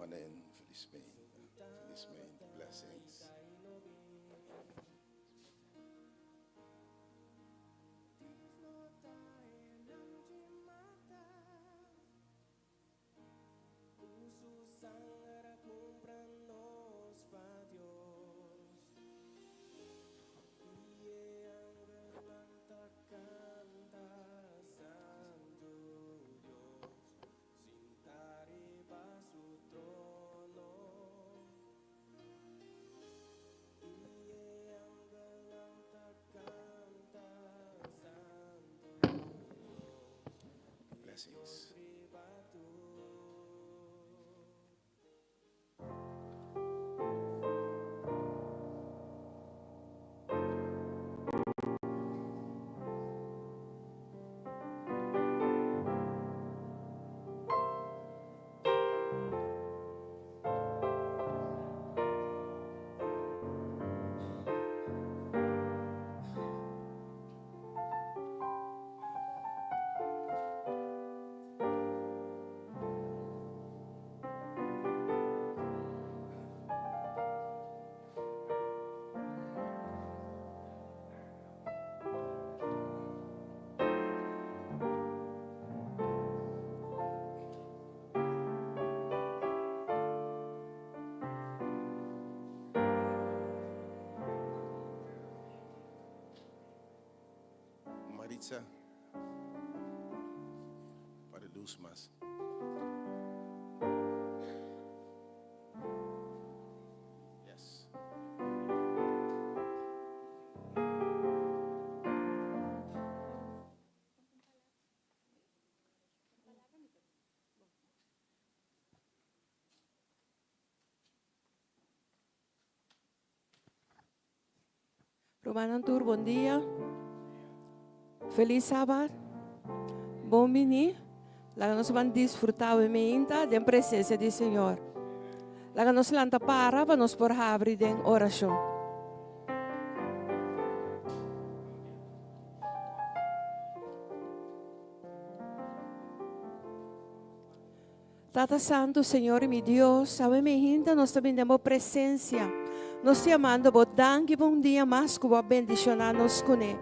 morning, feliz mainta, feliz mainta, blessings. Blessings. Maritza, para luz mas. Yes. Rumannan tur bon dia. Feliz Sabat. Bon bini. Laga nos ban disfruta awe meinta den presencia di Señor. Laga nos lanta para pa nos por habri den oracion. Tata Santu, Señor y mi Dios, awe mi hinta nos ta bin den bo presencia. Nos ta yamando bo danki pa un dia mas ku bo a bendiciona nos kuné.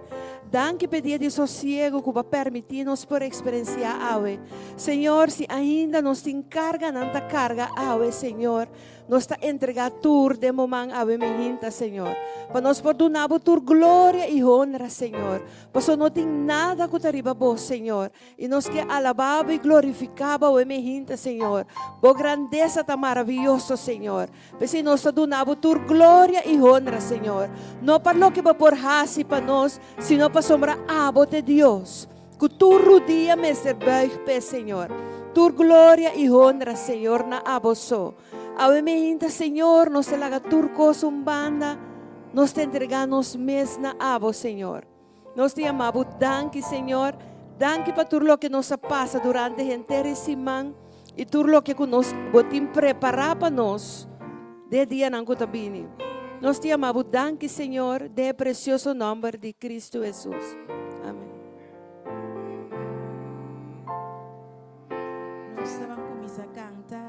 Danki pa e dia di sosiego ku bo a permiti nos por experiencia awe. Señor, si ainda nos tin carganan ta carga awe, Señor, Nos ta entregá tur den bo man awe mehinta, Señor, pa nos por duna bo tur gloria i honra, Señor, pasobra no tin nada ku ta riba bo, Señor, i nos ke alabá bo i glorifiká bo awe mehinta, Señor. Bo grandesa ta maravioso, Señor. P'esei nos ta duna bo tur gloria i honra, Señor, no pa loke bo por hasi pa nos, sino pasobra abo ta e Dios ku tur rudia mester buig p'e, Señor. Tur gloria i honra, Señor, na abo so. Awe meinta, Señor, nos ta laga tur kos un banda, nos ta entregá nos mes na abo, Señor. Nos ta yama bo danki, Señor. Danki pa tur loke nos a pasa durante henter e siman i tur loke ku nos bo tin prepará pa nos den e dianan ku ta bini. Nos ta yama bo danki, Señor, den e presioso nòmber di Kristu Hesus. Amen. Nos ta ban kuminsá kanta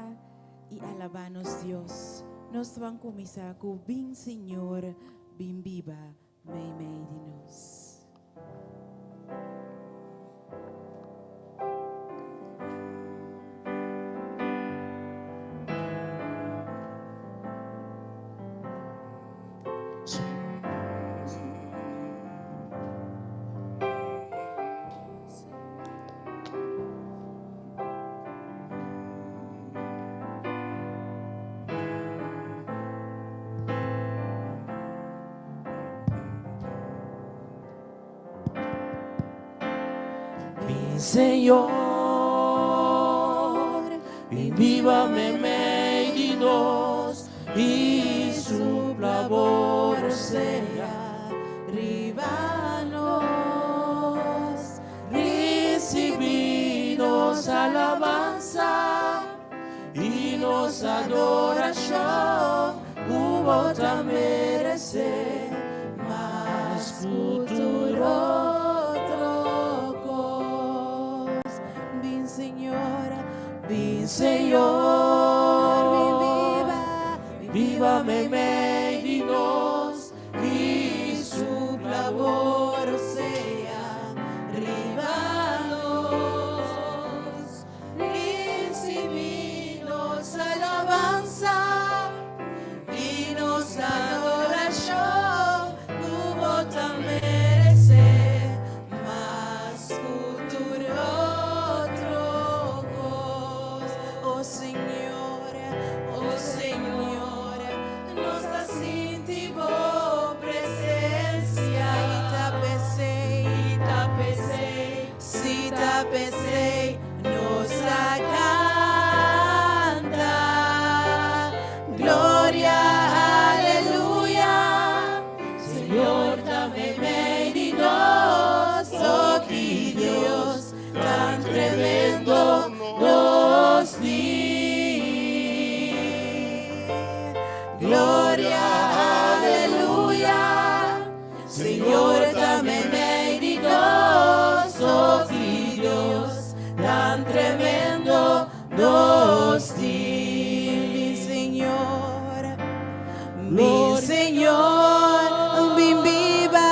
i alabá nos Dios. Nos ta ban kuminsá ku Bin Señor, bin biba meimei di nos. Bin Señor, bin biba meimei di nos i supla bo rosea riba nos. Risibí nos alabansa i nos adorashon ku bo ta meresé mas ku tur otro kos. Bin Señor, bin Señor. biba meimei di nos i supla bo rosea riba nos. Risibí nos alabansa i nos adorashon ku bo ta meresé mas ku tur otro kos. O Señor, o Señor, nos ta sinti bo presensia i ta p'esei, i ta p'esei, si ta p'esei nos ta kanta. Gloria, aleluya, Señor ta meimei di nos, oh ki Dios tan tremendo nos tin. Gloria, aleluya, Señor ta meimei di nos, oh ki Dios tan tremendo nos tin. Bin Señor, bin Señor, bin biba,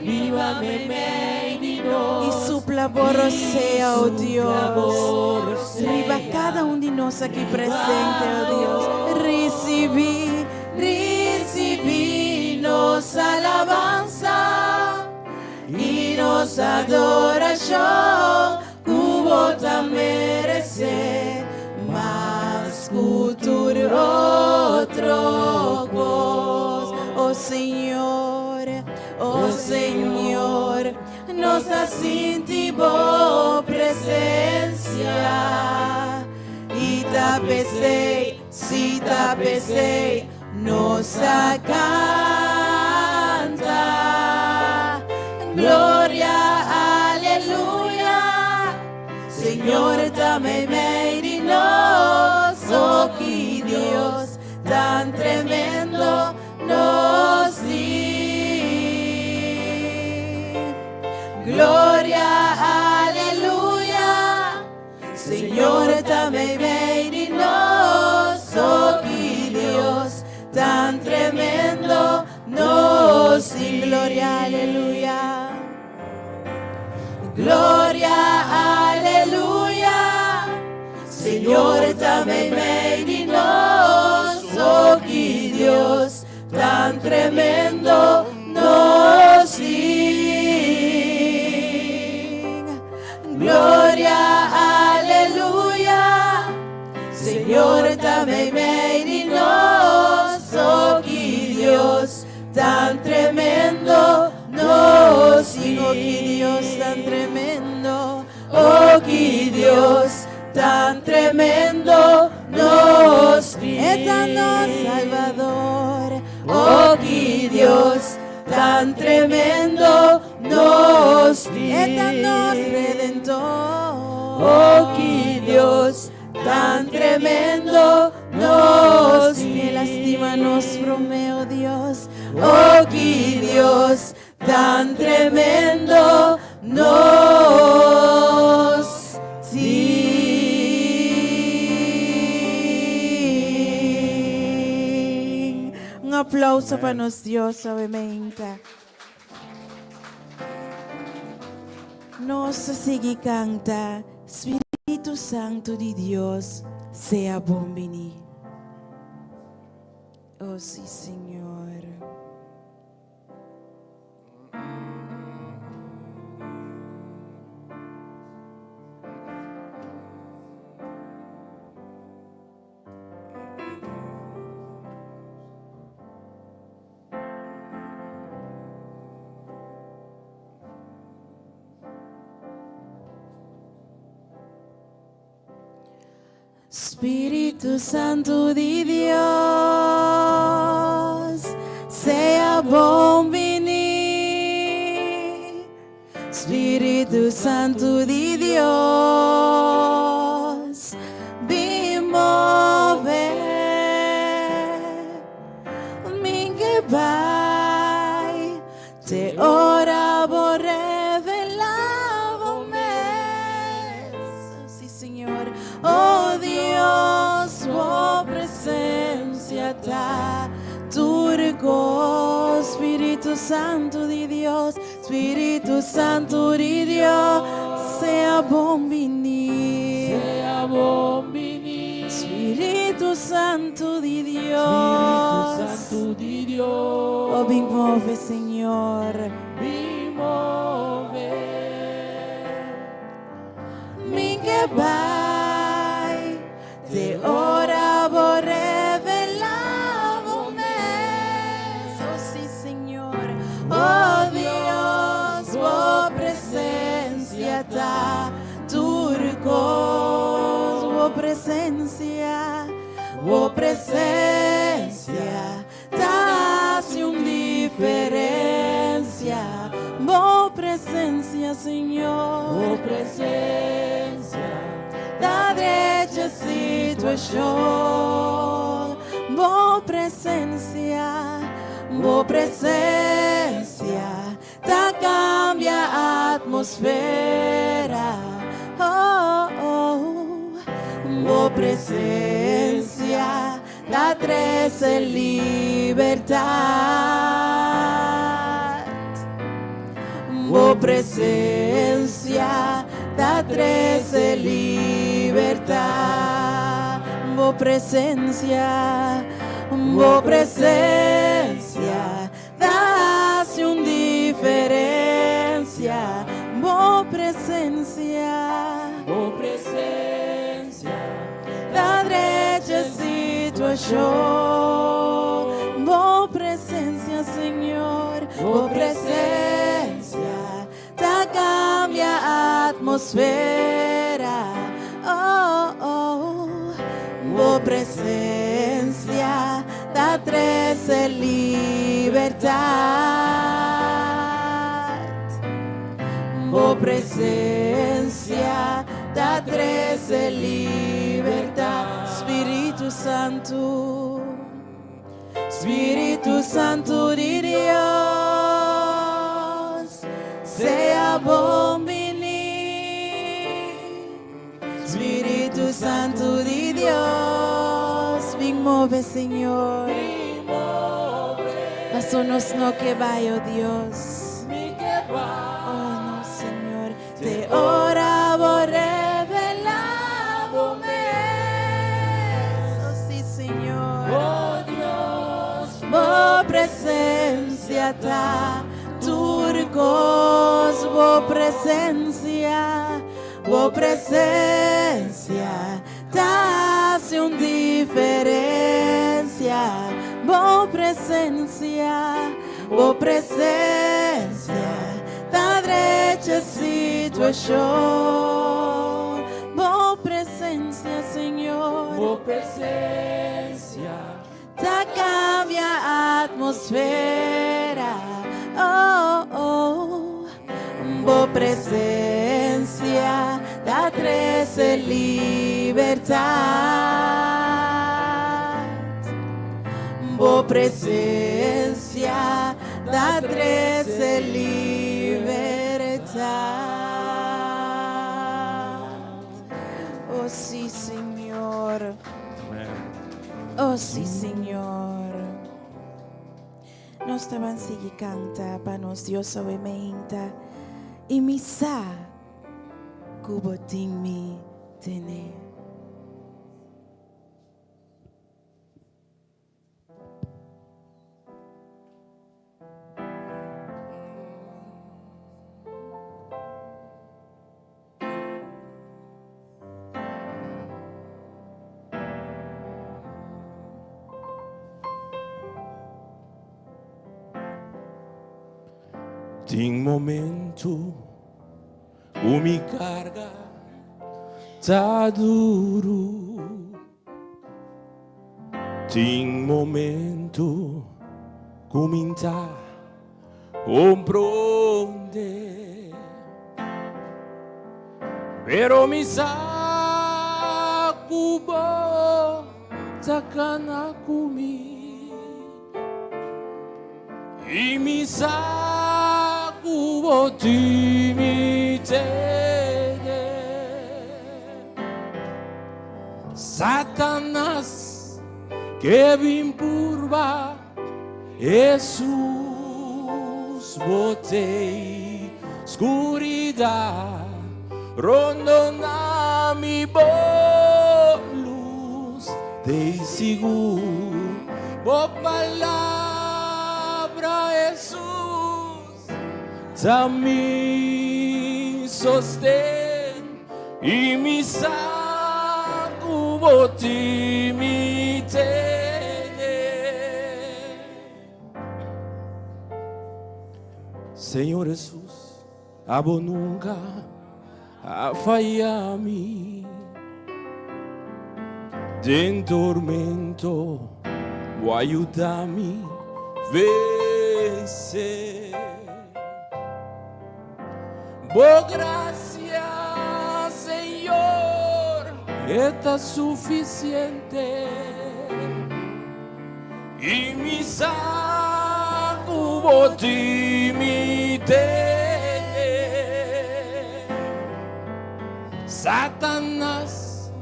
biba meimei di nos I supla bo rosea, oh Dios, riba kada un di nos aki presente, oh Dios. Risibí, risibí nos alabansa i nos adorashon ku bo ta meresé mas ku tur otro kos. Oh Señor, oh Señor, nos ta sinti bo presensia i ta p'esei, si ta p'esei, nos ta kanta. Gloria, aleluya, Señor ta meimei di nos, oh ki Dios tan tremendo nos tin. Gloria, aleluya, Señor ta meimei di nos, oh ki Dios tan tremendo nos tin. Gloria, aleluya. Gloria, aleluya, Señor ta meimei di nos, oh ki Dios tan tremendo nos tin. Gloria, aleluya, Señor ta meimei di nos, oh ki Dios tan tremendo nos tin. Oh, ki Dios tan tremendo. Oh, ki Dios tan tremendo nos tin. E ta nos Salbador. Oh, ki Dios tan tremendo nos tin. E ta nos Redentor. Oh, ki Dios tan tremendo nos tin. El a stima nos promé, oh Dios. Oh, ki Dios tan tremendo nos tin. Un aplouso pa nos Dios, obviamente. Nos sigui kanta, Spiritu Santu di Dios, sea bon biní. Oh, sí, Señor. Spiritu Santu di Dios, sea bon biní. Spiritu Santu di Dios, bin move. Mi n' ke bai, te ora bo revelá bo mes. Sí, Señor, oh Dios, bo presensia ta. kos. Spiritu Santu di Dios, Spiritu Santu di Dios, sea bon biní. Sea bon biní. Spiritu Santu di Dios. Spiritu Santu di Dios. Oh, bin move, Señor. Bin move. Mi ke bai te ora bo revelá bo mes. Oh, sí, Señor. Oh, Dios, bo presencia ta tur kos. Bo presencia, bo presencia ta hasi un diferencia. Bo presencia, Señor. Bo presencia. Ta drecha situashon. Bo presencia, bo presencia ta kambia atmosfera. Oh, oh. Bo presencia ta trese libertat. Bo presencia ta trese libertat. Bo presencia, bo presencia ta hasi un diferencia. Bo presencia. Bo presencia. Ta drecha situashon. Bo presencia, Señor. Bo presencia ta kambia atmosfera. Oh, oh. Bo presencia ta trese libertat. Bo presencia ta trese libertat. Spiritu Santu, Spiritu Santu di Dios, sea bon biní. Spiritu Santu di Dios, bin move, Señor. Bin move. Paso nos no ke bai, oh Dios. Mi ke bai. Oh no, Señor. Te ora bo revelá bo mes. Oh sí, Señor. Oh Dios. Bo presencia ta tur kos. Bo presencia, bo presencia ta hasi un diferencia. Bo presencia, bo presencia ta drecha situashon. Bo presencia, Señor. Bo presencia. Ta kambia atmosfera. Oh, oh. Bo presencia ta trese libertat. Bo presencia ta trese libertat. Oh, sí, Señor. Oh, sí, Señor. Nos ta ban sigui kanta pa nos Dios awe meinta i mi sa ku bo tin mi tene. Tin momento ku mi karga ta duru. Tin momento ku mi ta Comprende. Pero mi sa ku bo ta kana ku mi. I mi sa ku bo tin mi tene. Satanas ke bin purba. Hesus bo t'ei Skuridat rondona mi Bo lus t'ei sigur Bo palabra Hesus ta mi sosten I mi sa ku bo tin mi tene. Señor Hesus, abo nunka a faya mi. Den tormento bo a yuda mi vense. Bo gracia, Señor, e ta suficiente. I mi sa cu bo tin mi tene. Satanas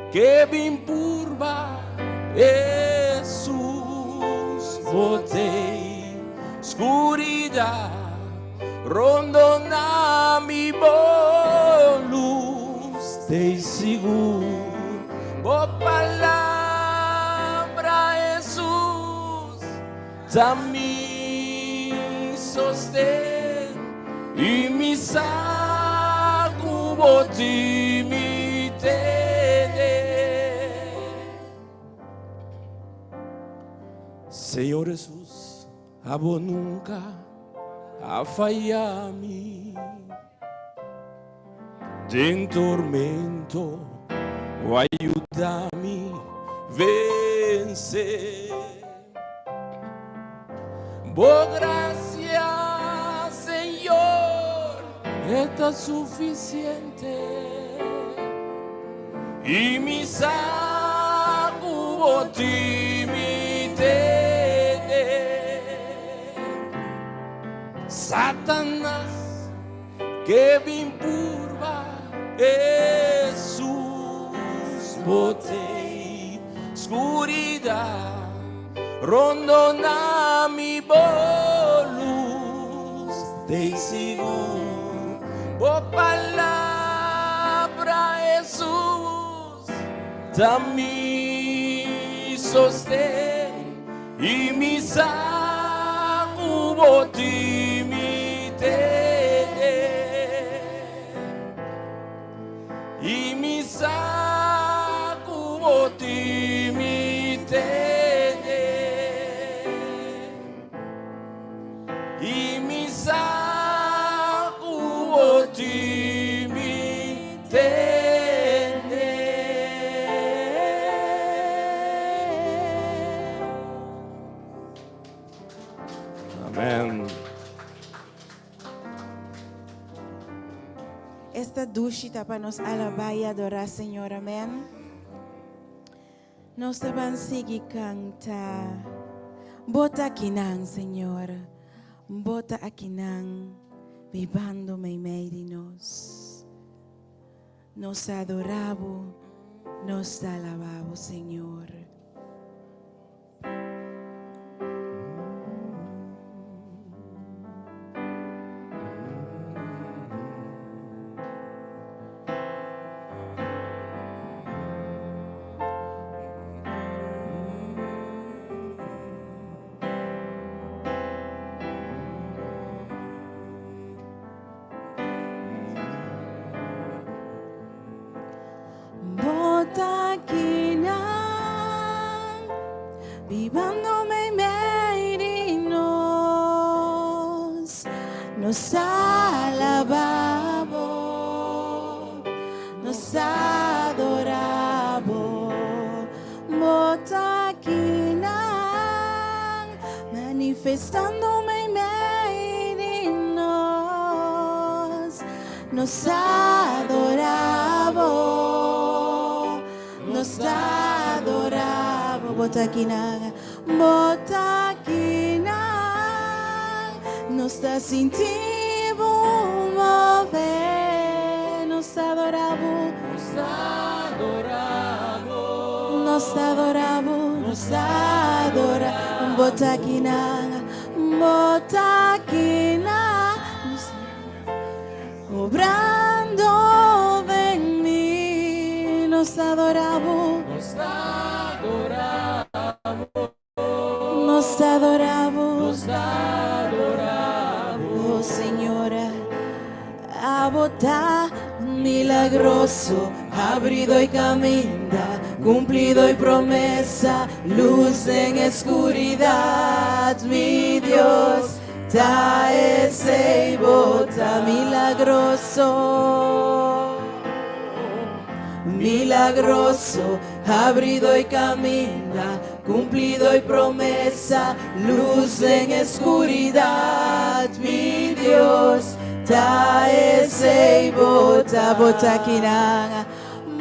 ke bin purba Hesus, bo t'ei scuridad. Rondona mi bo lus t'ei sigur bo palabra Hesus ta mi sosten i mi sa ku bo tin mi tene. Señor Hesus. Abo nunka a faya mi. Den tormento bo a yuda mi vense. Bo gracia, Señor, e ta suficiente. I mi sa ku bo tin mi tene. Satanas ke bin purba Hesus, bo t'ei skuridat rondona mi bo lus t'ei sigur bo palabra Hesus ta mi sosten i mi sa ku bo tin mi tene i mi sa ku bo tin mi tene I mi sa ku bo tin mi tene. Amen. Esta dushi ta pa nos alabá i adorá Señor. Amen. Nos ta ban sigui kanta. Bo ta akinan, Señor. Bo ta akinan, bibando meimei di nos. Nos ta adorá bo, nos ta alabá bo, Señor. Bo ta kinan, bibando meimei di nos. Nos alaba bo, nos adora bo. Bo ta kinan, manifestando meimei di nos. Nos adora bo, nos adora bo. Bo ta kinan, bo ta kinan. Nos ta sinti bo move. Nos adora bo, Nos adora bo, nos adora bo, nos adora. Bo ta akinan, Bo ta akinan, obrando den mi. Nos ta adorá Bo. Nos ta adorá Bo. Nos ta adorá Bo. Nos ta adorá Bo. Oh Señor, Abo ta milagroso, habrido i kaminda, kumplido i promesa, lus den eskuridat, mi Dios, ta esei Bo ta milagroso. Milagroso, habrido i kaminda, kumplido i promesa, lus den eskuridat, mi Dios, ta esei Bo ta. Bo ta akinan,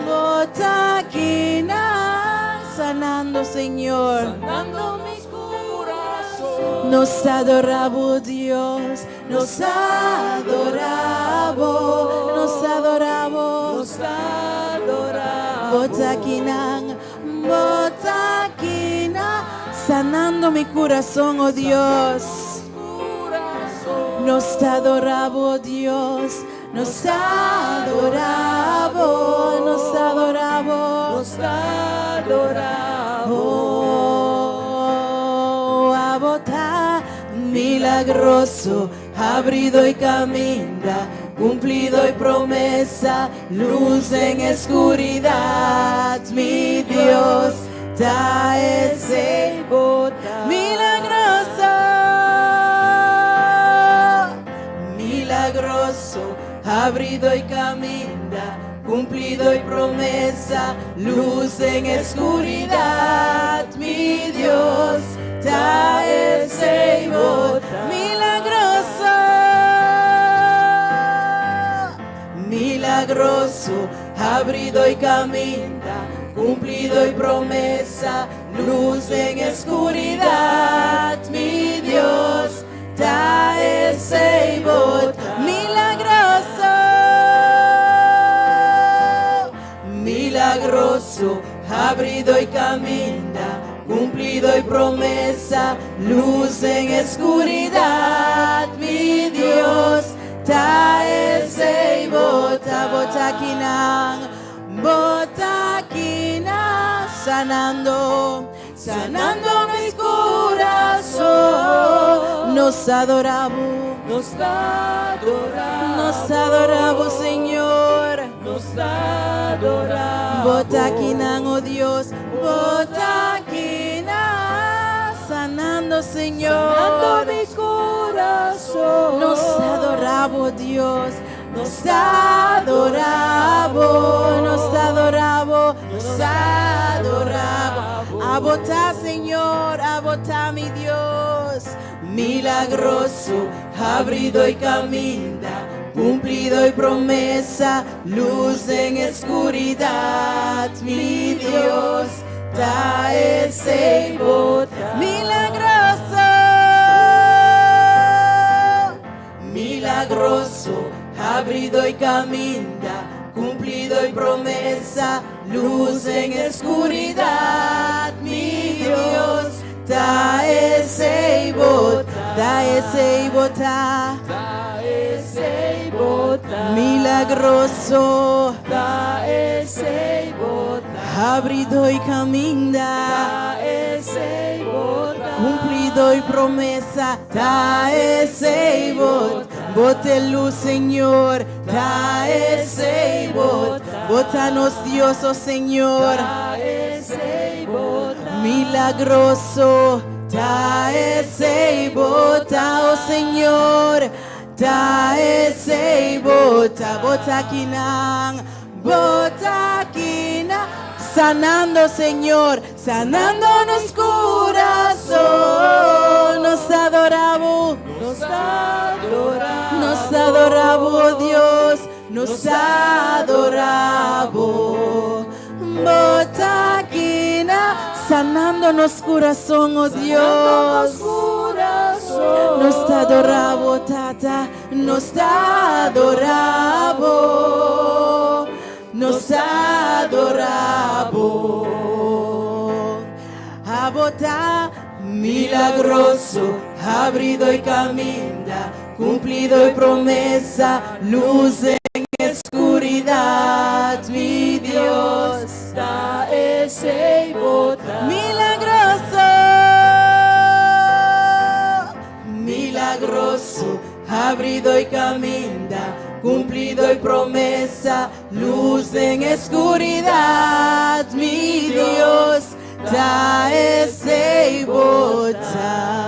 Bo ta akinan, sanando, Señor. Sanando mi kurason. Nos ta adorá Bo, Dios, nos ta adorá Bo, nos ta adorá Bo. Nos ta adorá Bo ta akinan, Bo ta akinan, sanando mi kurason, oh Dios. Nos ta adorá Bo, Dios, nos ta adorá Bo, nos ta adorá Bo. Nos ta adorá Bo. Oh, Abo ta milagroso, habrido i kaminda, kumplido i promesa, lus den eskuridat, mi Dios, ta esei Bo ta. Milagroso, milagroso, habrido i kaminda, kumplido i promesa, lus den eskuridat, mi Dios, ta esei Bo ta. Milagroso, milagroso, habrido i kaminda, kumplido i promesa, lus den eskuridat, mi Dios, ta esei Bo ta. Milagroso, milagroso, habrido i kaminda, kumplido i promesa, lus den eskuridat, mi Dios, ta esei Bo ta. Bo ta akinan, Bo ta akinan, sanando, sanando mi kurason. Nos ta adorá Bo, Nos ta adorá nos ta adorá Bo, Señor. Nos ta adorá Bo ta akinan, oh Dios, Bo ta akinan, sanando, Señor. Sanando mi kurason. Nos ta adorá Bo, Dios, nos ta adorá Bo, nos ta adorá Bo, nos ta adorá Bo. Abo ta, Señor, Abo ta, mi Dios. Milagroso, habrido i kaminda, kumplido i promesa, lus den eskuridat, mi Dios, ta esei Bo ta. Milagroso, milagroso, habrido i kaminda, kumplido i promesa, lus den eskuridat, mi Dios, ta esei Bo ta. Ta esei Bo ta. Ta esei Bo ta. Milagroso, Ta esei Bo ta. Habrido i kaminda, Ta esei Bo ta. Kumplido i promesa, ta esei Bo ta. Bo ta e lus, Señor, ta esei Bo ta. Bo ta nos Dios, oh Señor. Ta esei Bo ta. Milagroso, ta esei Bo ta, oh Señor. Ta esei Bo ta. Bo ta akinan, Bo ta akinan, sanando, Señor, sanando nos kurason. Nos ta adorá Bo, Nos ta adorá nos ta adorá Bo, oh Dios, nos ta adorá Bo. Bo ta akinan, sanando nos kurason, oh Dios. Nos ta adorá Bo, Tata, nos ta adorá Bo, nos ta adorá Bo. Abo ta. Milagroso, habrido e caminda, cumplido e promesa, luz en escuridad, mi Dios. Ta esey bo ta. Milagroso, milagroso, habrido e caminda, cumplido e promesa, luz en escuridad, mi Dios. Ta esey bo ta.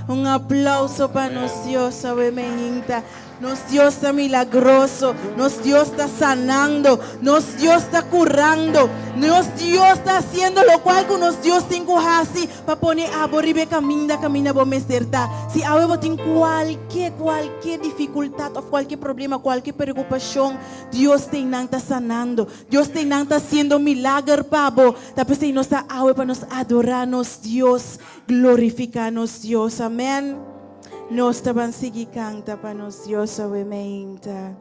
Un aplauso pa nos Dios, awe mainta. Nos Dios ta milagroso, nos Dios ta sanando, nos Dios ta curando, nos Dios ta haciendo locual cu nos Dios tin cu haci pa pone abo riba e caminda caminda bo mester ta. Si awe bo tin cualke, cualke dificultad of cualke problema, cualke preocupacion, Dios tin nan ta sanando. Dios tin nan ta haciendo milager pa bo. Ta p'esei nos ta awe pa nos adora nos Dios, glorifica nos Dios. Amen. Nos ta ban sigui canta pa nos Dios awe meinta.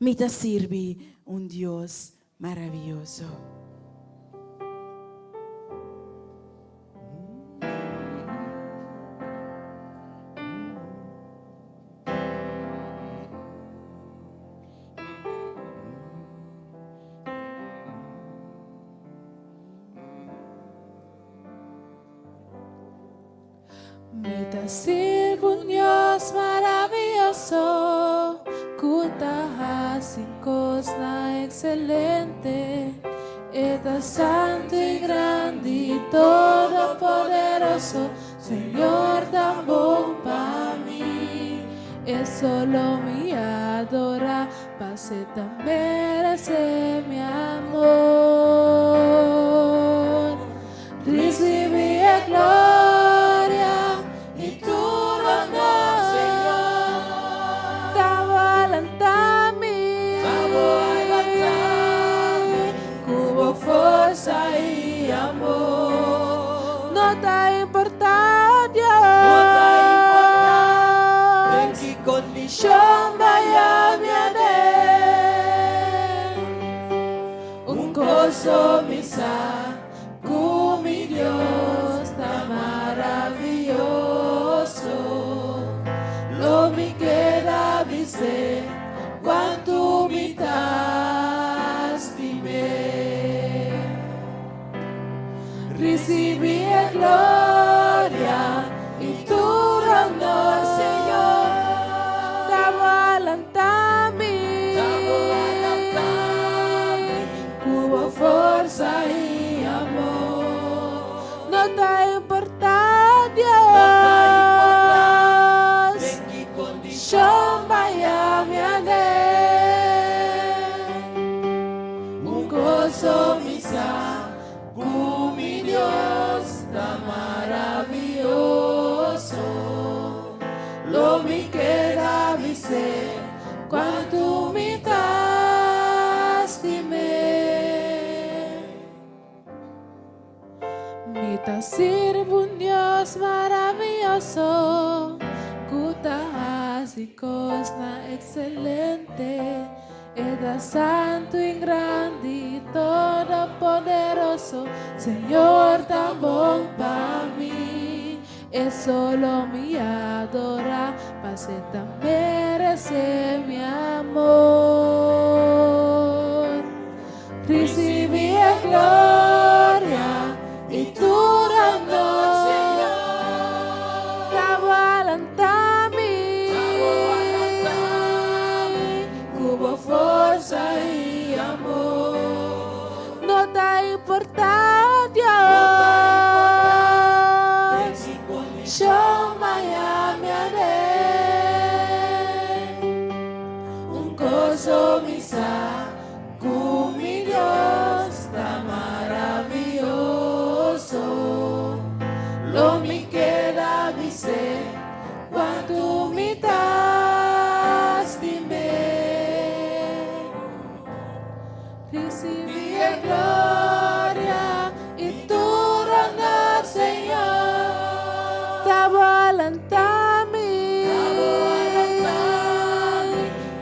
Mi ta sirbi un Dios maraviyoso. Mi ta sirbi un Dios maraviyoso ku ta hasi kosnan ekselente. E ta santu i grandi i todopoderoso. Señor ta bon pa mi. E solo mi adora, pas'e ta merece mi amor. Ricibi e gloria y tur honor, Señor. Ta bo a lanta mi, cu bo forsa y amor. No ta importa, oh Dios. No ta importa den ki condicion baya mi aden. Un cos mi sa, cu mi Dios ta maraviyoso. Lo mi keda bis'é cuanto mi ta stim'é. Ricibi e gloria y tur honor, Señor. Ta bo a lanta mi, cu bo forsa y amor. No ta importa, Dios, condicion baya mi aden. Un cos mi sa, cu mi Dios ta maraviyoso. Lo mi keda bis'é cuanto mi ta stim'é. Mi ta sirbi un Dios maraviyoso cu ta haci cosnan excelente. E ta santo y grandi y todopoderoso. Señor ta bon pa mi. E solo mi adora, pas'e ta merece mi amor. Ricibi e gloria y tur honor, Señor. Ta bo a lanta mi, cu bo forsa y amor. No ta importa, Dios, condicion baya mi aden. Un cos mi sa, cu mi Dios ta maraviyoso. Lo mi keda bis'é cuanto mi ta stim'é. Ricibi e gloria y tur honor, Señor. Ta bo a lanta mi,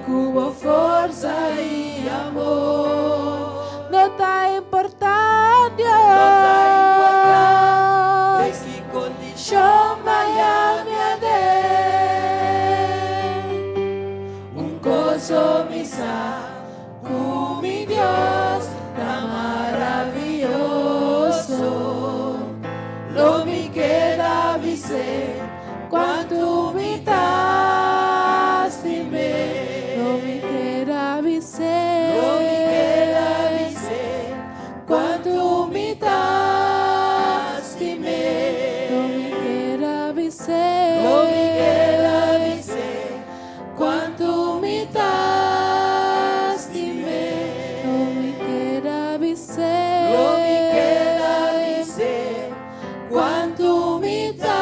cu bo forsa y amor. No ta importa, Dios. Paso mi sa ku mi Dios ta maravioso. Lo mi keda bis'é kuantu mi ta stim'é. Lo mi keda bis'é. Lo mi keda bis'é kuantu mi ta stim'é. Lo mi keda bis'é. Lo mi keda bis'é kuantu mi ta stim'é. Lo mi keda bis'é. Lo mi keda bis'é kuantu mi ta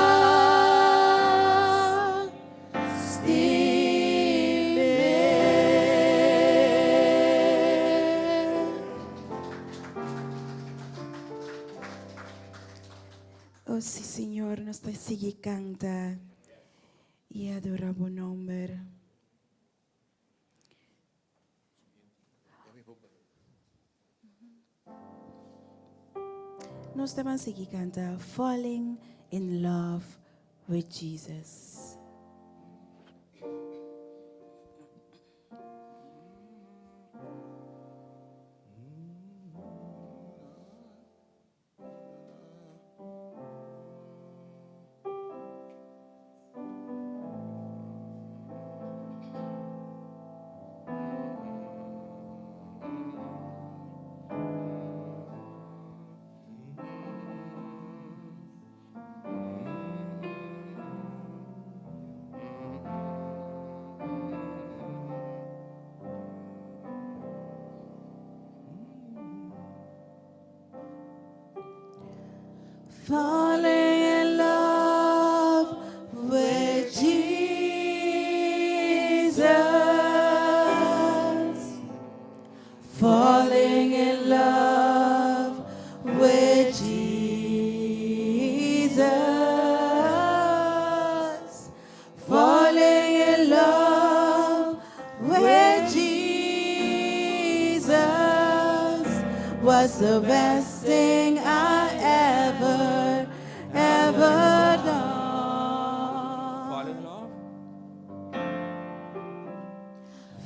stim'é. Oh, sí, Señor, nos ta sigui kanta i adorá bo nòmber. Nos ta ban sigui kanta Falling in Love with Jesus. Falling in love with Jesus. Falling in love with Jesus. Falling in love with Jesus was the best thing I ever, ever done. Fall in love.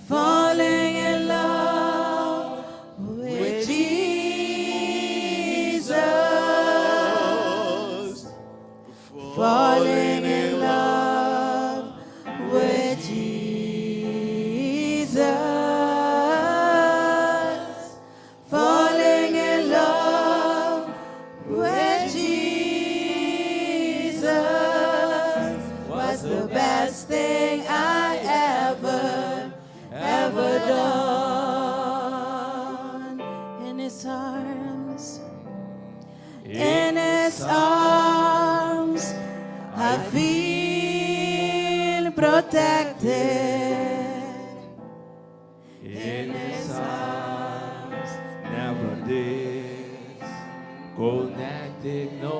Falling in love with Jesus. Falling in love with Jesus. Falling in love with Jesus was the best thing I ever, ever done. In his arms, in his arms, I feel protected. In his arms, never disconnected, no.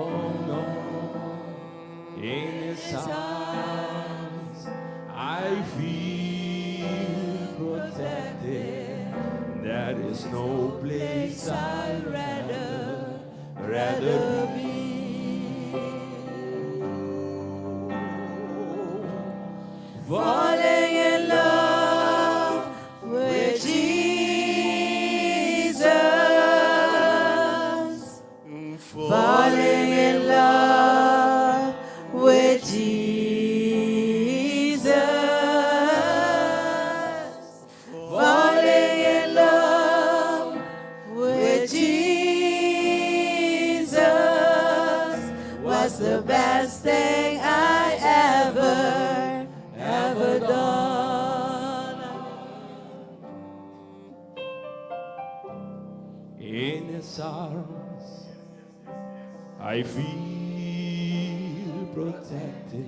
In his arms, I feel protected. There is no place I'd rather be. Falling in love with Jesus. Falling in love with Jesus. Falling in love with Jesus was the best thing I ever, ever done. In his arms, I feel protected.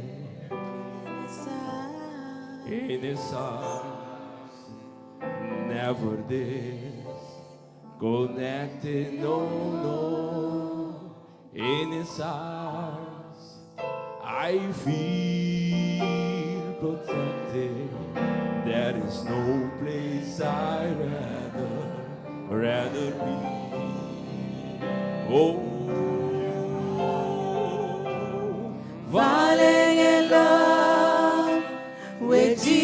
In his arms, never disconnected, no. In his arms, I feel protected. There is no place I'd rather be. Oh, Falling in love with Jesus.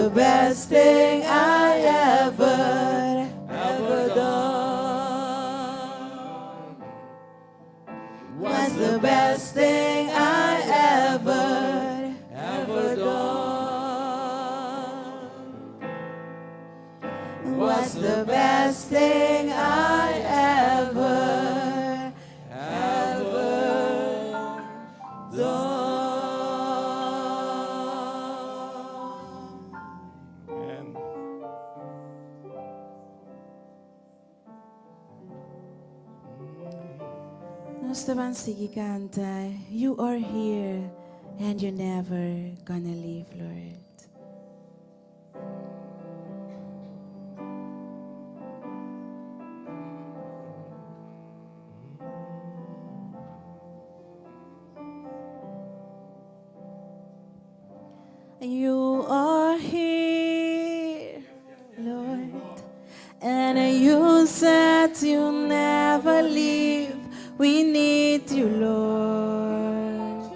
the best thing I ever, ever done. Was the best thing I ever, ever done. Was the best thing I ever, ever done. Amen. Nos ta ban sigui kanta, You are here and you're never gonna leave, Lord. You are here, Lord, and you said you never leave. We need you, Lord.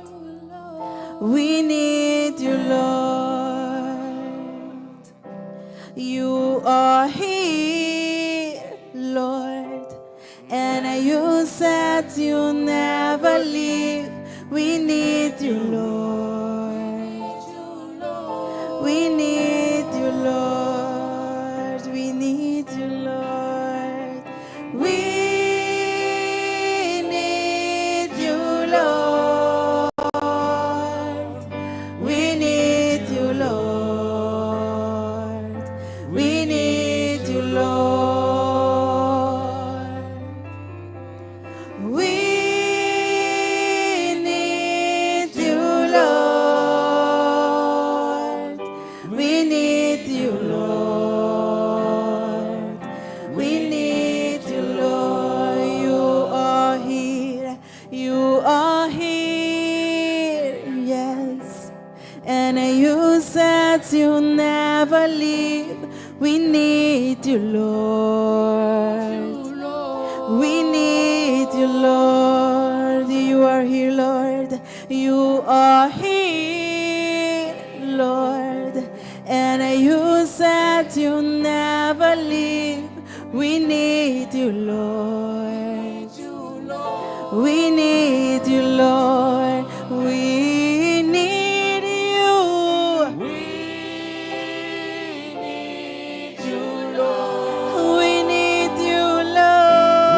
We need you, Lord. You are here, Lord, and you said you never leave. We need you, Lord. We need you, Lord. We need you, Lord. We need you, Lord. We need you, Lord. We need you, Lord. We need you, Lord. We need you, Lord. We need you, Lord. You are here. You are here. Yes. And you said you never leave. We need you, Lord. We need you, Lord. You are here, Lord. You are here, Lord. And you said you never leave. We need you, Lord. We need you, Lord. We need you. We need you, Lord. We need you, Lord.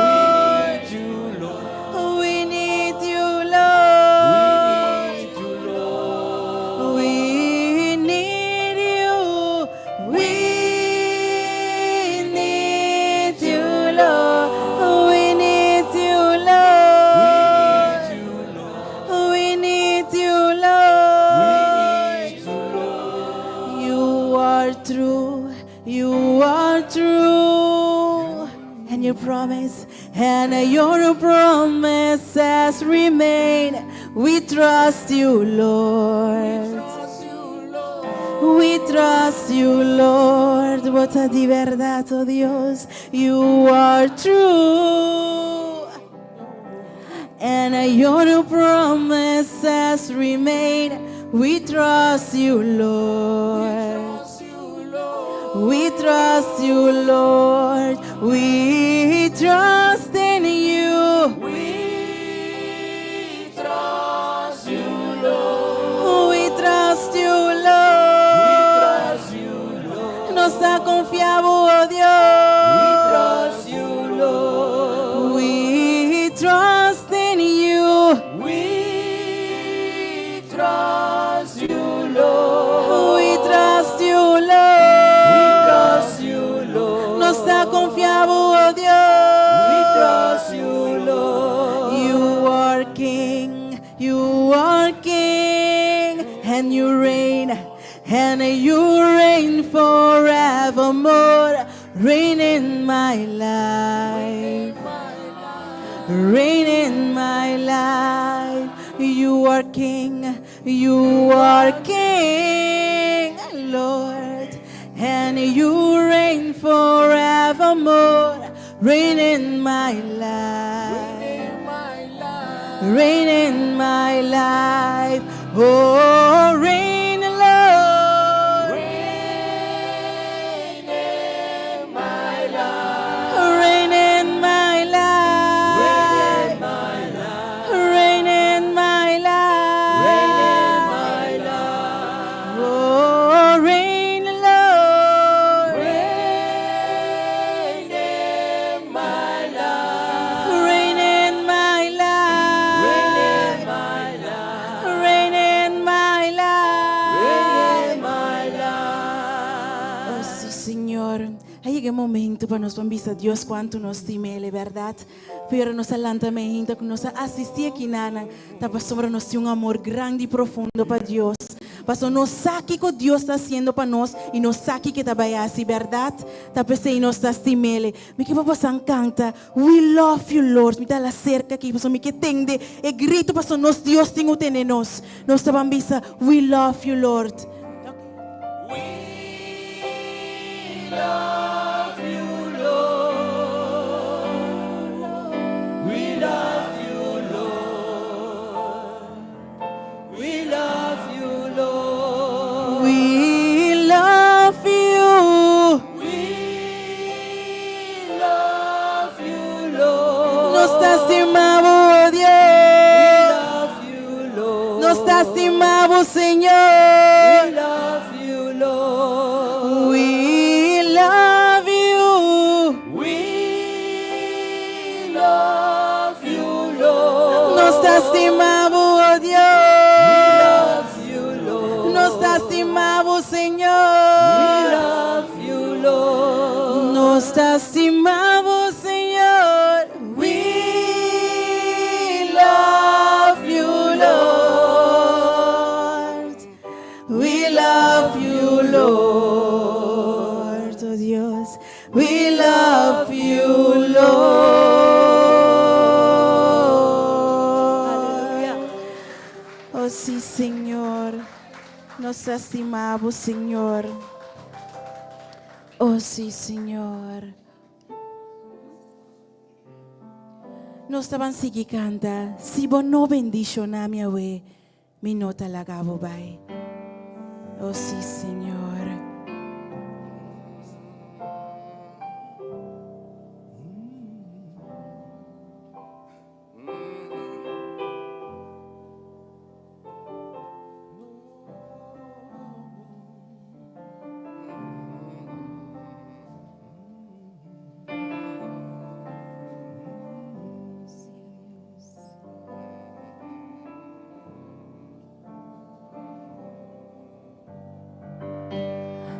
We need you, Lord. We need you, Lord. We need you, Lord. We need you. We need you, Lord. We need you, Lord. We need you, Lord. We need you, We Lord. need you, Lord. You are true. You are true. And your promise, and your promises remain. We trust you, Lord. We trust you, Lord. Bo ta di berdat, oh Dios. You are true. And your promises remain. We trust you, Lord. We trust you, Lord. We trust in you. We trust you, Lord. We trust you, We Lord. trust you, Lord. Nos ta konfia bo, oh We Dios. trust you, Lord. We trust in you. We trust you, Lord. We trust you, We Lord. trust you, Lord. Nos ta konfia bo, oh Dios. We trust you, Lord. You are King, you are King, and you reign, and you reign forevermore. Reign in my life, reign in my life. You are King, you are King, Lord, and you reign forevermore. Reign in my life. Reign in my life. Oh, reign, Lord. yega e momento pa nos ban bisa Dios cuanto nos stim'El, e berdad? Pero nos a lanta meinta cu nos a asisti aki nanan ta pasobra nos tin un amor grandi y profundo pa Dios. Pasobra nos sa kico Dios ta haciendo pa nos y nos sa kico e ta bay haci, berdad? Ta p'esey nos ta stim'El. Mi ke pa bosan canta, We love you, Lord. Mi ta la cerca aki pasobra mi ke tende e grito pasobra nos Dios tin cu tene nos. Nos ta ban bisa, We love you, Lord. We love you, Lord. We love you, Lord. We love you, Lord. We love you. We love you, Lord. Nos ta stima bo, oh We Dios. love you, Lord. Nos ta stima bo, Señor. We love you, Lord. We love you. We love you, Lord. Nos ta stima bo, oh We Dios. love you, Lord. Nos ta stima bo, We Señor. love you, Lord. Nos ta stima bo, Señor. We love you, Lord. We love you, Lord. Oh Dios, we love you, Lord. Oh sí, Señor. Nos ta stima bo, Señor. Oh sí, Señor. Nos ta ban sigui canta, Si bo no bendiciona mi awe, mi no ta laga bo bai. Oh sí, Señor.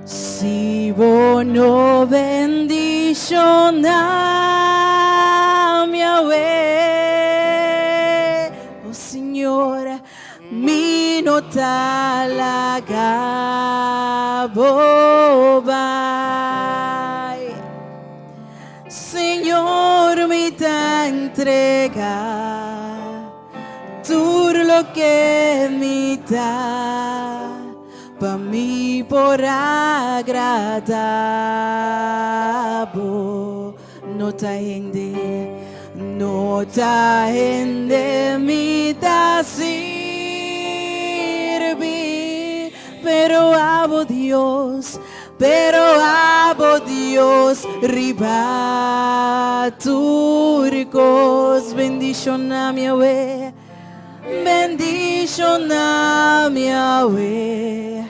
Si bo no bendiciona mi awe, oh Señor, mi no ta laga bo bai. Señor, mi ta entrega tur loke mi ta, pa mi por agrada bo. No ta hende, no ta hende mi ta sirbi, pero abo Dios, pero abo Dios riba tur kos. Bendiciona mi awe, bendiciona mi awe,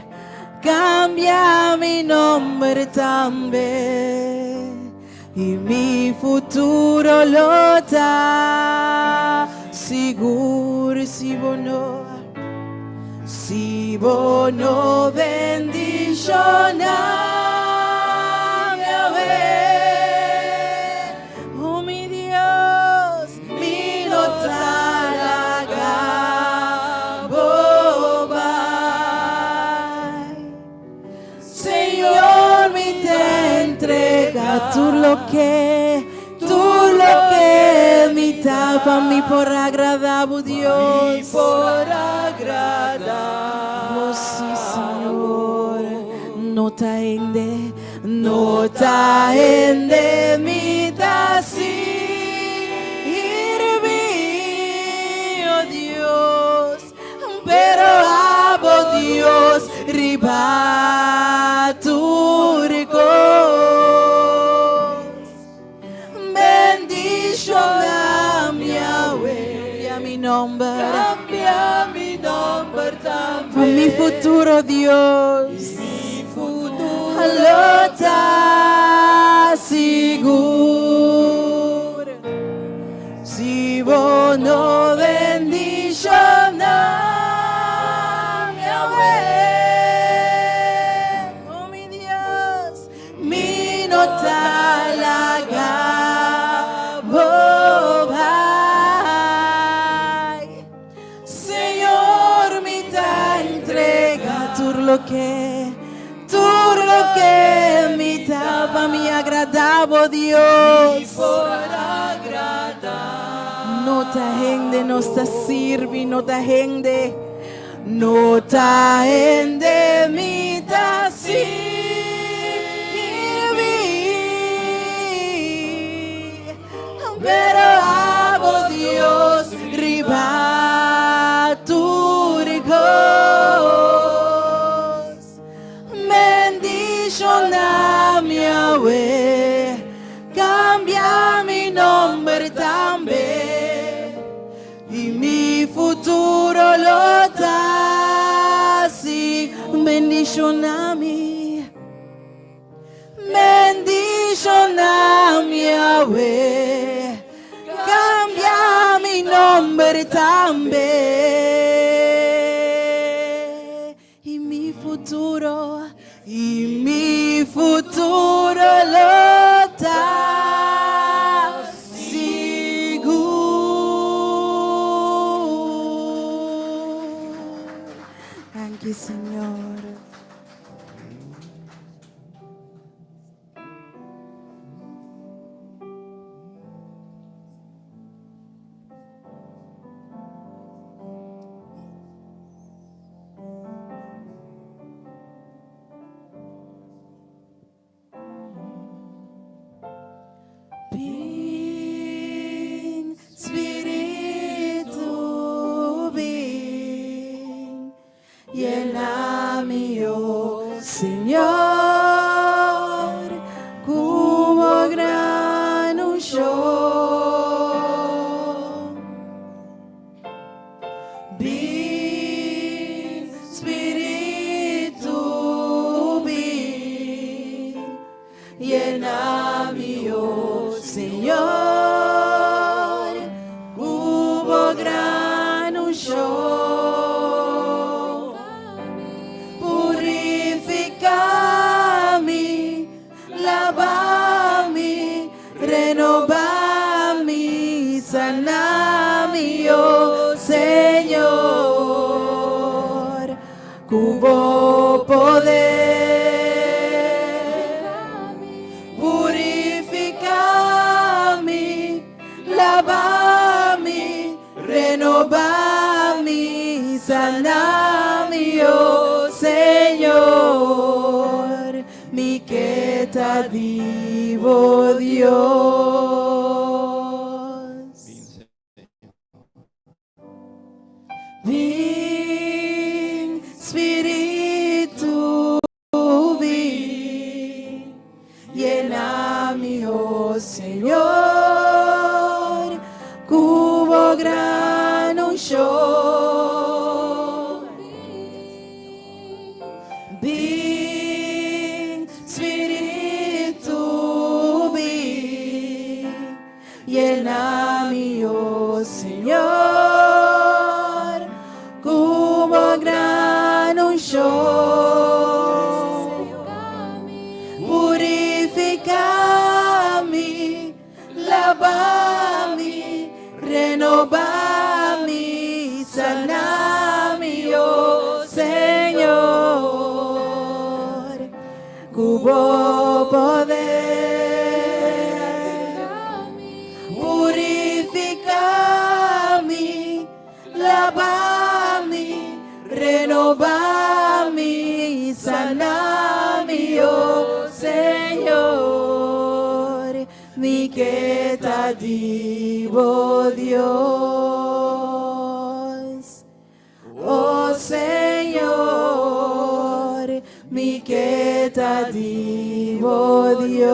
cambia mi nomber tambe y mi futuro lo ta sigur si bo no, si bo no bendiciona mi awe, oh mi Dios, mi no ta laga bo bai. Señor, mi ta entrega tur loke, tur loke mi ta pa mi por agrada bo Dios. Por agrada. Oh, sí, Señor, no ta hende, no ta hende mi ta sirbi, oh Dios, pero abo Dios riba tur kos. Bendiciona mi awe, cambia mi nomber, Cambia mi nomber tambe. Pa mi futuro, Dios. Mi futuro Lo ta sigur. Si bo no bendiciona mi awe, oh mi Dios, mi no ta. Tur loke, tur loke mi ta pa mi agradá bo Dios. No ta hende nos ta sirbi, no ta hende, no ta hende mi ta sirbi. Pero abo Dios riba tur kos. Bendiciona mi awe, cambia mi nomber tambe, y mi futuro lo ta si bendiciona mi. Bendiciona mi awe, cambia mi nomber tambe, y mi futuro, y mi futuro lo ta sigur. Thank you, Señor. Bin, Spiritu, bin. Yena mi, oh Señor, ku bo gran unshon. Bin, Spiritu, bin. Yena mi, oh Señor, ku bo gran unshon. Purifiká mi, laba mi, renobá mi, sana mi, oh Señor, ku bo poder. Purifiká mi, laba mi, renobá mi, sana mi, oh Señor, mi ke ta di bo Dios. Bin, Spiritu, bin. Yena mi, oh Señor, ku bo gran unshon. Bin, Spiritu, bin. Yena mi, oh Señor, ku bo gran unshon. Purifiká mi, laba mi, renobá mi, sana mi, oh Señor, ku bo poder. Purifiká mi, laba mi, renobá mi, sana mi, oh Señor, mi ke ta di bo Dios. Oh Señor, mi ke ta di bo Dios.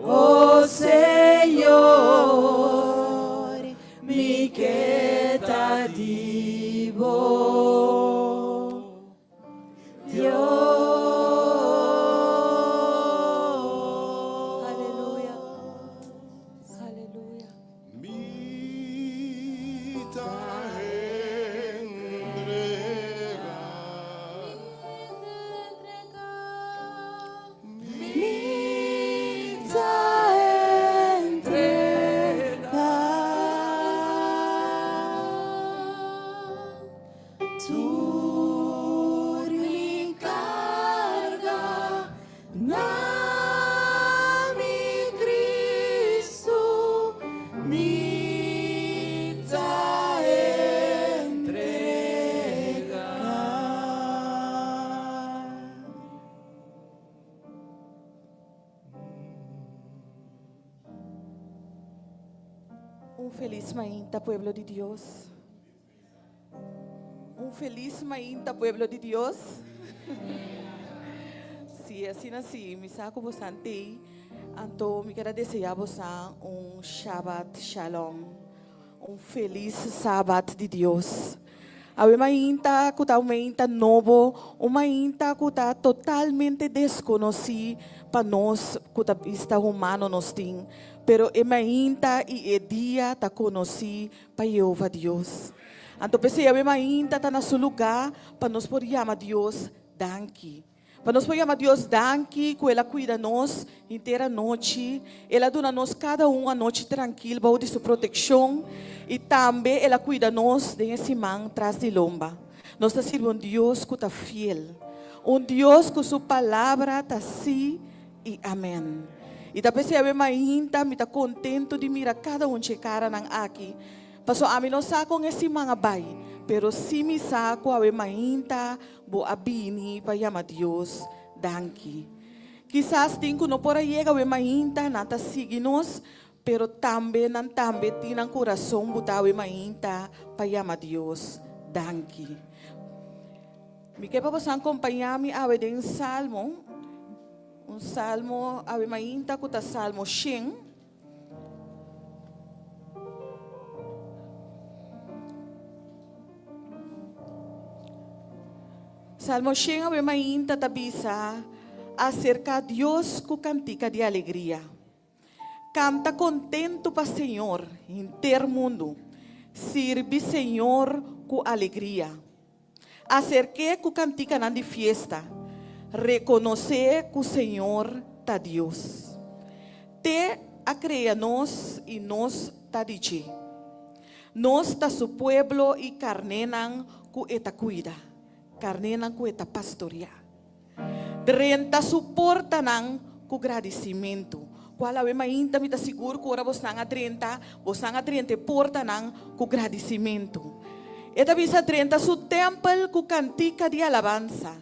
Oh Señor, mi ke ta di bo Dios. Aleluya. Aleluya. Mi ta entregá. Mi ta entregá. Tur mi karga na mi Kristu mi ta entregá. Un felis mainta pueblo di Dios. Un felis mainta pueblo di Dios. Sí, asina sí, mi sa ku bosan tei, anto mi ker a deseá bosan un Shabbat Shalom, un felis Sabat di Dios. Awe mainta ku ta un mainta nobo, un mainta ku ta totalmente deskonosí pa nos ku ta bista humano nos tin, pero e mainta i e dia ta konosí pa Yehova Dios. Anto p'esei awe mainta ta na su lugá pa nos por yama Dios danki. Pa nos por yama Dios danki ku El a kuida nos henter anochi. El a duna nos kada un anochi trankil bou di su protekshon i tambe El a kuida nos den e siman tras di lomba. Nos ta sirbi un Dios ku ta fiel, un Dios ku su palabra ta sí i amèn. I ta p'esei awe mainta mi ta kontentu di mira kada un dje karanan aki. Pasobra ami no sa kon e siman a bai, pero sí mi sa ku awe mainta bo a bini pa yama Dios danki. Kisas tin ku no por a yega awe mainta, nan ta sigui nos, pero tambe nan tambe tin nan kurason butá awe mainta pa yama Dios danki. Mi ke pa boso kompañá mi awe den Salmo. Un salmo awe mainta ku ta Salmo shen. Salmo shen awe mainta ta bisa, Aserká Dios ku kantika di alegria. Kanta kontentu pa Señor, henter mundu. Sirbi Señor ku alegria. Aserk'é ku kantikanan di fiesta, rekonosé ku Señor ta Dios. T'e a krea nos i nos ta di dje. Nos ta su pueblo i karnénan ku e ta kuida, karnénan ku e ta pastoriá. Drenta su portanan ku gradisimentu. Kual awe mainta mi ta sigur ku ora bosnan a drenta, bosnan a drenta e portanan ku gradisimentu. E ta bisa drenta su tèmpel ku kantika di alabansa.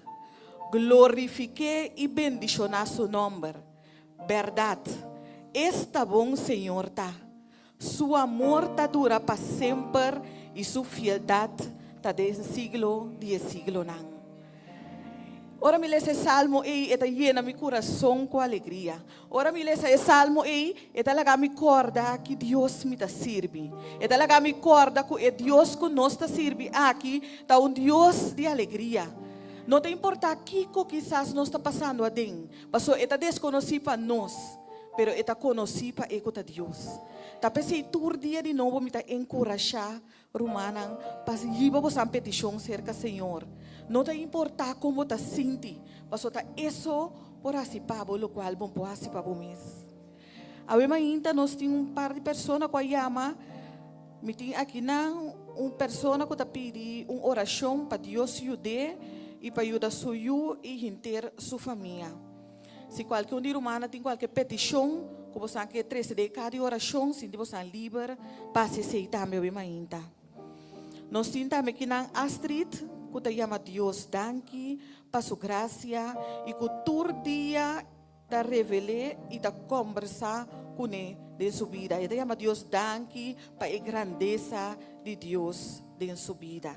Glorifik'é i bendishoná su nòmber. Bèrdat, esta bon Señor ta. Su amor ta dura pa semper i su fieldat ta den siglo di e siglonan. Ora mi lesa e salmo ei, e ta yena mi kurason ku alegria. Ora mi lesa e salmo ei, e ta laga mi kòrda ki Dios mi ta sirbi. E ta laga mi kòrda ku e Dios ku nos ta sirbi aki ta un Dios di alegria. No ta importá kiko kisas nos ta pasando aden, pasobra e ta deskonosí pa nos. Pero e ta konosí pa e ku ta Dios. Ta p'esei tur dia di nobo mi ta enkurashá rumannan pa hiba bosan petishon serka Señor. No ta importá kon bo ta sinti, pasobra ta eso por hasi pa bo lokual bo por hasi pa bo mes. Awe mainta nos tin un par di persona ku a yama. Mi tin akinan un persona ku ta pidi un orashon pa Dios yud'é i pa yuda su yu i henter su famia. Si kualke un di rumannan tin kualke petishon ku bosan ke trese den e kaha di orashon, sinti bosan liber pa hasi esei tambe obi mainta. Nos tin tambe kinan Astrid ku ta yama Dios danki pa su grasia i ku tur dia ta revel'é i ta kombersá kuné den su bida. E ta yama Dios danki pa e grandesa di Dios den su bida.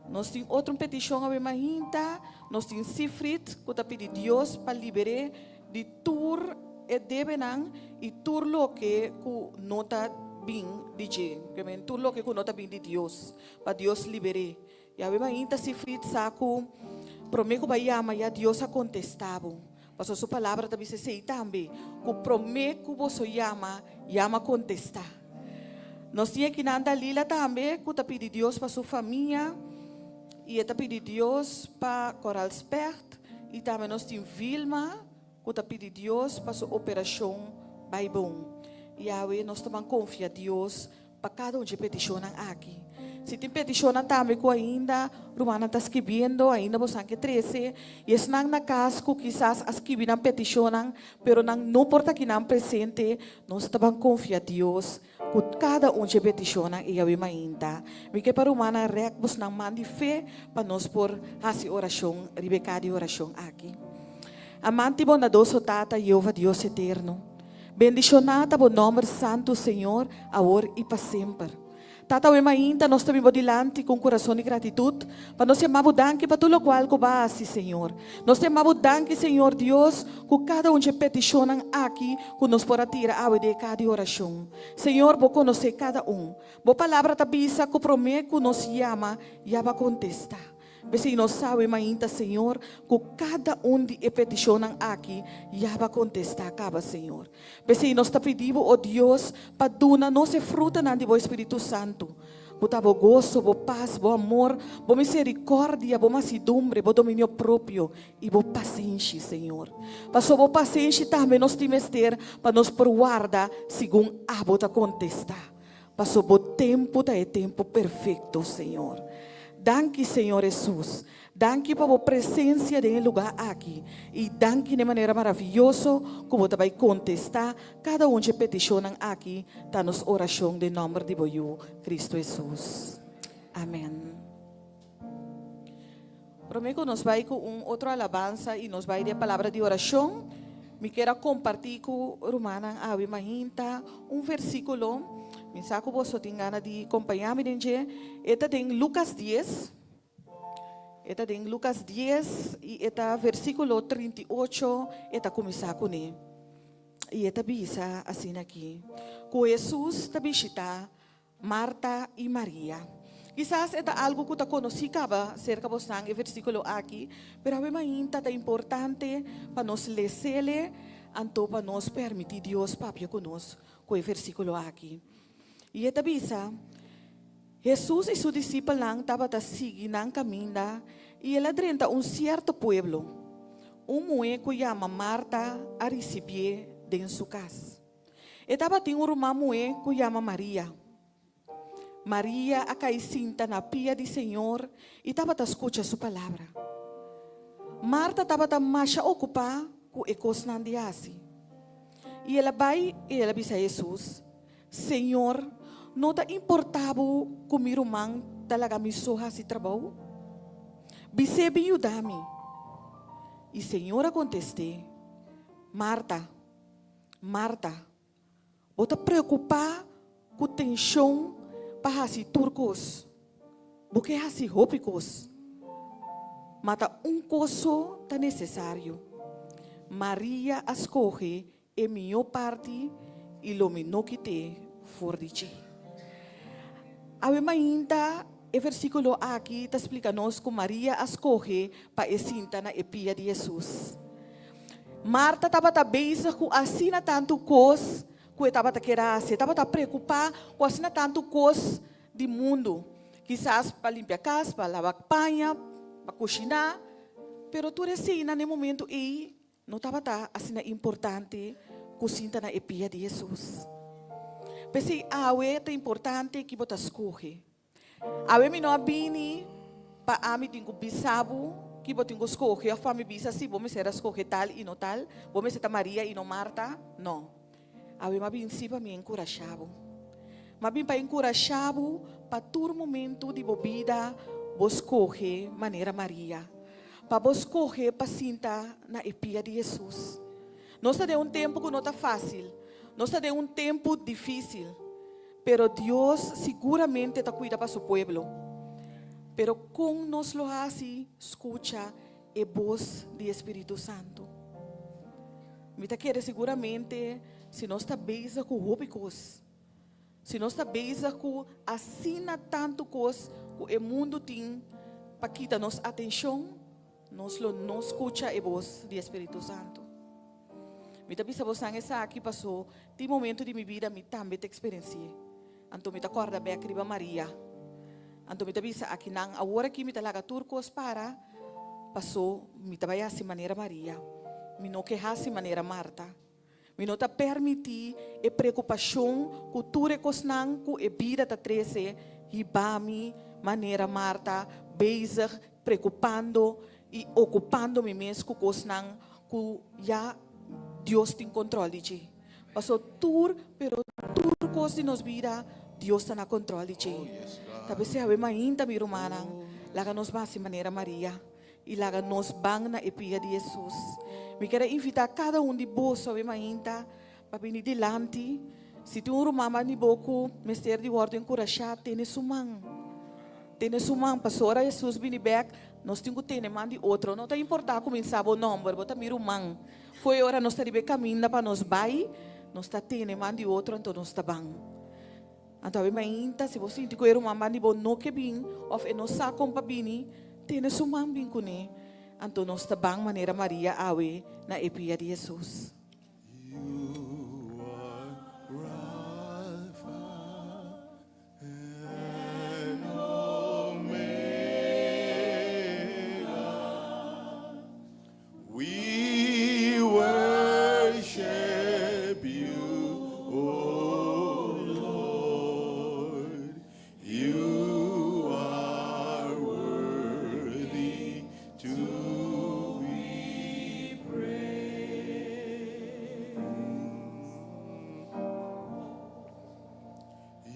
Nos tin otro un petishon awe mahinta, nos tin Sifrid ku ta pidi Dios pa liber'é di tur e debenan i tur loke ku no ta bin di dje, ke men tur loke ku no ta bin di Dios, pa Dios liber'é. I awe mahinta Sifrid sa ku promé ku bo a yama ya Dios a kontestá bo, pasobra su palabra ta bisa esei tambe, ku promé ku boso yama, yama kontestá. Nos tin akinan Dalila tambe ku ta pidi Dios pa su famia i e ta pidi Dios pa Coral Specht i tambe nos tin Vilma ku ta pidi Dios pa su operashon bai bon. Yahweh nos ta ban konfia Dios pa kada un dje petishonnan aki. Si tin petishonnan tambe ku ainda rumannan ta skibiendo, ainda bosan ke trese. I esnan na kas ku kisas a skibi nan petishonnan, pero nan no por ta akinan presente, nos ta ban konfia Dios ku kada un dje petishonnan ei awe mainta. Mi ke pa rumannan rèk bosnan man di fe pa nos por hasi orashon riba e ka di orashon aki. Amante i bondadoso Tata, Yehova Dios eterno, bendishoná ta bo nòmber santu, Señor, awor i pa semper. Tata awe mainta nos ta bin bo dilanti ku un kurason di gratitut pa nos yama bo danki pa tur lokual ku bo a hasi, Señor. Nos ta yama bo danki, Señor Dios, ku kada un dje petishonnan aki ku nos por a tira awe den e kaha di orashon. Señor, bo konosé kada un. Bo palabra ta bisa ku promé ku nos yama, ya bo a kontestá. P'esei nos sabe mainta, Señor, ku kada un di e petishonnan aki ya bo a kontestá kaba, Señor. P'esei nos ta pidi bo, o Dios, pa duna nos e frutanan di bo Espíritu Santu, ku ta bo goso, bo pas, bo amor, bo miserikòrdia, bo masidumbre, bo dominio propio i bo pasenshi, Señor. Pasobra bo pasenshi tambe nos tin mester pa nos por warda segun abo ta kontestá. Paso bo tempu ta e tempu perfekto, Señor. Danki, Señor Hesus. Danki pa bo presensia den e lugá aki. I danki na e manera maravioso ku bo ta bai kontestá kada un dje petishonnan aki, ta nos orashon den nòmber di bo Yu, Kristu Hesus. Amèn. Promé ku nos bai ku un otro alabansa i nos bai den e palabra di orashon, mi kier a kompartí ku rumannan awe mainta un versíkulo. Mi sa ku boso tin gana di kompañá mi den dje. E ta den Lukas dies. E ta den Lukas dies i e ta versíkulo 38 e ta kuminsá kuné. I e ta bisa asina aki, ku Hesus ta bishitá Marta i Maria. Kisas e ta algu ku ta konosí kaba serka bosnan e versíkulo aki, pero awe mainta ta importante pa nos les'ele anto pa nos permití Dios papia ku nos ku e versíkulo aki. I e ta bisa, Hesus i su disipelnan tabata sigui nan kaminda i el a drenta un sierto pueblo. Un muhé ku yama Marta a risibié den su kas. E tabatin un ruman muhé ku yama Maria. Maria a kai sinta na pia di Señor i tabata skucha su palabra. Marta tabata masha okupá ku e kosnan di hasi. I el a bai i el a bisa Hesus, Señor, no ta importá bo ku mi ruman ta laga mi so hasi trabou? Bis'é bin yuda mi. I Señor a kontest'é, Marta, Marta, bo ta preokupá ku tenshon pa hasi tur kos. Bo ke hasi hopi kos, ma ta un kos so ta nesesario. Maria a skohe e mihó parti i lo mi no kit'é for di dje. Awe mainta e versíkulo aki ta splika nos ku Maria a skohe pa e sinta na e pia di Hesus. Marta tabata bezig ku asina tantu kos ku e tabata kier hasi. E tabata preokupá ku asina tantu kos di mundu, kisas pa limpia kas, pa laba paña, pa kushiná. Pero tur eseinan na e momentu ei no tabata asina importante ku sinta na e pia di Hesus. P'esei awe ta importante ki bo ta skohe. Awe mi no a bini pa ami tin ku bisa bo ki bo tin ku skohe òf pa mi bisa si bo mester a skohe tal i no tal, bo mester ta Maria i no Marta. No. Awe mi a bin si pa mi enkurashá bo. Mi a bin pa enkurashá bo pa tur momentu di bo bida bo skohe manera Maria, pa bo skohe pa sinta na e pia di Hesus. Nos ta den un tempu ku no ta fásil. Nos ta den un tempu difísil. Pero Dios siguramente ta cuida pa su pueblo. Pero con nos lo haci scucha e bos di e Spiritu Santo? Mi ta kere siguramente si nos ta bezig cu hopi cos, si nos ta bezig cu asina tanto cos cu e mundo tin pa kita nos atencion, nos lo no scucha e bos di e Spiritu Santo. Mi ta bisa bosan esaki paso tin momento di mi bida mi tambe ta eksperensi'é. Anto mi ta kòrda bèk riba Maria. Anto mi ta bisa akinan, awor aki mi ta laga tur kos para paso mi ta bai hasi manera Maria. Mi no ke hasi manera Marta. Mi no ta permití e preokupashon ku tur e kosnan ku e bida ta trese. hiba mi manera Marta bezig preokupando i okupando mi mes ku kosnan ku ya Dios tin kontròl di dje. Paso tur, pero tur kos di nos bida, Dios ta na kontròl di dje. Ta p'esei awe mainta, mi rumannan, laga nos basi manera Maria i laga nos ban na e pia di Hesus. Mi kier a invitá kada un di boso awe mainta pa bini dilanti. Si tin un ruman banda di bo ku mester di wòrdu enkurashá, tene su man. Tene su man, pasobra ora Hesus bini bèk, nos tin ku tene man di otro. No ta importá kuminsá bo nòmber, bo ta mi ruman. Fo'i ora nos ta riba e kaminda pa nos bai, nos ta tene man di otro, anto nos ta ban. Anto awe mainta, si bo sinti ku e ruman ban di bo no ke bin òf e no sa kon pa bini, tene su man bin kuné. Anto nos ta ban manera Maria awe na e pia di Hesus. You are Alpha and Omega. We worship you, O Lord. You are worthy to be praised.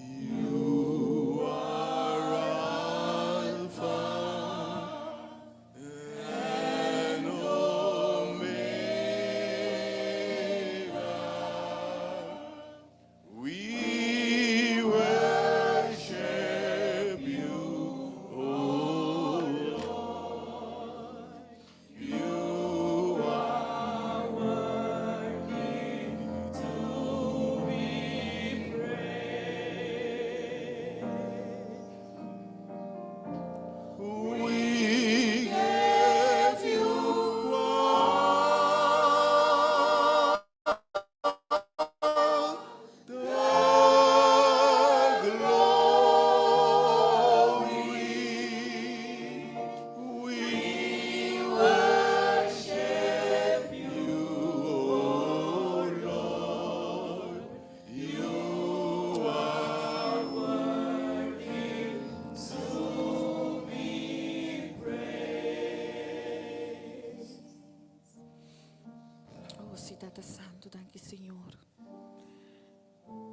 You are Alpha and Omega. We worship you, O Lord. You are worthy to be praised. We give you all the glory. We worship you, O Lord. You are worthy to be praised. Oh, si Tata Santu, danki Señor.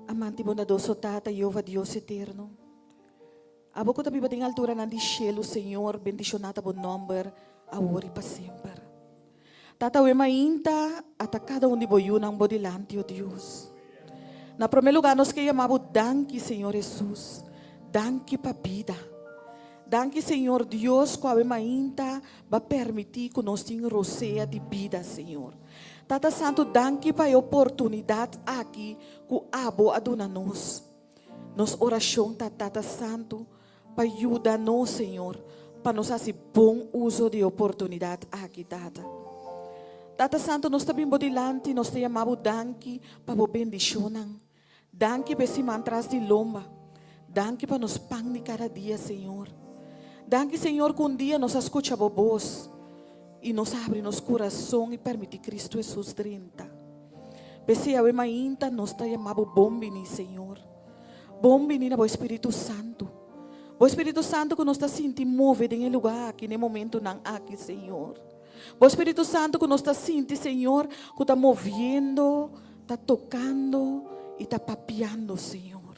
Amante bondadoso Tata, Jehova Dios eterno. Abo ku ta biba den alturanan di shelu, Señor, bendishoná ta bo nòmber awor i pa semper. Tata, awe mainta ata kada un di bo yunan bo dilanti, o Dios. Na promé lugá nos ke yama bo danki, Señor Hesus. Danki pa bida. Danki, Señor Dios, ku awe mainta Bo a permití ku nos tin rosea di bida, Señor. Tata Santu, danki pa e oportunidat aki ku Abo a duna nos. Nos orashon ta, Tata Santu, pa yuda nos, Señor, pa nos hasi bon uso di e oportunidat aki, Tata. Tata Santu, nos ta bin Bo dilanti, nos ta yama Bo danki pa Bo bendishonnan. Danki pa e siman tras di lomba. Danki pa nos pan di kada dia, Señor. Danki, Señor, ku un dia nos a skucha Bo bos i nos a habri nos kurason i permití Kristu Hesus drenta. P'esei awe mainta nos ta yama Bo bon biní, Señor. Bon biní na Bo Spiritu Santu. Bo Spiritu Santu ku nos ta sinti move den e lugá aki, na e momentunan aki, Señor. Bo Spiritu Santu ku nos ta sinti, Señor, ku ta moviendo, ta tokando i ta papiando, Señor.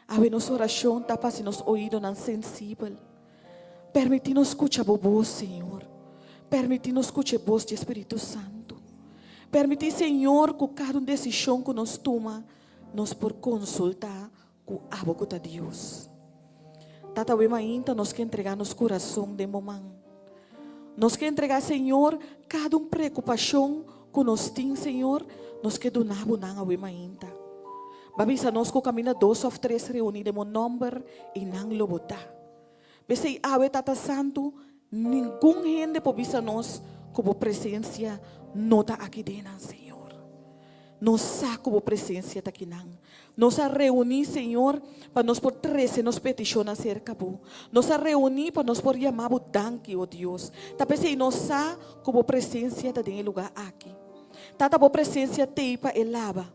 Awe nos orashon ta pa hasi nos oidonan sensibel. Permití nos skucha Bo bos, Señor. Permití nos skucha e bos di e Spiritu Santu. Permití, Señor, ku kada un desishon ku nos tuma, nos por konsultá ku Abo ku ta Dios. Tata awe mainta nos ke entregá nos kurason den Bo man. Nos ke entregá, Señor, kada un preokupashon ku nos tin, Señor, nos ke duna Bo nan awe mainta. Bo a bisa nos ku kaminda dos òf tres reuní den Bo nòmber i nan lo Bo ta. P'esei awe, Tata Santu, ningun hende por bisa nos ku Bo presensia no ta aki den nan, Señor. Nos sa ku Bo presensia ta akinan. Nos a reuní, Señor, pa nos por trese nos petishonnan serka Bo. Nos a reuní pa nos por yama Bo danki, o Dios. Ta p'esei nos sa ku Bo presensia ta den e lugá aki. Tata, Bo presensia t'ei pa e laba.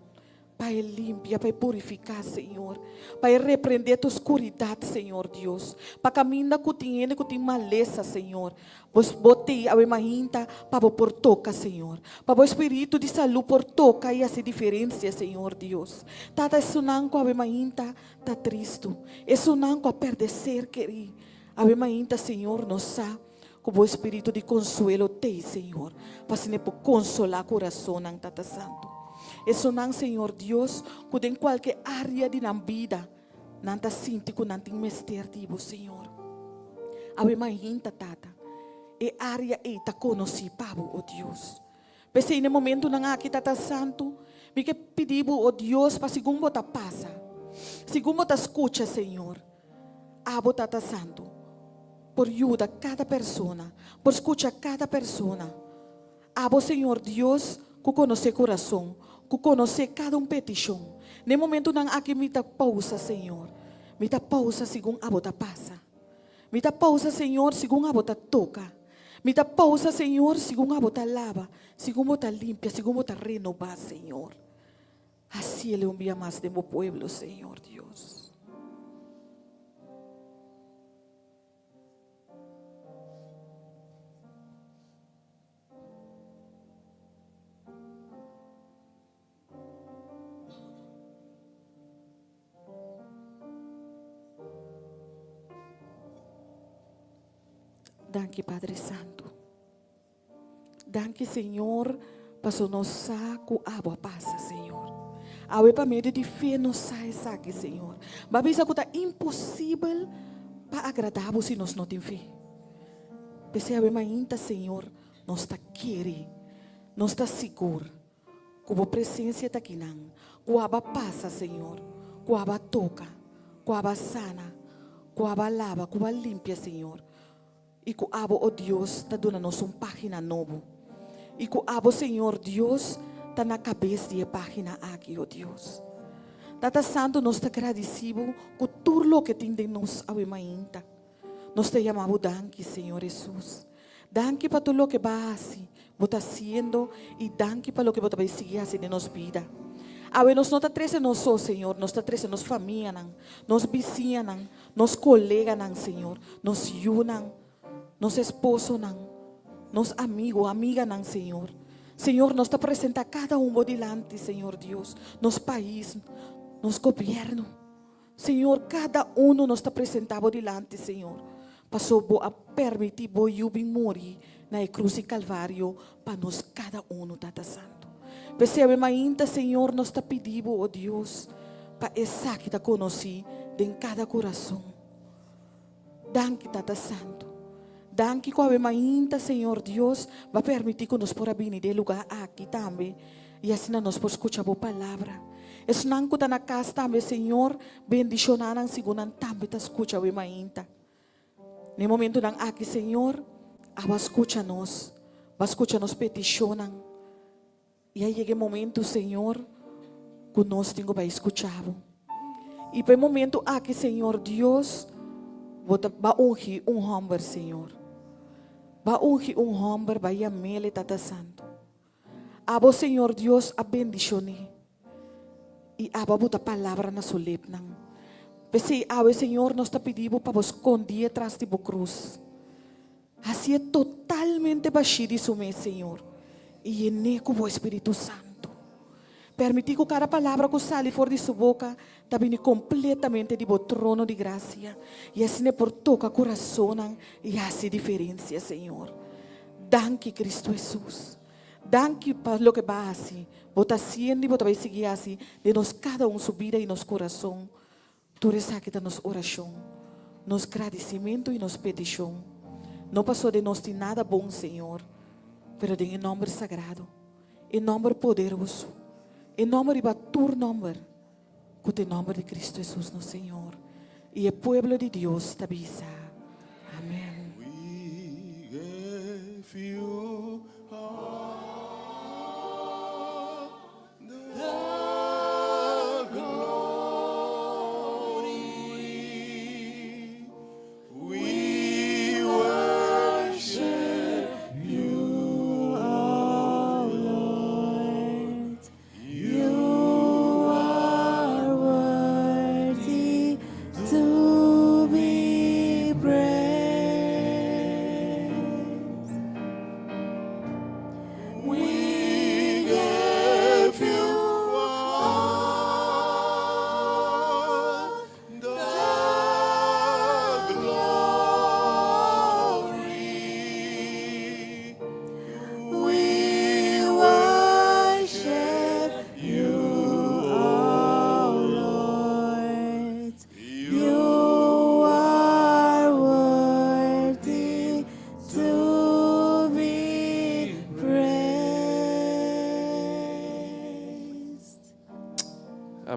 Pa e limpia, pa e purifiká, Señor. Pa e reprendé tur skuridat, Señor Dios. Pa kaminda ku tin hende ku tin malesa, Señor. Bo bo tei awe mainta pa bo por toka, Señor. Pa bo Spiritu di salú por toka i hasi diferensia, Señor Dios. Tata, esunnan ku awe mainta ta tristu, esunnan ku a pèrdè ser kerí, awe mainta, Señor, nos sa ku bo Spiritu di konsuelo tei, Señor, pa asina e por konsolá kurasonnan, Tata Santu. Esunnan, Señor Dios, ku den kualke área di nan bida, Nan ta sinti ku nan tin mester di bo, Señor. Awe mainta, Tata, e área ei ta konosí pa bo, o Dios. P'esei na e momentunan aki, Tata Santu, mi ke pidi bo, o Dios, pa segun bo ta pasa, segun bo ta skucha, Señor, abo, Tata Santu, por yuda kada persona, por skucha kada persona. Abo, Señor Dios, ku konosé kurason, ku konosé kada un petishon. Na e momentunan aki mi ta pousa, Señor. Mi ta pousa segun Abo ta pasa. Mi ta pousa, Señor, segun Abo ta toka. Mi ta pousa, Señor, segun Abo ta laba, segun Bo ta limpia, segun Bo ta renobá, Señor. Hasiel un bia mas den Bo pueblo, Señor Dios. Danki Padre Santu. Danki Señor, paso nos sa ku abo a pasa, Señor. Awe pa medio di fe nos sa esaki, Señor. Bo a bisa ku ta imposibel pa agradá bo si nos no tin fe. P'esei awe mainta, Señor, nos ta kere, nos ta sigur ku Bo presensia ta akinan, ku aba pasa, Señor, ku aba toka, ku aba sana, ku aba laba, ku aba limpia, Señor, i ku abo, o Dios, ta duna nos un página nobo, i ku abo, Señor Dios, ta na kabes di e página aki, o Dios. Tata Santu, nos ta gradisí Bo ku tur loke tin den nos awe mainta. Nos ta yama bo danki, Señor Hesus. Danki pa tur loke bo a hasi, bo ta hasiendo i danki pa loke bo ta bai sigui hasi den nos bida. Awe nos no ta trese nos so, Señor, nos ta trese nos famianan, nos bisiñanan, nos koleganan, Señor, nos yunan, nos esposonan, nos amigo, amiganan, Señor. Señor, nos ta presenta kada un bo dilanti, Señor Dios, nos pais, nos gobierno. Señor, kada uno nos ta presenta Bo dilanti, Señor, paso Bo a permiti Bo Yu bin muri na e cruz di Calvario pa nos kada uno, Tata Santo. P'esei awe mainta, Señor, nos ta pidi Bo, o Dios, pa esaki ta conoci den kada corazon. Danki, Tata Santo. Danki cu awe mainta, Señor Dios, Bo a permiti cu nos por a bini den e lugar aki tambe y asina nos por scucha Bo palabra. Esnan cu ta na cas tambe, Señor, bendiciona nan segun nan tambe ta scucha awe mainta. Na e momentonan aki, Señor, abo a scucha nos, Bo a scucha nos peticionnan. I a yega e momento, Señor, ku nos tin ku bai skucha Bo. I pa e momento aki, Señor Dios, Bo ta ba ungi un hòmber, Señor. Ba ungi un hòmber, ba yam'el e Tata Santu. Abo, Señor Dios, a bendishon'é. I abo a buta palabra na su lepnan. P'esei awe, Señor, nos ta pidi Bo pa Bo skondié tras di Bo krus. Hasié totalmente bashí di su mes, Señor, i yen'é ku bo Espíritu Santu. Permití ku kada palabra ku sali for di su boka ta bini kompletamente di bo trono di grasia, i asina e por toka kurasonnan i hasi diferensia, Señor. Danki, Kristu Hesus. Danki pa loke bo a hasi, bo ta hasiendo i bo ta bai sigui hasi den nos kada un su bida i nos kurason. Tur esaki ta nos orashon, nos gradisimentu i nos petishon, no pasobra den nos tin nada bon, Señor, pero den e nòmber sagrado, e nòmber poderoso, e nòmber riba tur nòmber, ku ta e nòmber di Kristu Hesus nos Señor. I e pueblo di Dios ta bisa, Amèn. We give you all the glory. We worship you, our Lord. You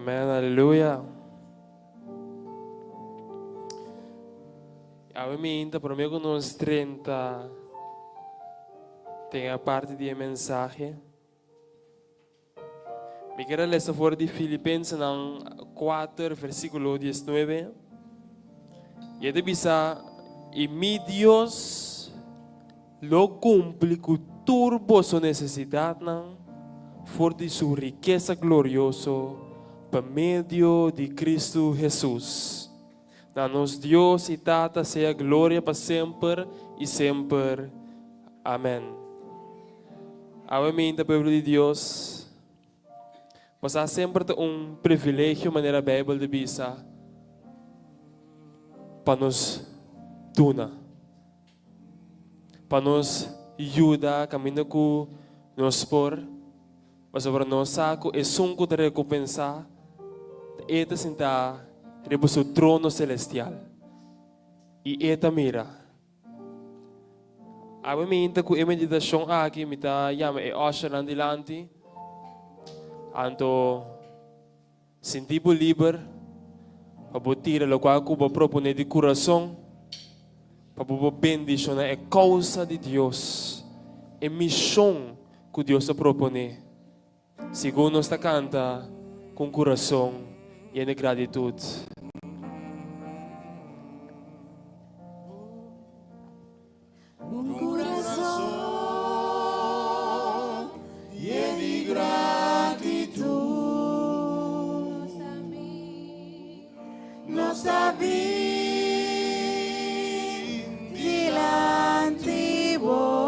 Amen, aleluya. Awe mi inta prome ku nos drenta den e parti di e mensahe. Mi kier a lesa for di Filipensenan 4 versíkulo 19. I e ta bisa, I mi Dios lo kumpli ku tur boso nesesidatnan for di su rikesa glorioso pa medio di Kristu Hesus. Na nos Dios i Tata sea gloria pa semper i semper. Amen. Awe mi ta pueblo di Dios. Pasá semper ta un privilegio manera Bijbel ta bisa pa nos duna. Pa nos yuda kaminda ku nos por. Pasobra nos sa ku esun ku ta rekompensá ta e ta sintá riba su trono selestial, i e ta mira. Awe mi hinta ku e meditashon aki mi ta yama e ushernan dilanti, anto sinti bo liber pa bo tira lokual ku bo a proponé di kurason pa bo por bendishoná e kousa di Dios, e mishon ku Dios a proponé. Segun nos ta kanta ku un kurason yen di gratitut. Un kurason yen di gratitut. Nos ta bin dilanti bo.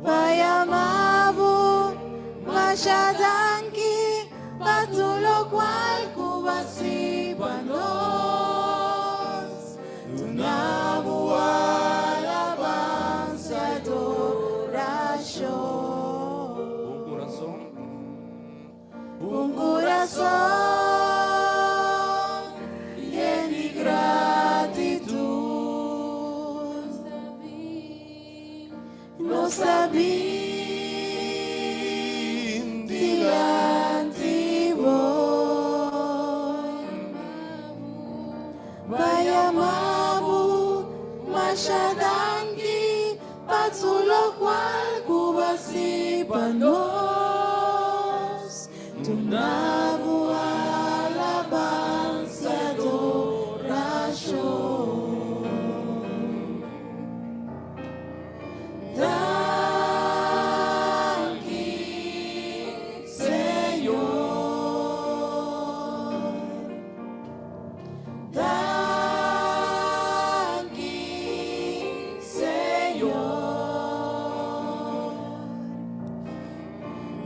Pa yama bo masha danki pa tur lokual ku bo a hasi pa nos. Duna bo alabansa i adorashon. Un kurason yen di gratitut. Nos ta bin dilanti bo. Pa yama bo masha danki pa tur lokual ku bo a hasi pa nos. Duna bo alabansa i adorashon. Danki, Señor. Danki, Señor.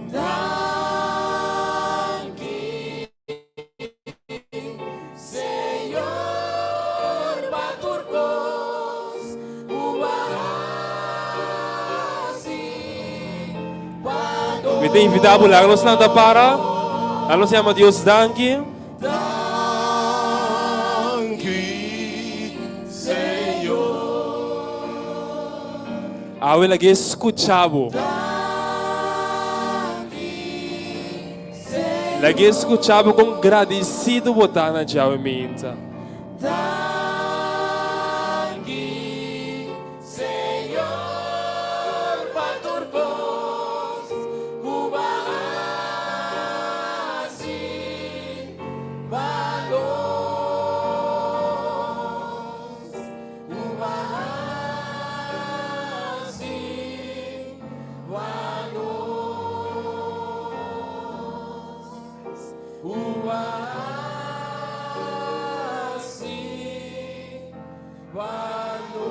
Danki. Señor pa tur kos ku bo a hasi pa nos. Mi ta invitá bo laga nos lanta para, laga nos yama Dios danki. Danki, Señor. Awe lag'é skucha bo. Lag'é skucha bo kon gradisido bo ta na Yahweh minta. Danki, Señor, pa tur kos ku bo a hasi pa nos, ku bo a hasi pa nos.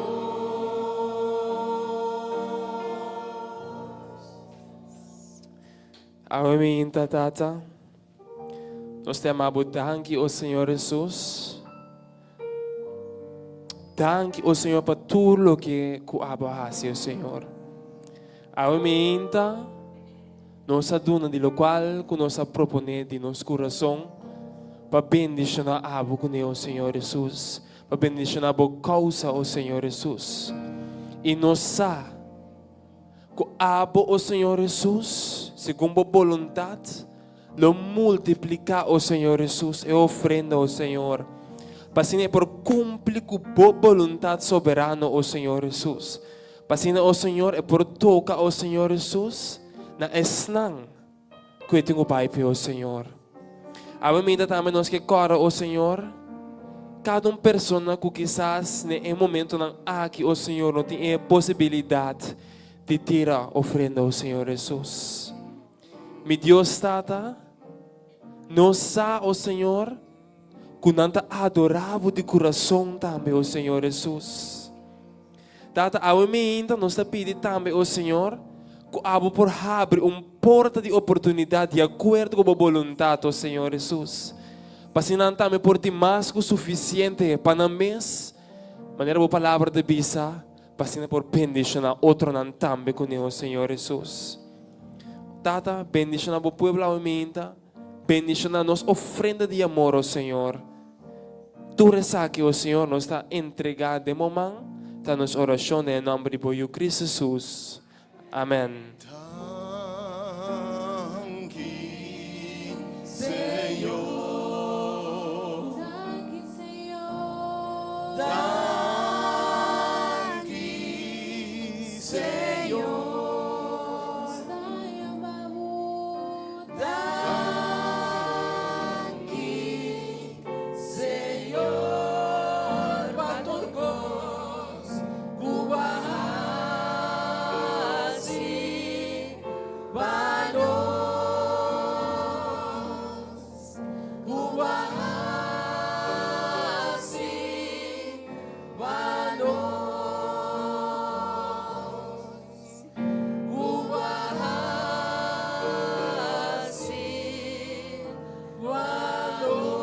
Awe mi inta Tata, nos te ama bo danki o Señor Jesus. Danki o Señor pa tur loke ku abo a hasi o Señor. Awe mi inta Nos a duna di lokual ku nos a proponé di nos kurason pa bendishoná abo kuné, o Señor Hesus, pa bendishoná bo kousa, o Señor Hesus. I nos sa Ku abo, o Señor Hesus, segun bo boluntat, lo multipliká, o Señor Hesus, e ofrenda, o Señor, pa asina e por kumpli ku bo boluntat soberano, o Señor Hesus. Pa asina, o Señor, e por toka, o Señor Hesus, na esnan ku e tin ku bai p'e, o Señor. Awe minta tambe nos ke kòrda, o Señor, kada un persona ku kisas den e momentonan aki, o Señor, no tin e posibilidat di tira ofrenda, o Señor Hesus. Mi Dios Tata, nos sa, o Señor, ku nan ta adorá Bo di kurason tambe, o Señor Hesus. Tata, awe meinta nos ta pidi tambe, o Señor, ku abo por habri un porta di oportunidat di akuerdo ku bo boluntat, o Señor Hesus, pa asina nan tambe por tin mas ku sufisiente pa nan mes, manera bo palabra ta bisa, pa asina por bendishoná otronan tambe kuné, o Señor Hesus. Tata, bendishoná bo pueblo awe meinta. Bendiciona nos ofrenda di amor, o Señor. Tur esaki, o Señor, nos ta entrega den bo man, ta nos oracion den e nomber di bo Yu Cristo Jesus. Amen. Danki, Señor. Danki, Señor. Danki, Señor. Nos ta yama bo. Danki, Señor, pa tur kos ku bo a hasi pa nos, ku bo a hasi pa nos. Ku bo a hasi pa nos.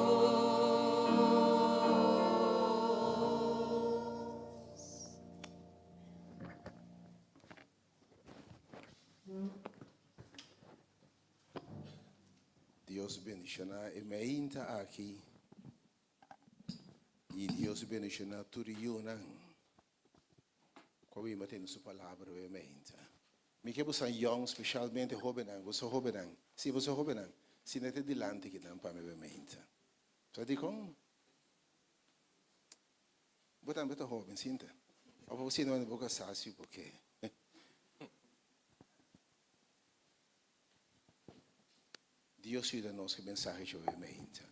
Dios bendiciona e meinta aki y Dios bendiciona tur yunan. Ku a bimba tene su palabra den mente. Mi ke boso yòn, spesialmente hóbennan, boso hóbennan, sí, boso hóbennan, sinta te dilanti kinan pa mi den mente. Sa dikon? Bo tambe ta hóben, sinta. Òf bo sinta manera bo kasá, sí, bo ke. Dios yuda nos ku e mensahe djobe den mente.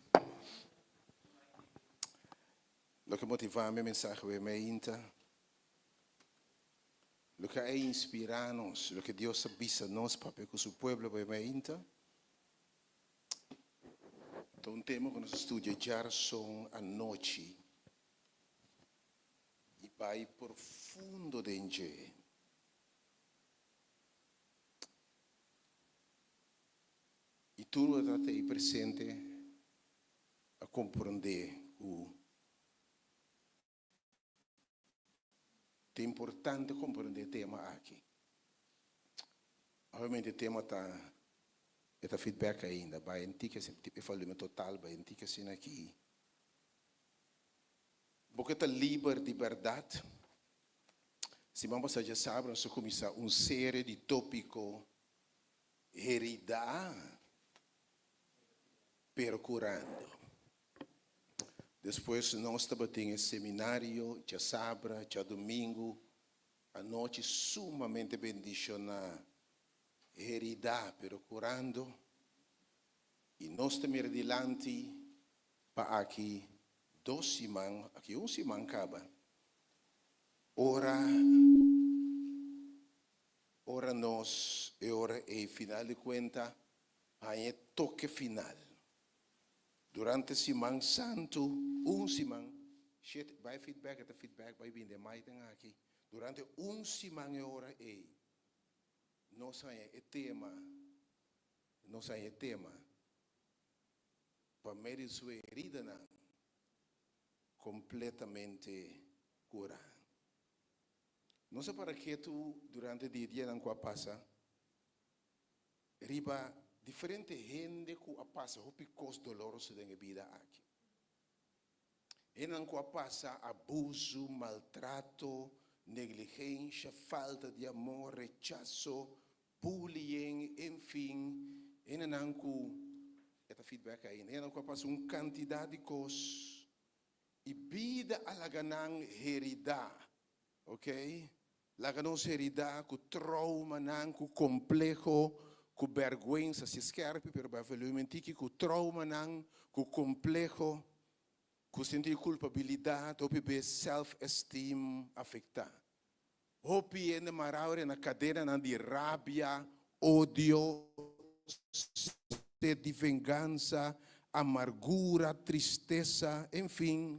Loke motivá mi mensahe awe mainta, loke a inspirá nos, loke Dios a bisa nos papia ku su pueblo awe mainta, ta un tema ku nos a studia djarazon anochi i bai profundo den dje. I tur ku ta ei presente a komprondé ku ta importante komprondé e tema aki. Obviamente e tema ta e ta feedback ainda, bai en tiki asina, e volumen total bai en tiki asina aki. Bo ke ta liber di bèrdat? Siman pasá djasabra nos a kuminsá un serie di tópiko Heridá. pero curando. Despues nos tabatin e seminario djasabra, djadumingu anochi sumamente bendiciona, herida pero curando, y nos ta mira dilanti pa aki dos siman, aki un siman caba, ora ora nos e ora ey final di cuenta Haña e toke final. Durante Siman Santu, un siman, shit, bai feedback, e ta feedback bai bini den maiten aki. Durante un siman e ora ei, nos haña e tema, nos haña e tema, Pa medio di su heridanan completamente cura. Nos a para ketu durante di e dianan cu a pasa. Riba diferente hende ku a pasa hopi kos doloroso den e bida aki. Hendenan ku a pasa abusu, maltrato, Negligensha, falta di amor, rechaso, bullying, enfin, hendenan ku e ta feedback ainda, hendenan ku a pasa un kantidat di kos i bida a laga nan heridá, ok, laga nos heridá ku troumanan, ku kompleho, ku bèrgwensa, si skèrpi pero bai volumen tiki, ku troumanan, ku kompleho, ku sinti kulpabilidat, hopi bes self-esteem afektá. Hopi hende mará ora na kadenanan di rabia, odio, sed di vengansa, amargura, tristesa, enfin.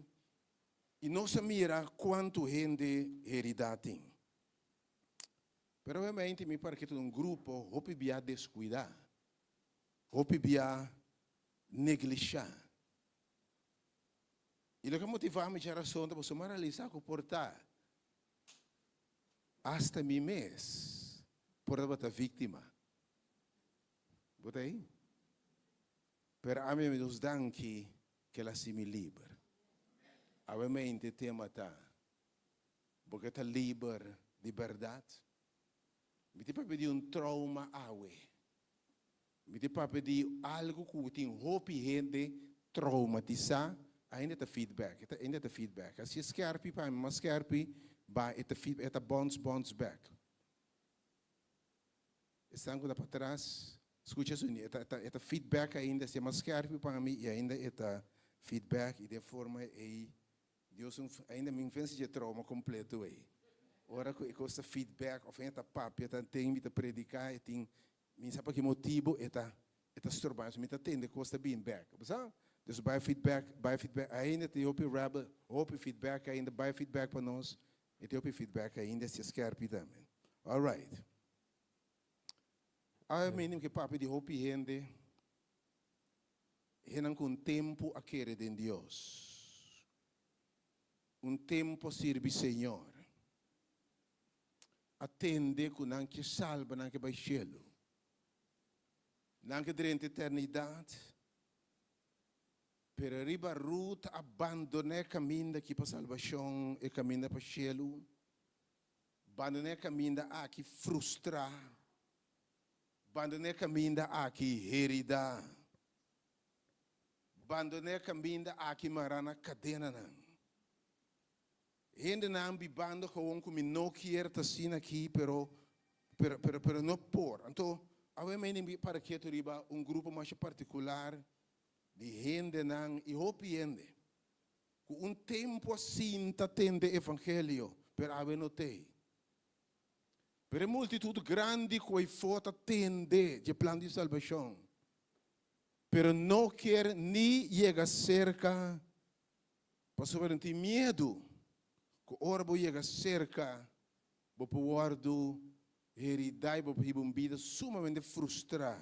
I nos a mira kuantu hende heridá tin. Pero obviamente mi parke ta un grupo hopi bia deskuidá, hopi bia neglishá. I loke a motivá mi dje rason ta pasobra mi a realisá ku por ta asta mi mes por tabata víktima. Bo ta ei? Pero ami mi Dios danki ku el a hasi mi liber. Awe mente e tema ta, Bo ke ta liber di bèrdat? Mi tin papia di un trauma awe. Mi tin papia di algu ku tin hopi hende traumatisá, ainda ta feedback, e ta ainda ta feedback. Asi e skèrpi pa mi mas skèrpi, ba e ta feed e ta bounce bounce back. Esnan ku ta patras, skucha su e ta e ta feedback ainda, si e mas skèrpi pa mi i ainda e ta feedback i den forma ei Dios un ainda mi vense dje trauma completo ei. Ora cu e cos ta feedback of hende ta papia ta ten mi ta predica e tin mi sa pa ki motibo e ta e ta stroba mi ta tende cos ta bin bek. Bo sa? Dus bai feedback bai feedback ainda tin hopi rebel hopi feedback ainda bai feedback pa nos e tin hopi feedback ainda si e skerpi tambe. Alright. Awe mi ke papia di hopi hende. Hennan ku un tempu a kere den Dios, un tempu a sirbi Señor, a tende ku nan ke salba, nan ke bai shelu, nan ke drenta eternidat, pero riba ruta a bandoná e kaminda aki pa salbashon, e kaminda pa shelu, bandoná e kaminda aki frustrá. Bandoné kaminda aki heridá. Bandoné kaminda aki mará na kadenanan. Hendenan bibando gewoon ku mi no kier ta asina aki pero pero pero pero no por. Anto awe mi a para ketu riba un grupo masha partikular di hendenan i hopi hende ku un tempu a sinta tende evangelio pero awe no t'ei. Pero e multitut grandi ku eifó ta tende dje plan di salbashon, pero no kier ni yega serka, pasobra nan tin miedu ku ora bo yega serka bo por wòrdu heridá i bo por hiba un bida sumamente frustrá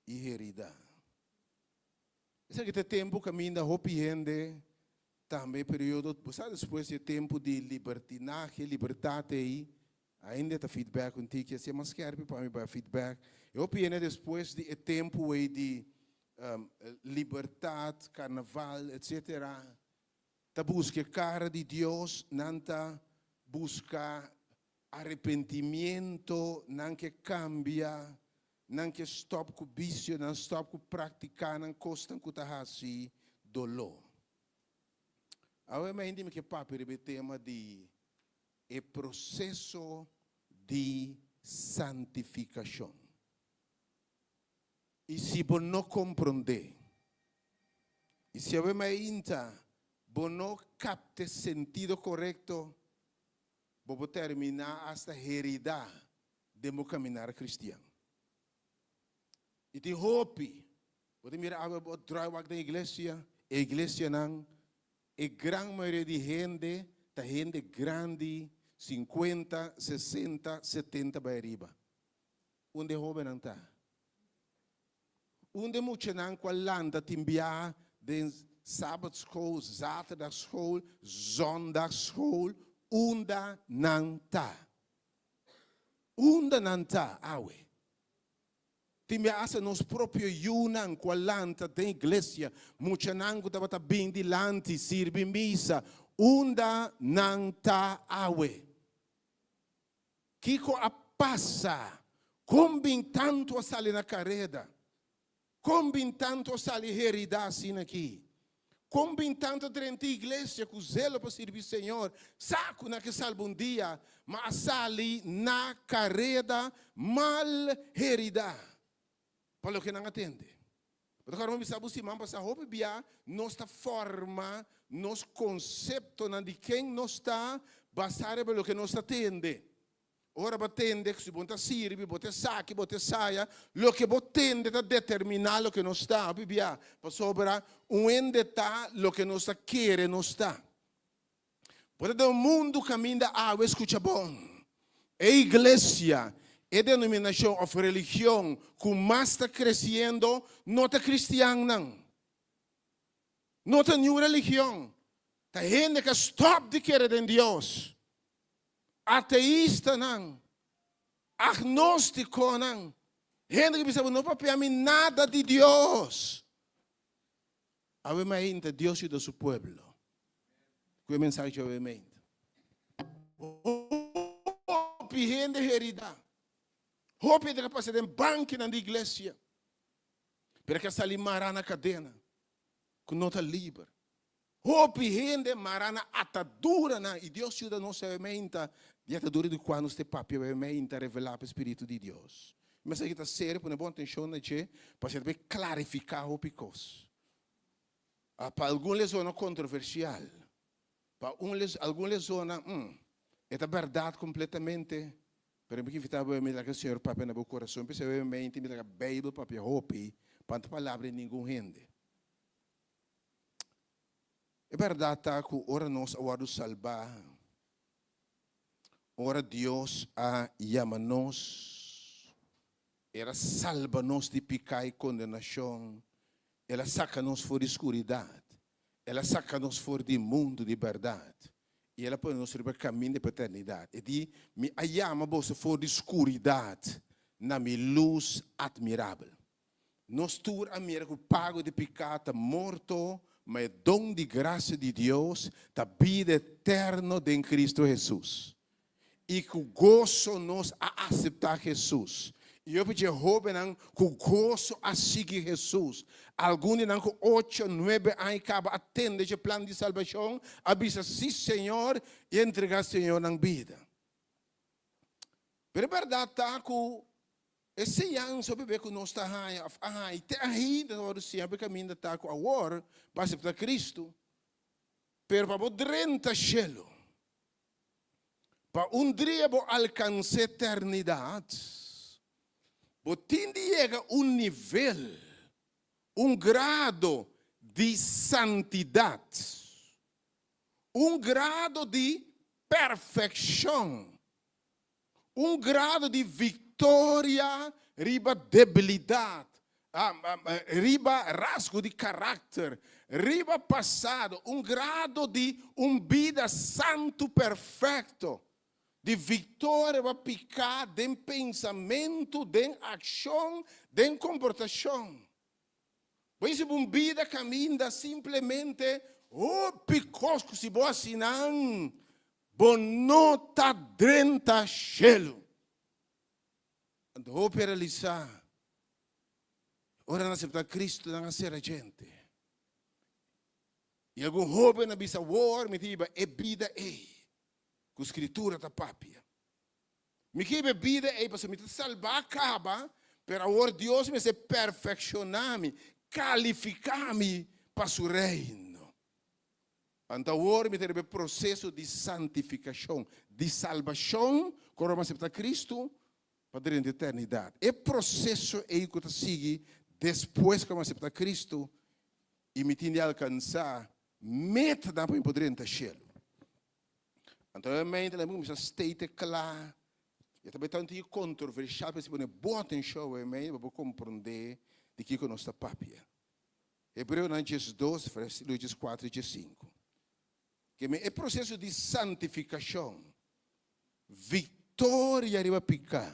i heridá. Esaki ta e tempu kaminda hopi hende Tambe e periodo, bo sa despues di e tempu di libertinahe, libertat ei, ainda e ta feedback un tiki, así e mas skerpi pa mi bai feedback. E hopi hende despues di e tempu ei di libertat, karnaval, etcetera, ta buska e kara di Dios, nan ta buska arepentimiento, nan ke kambia, nan ke stòp ku bisio, nan stòp ku praktiká nan kosnan ku ta hasi doló. Awe mainti mi ke papia riba e tema di e proseso di santifikashon. I si bo no komprondé, i si awe mainta bo no kapta e sentido korekto, bo por terminá asta heridá den bo kaminar kristian. I tin hopi, bo ta mira awe bo draai wak den iglesia, e iglesianan, e gran mayoria di hende ta hende grandi, sinkuenta, sesenta, setenta bai ariba. Unda e hobennan ta? Unda e muchanan ku a lanta tin biaha den Sabbatschool, Zaterdagschool, Zondagschool, unda nan ta? Unda nan ta awe? Tin bia hasta nos propio yunan ku a lanta den iglesia, muchanan ku tabata bin dilanti sirbi misa, unda nan ta awe? Kiko a pasa? Kon bin tantu a sali na kareda? Kon bin tantu a sali heridá asina aki? Kon bin tantu a drenta iglesia ku zelo pa sirbi Señor, sa ku nan ke salba un dia, ma a sali na kareda mal heridá pa loke nan a tende? Bo ta kòrda mi bisa bo siman pasá hopi bia nos ta forma nos konseptonan di ken nos ta basá riba loke nos ta tende. Ora bo tende ku si bo no ta sirbi, bo ta esaki, bo ta esaya, loke bo tende ta determiná loke nos ta. Hopi bia, pasobra un hende ta loke nos ta kere nos ta. Bo ta den un mundu kaminda awe skucha bon. E iglesia, e denominashon òf religion ku mas ta kresiendo no ta kristiannan. No ta niun religion. Ta hende ku a stòp di kere den Dios. Ateistanan, agnóstikonan, hende ku bisa bo no papia mi nada di Dios. Awe mainta Dios yuda su pueblo ku e mensahe dje awe mainta. Hopi hende heridá, hopi hende ka pasa den bankinan di iglesia, pero ke a sali mará na kadena ku no ta liber. Hopi hende mará na ataduranan, i Dios yuda nos awe mainta di atadura di kua nos te papia awe mainta revelá pa e Spiritu di Dios. E mensahe ta serio, pone bon atenshon na dje pa asina ta por klarifiká hopi kos. Pa algun le zona kontroversial, pa un le algun le zona, mm, e ta bèrdat kompletamente, pero mi ke invitá bo mi laga e Señor papia na bo kurason. P'esei awe mainta mi laga Beibel papia hopi, pa no ta palabra di ningun hende. E bèrdat ta ku ora nos a wòrdu salbá, ora Dios a yama nos, El a salba nos di piká i kondenashon, El a saka nos for di skuridat, El a saka nos for di mundu di bèrdat, i El a pone nos riba e kaminda pa eternidat. E di, Mi a yama boso for di skuridat na mi lus atmirabel. Nos tur a mira ku pago di piká ta morto, ma e don di grasia di Dios ta bida eterno den Kristu Hesus. I ku goso nos a aseptá Hesus. I hopi dje hóbennan ku goso a sigui Hesus. Algun di nan ku ocho, nuebe aña kaba a tende dje plan di salbashon, a bisa, Sí, Señor, i a entregá Señor nan bida. Pero e bèrdat ta ku E siñansa hopi be ku nos ta haña òf a haña i te ainda ta wòrdu siña hopi kaminda ta ku awor bo aseptá Kristu, pero pa bo drenta shelu, pa un dria bo alkansá eternidat, bo tin di yega un nivel, un grado di santidat, un grado di perfekshon. Un grado di viktoria riba debilidat, riba rasgo di karakter, riba pasado, un grado di un bida santu perfekto, di viktoria riba piká den pensamentu, den akshon, den komportashon. Bo hasi bo un bida kaminda simplemente hopi kos ku si bo hasi nan, bo no ta drenta shelu. Anto hopi a realisá, ora nan aseptá Kristu nan a sera djente. I algun hóben a bisa, Awor mi ta hiba e bida ei ku Skritura ta papia. Mi ke hiba e bida ei pasobra mi ta salbá kaba, pero awor Dios mester perfekshoná mi, kalifiká mi pa su Reino. Anto awor mi ta riba e proseso di santifikashon, di salbashon, ku ora mi aseptá Kristu pa drenta eternidat. E proseso ei ku ta sigui despues ku mi aseptá Kristu i mi tin di alkansá metanan pa mi por drenta shelu. Anto e mente la mi kuminsá steite kla. E ta bai tantu i kontroversial, pero si pone bon atenshon e mente pa bo komprondé di kiko nos ta papia. Hebreonan 12, versíkulo 14 i 15. Ke men e proseso di santifikashon, viktoria riba piká,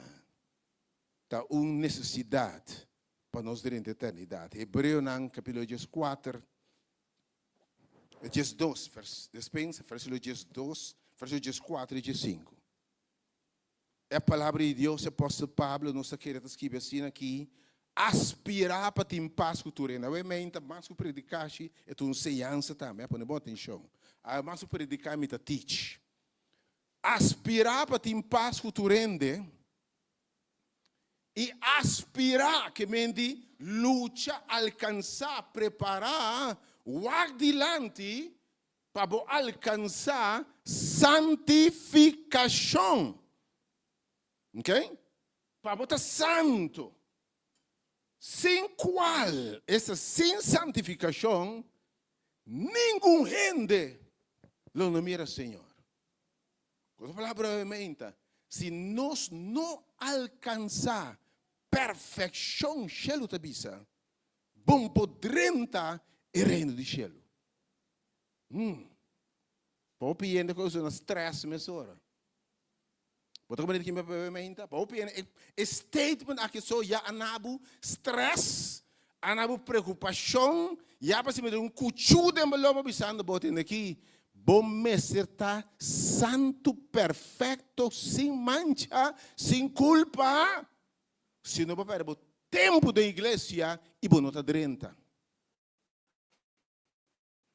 ta un nesesidat pa nos drenta eternidat. Hebreonan kapítulo 14, 12, vers, despensa, versíkulo 12, versíkulo 14 i 15. E palabra di Dios, Apòstel Pablo nos ta kere ta skibi asina aki, Aspirá pa tin pas ku tur hende. Awe mei ta mas ku prediká shi, e ta un enseñansa tambe. A pone bon atenshon. Awe mas ku prediká mi ta teach. Aspirá pa tin pas ku tur hende i aspirá ke men di lucha, alkansá, prepará, wak dilanti Pa bo alkansá santifikashon. Ok? Pa bo ta santu. Sin kual, esta sin santifikashon, ningun hende lo no mira Señor. Ku otro palabra obviamente, si nos no alkansá perfekshon, shelu ta bisa, bon por drenta e reino di shelu. Hmm. Pa hopi hende ku na stress mesora. Bo ta comprende kin papia meinta? Pa hopi hende e statement aki so ya a nabu stress, a nabu preokupashon, ya pa si un kuchu den bo lobo bisando bo tende aki, bo mester ta santu, perfekto, sin mancha, sin kulpa, si no bo perde bo tempu den iglesia i bo no ta drenta.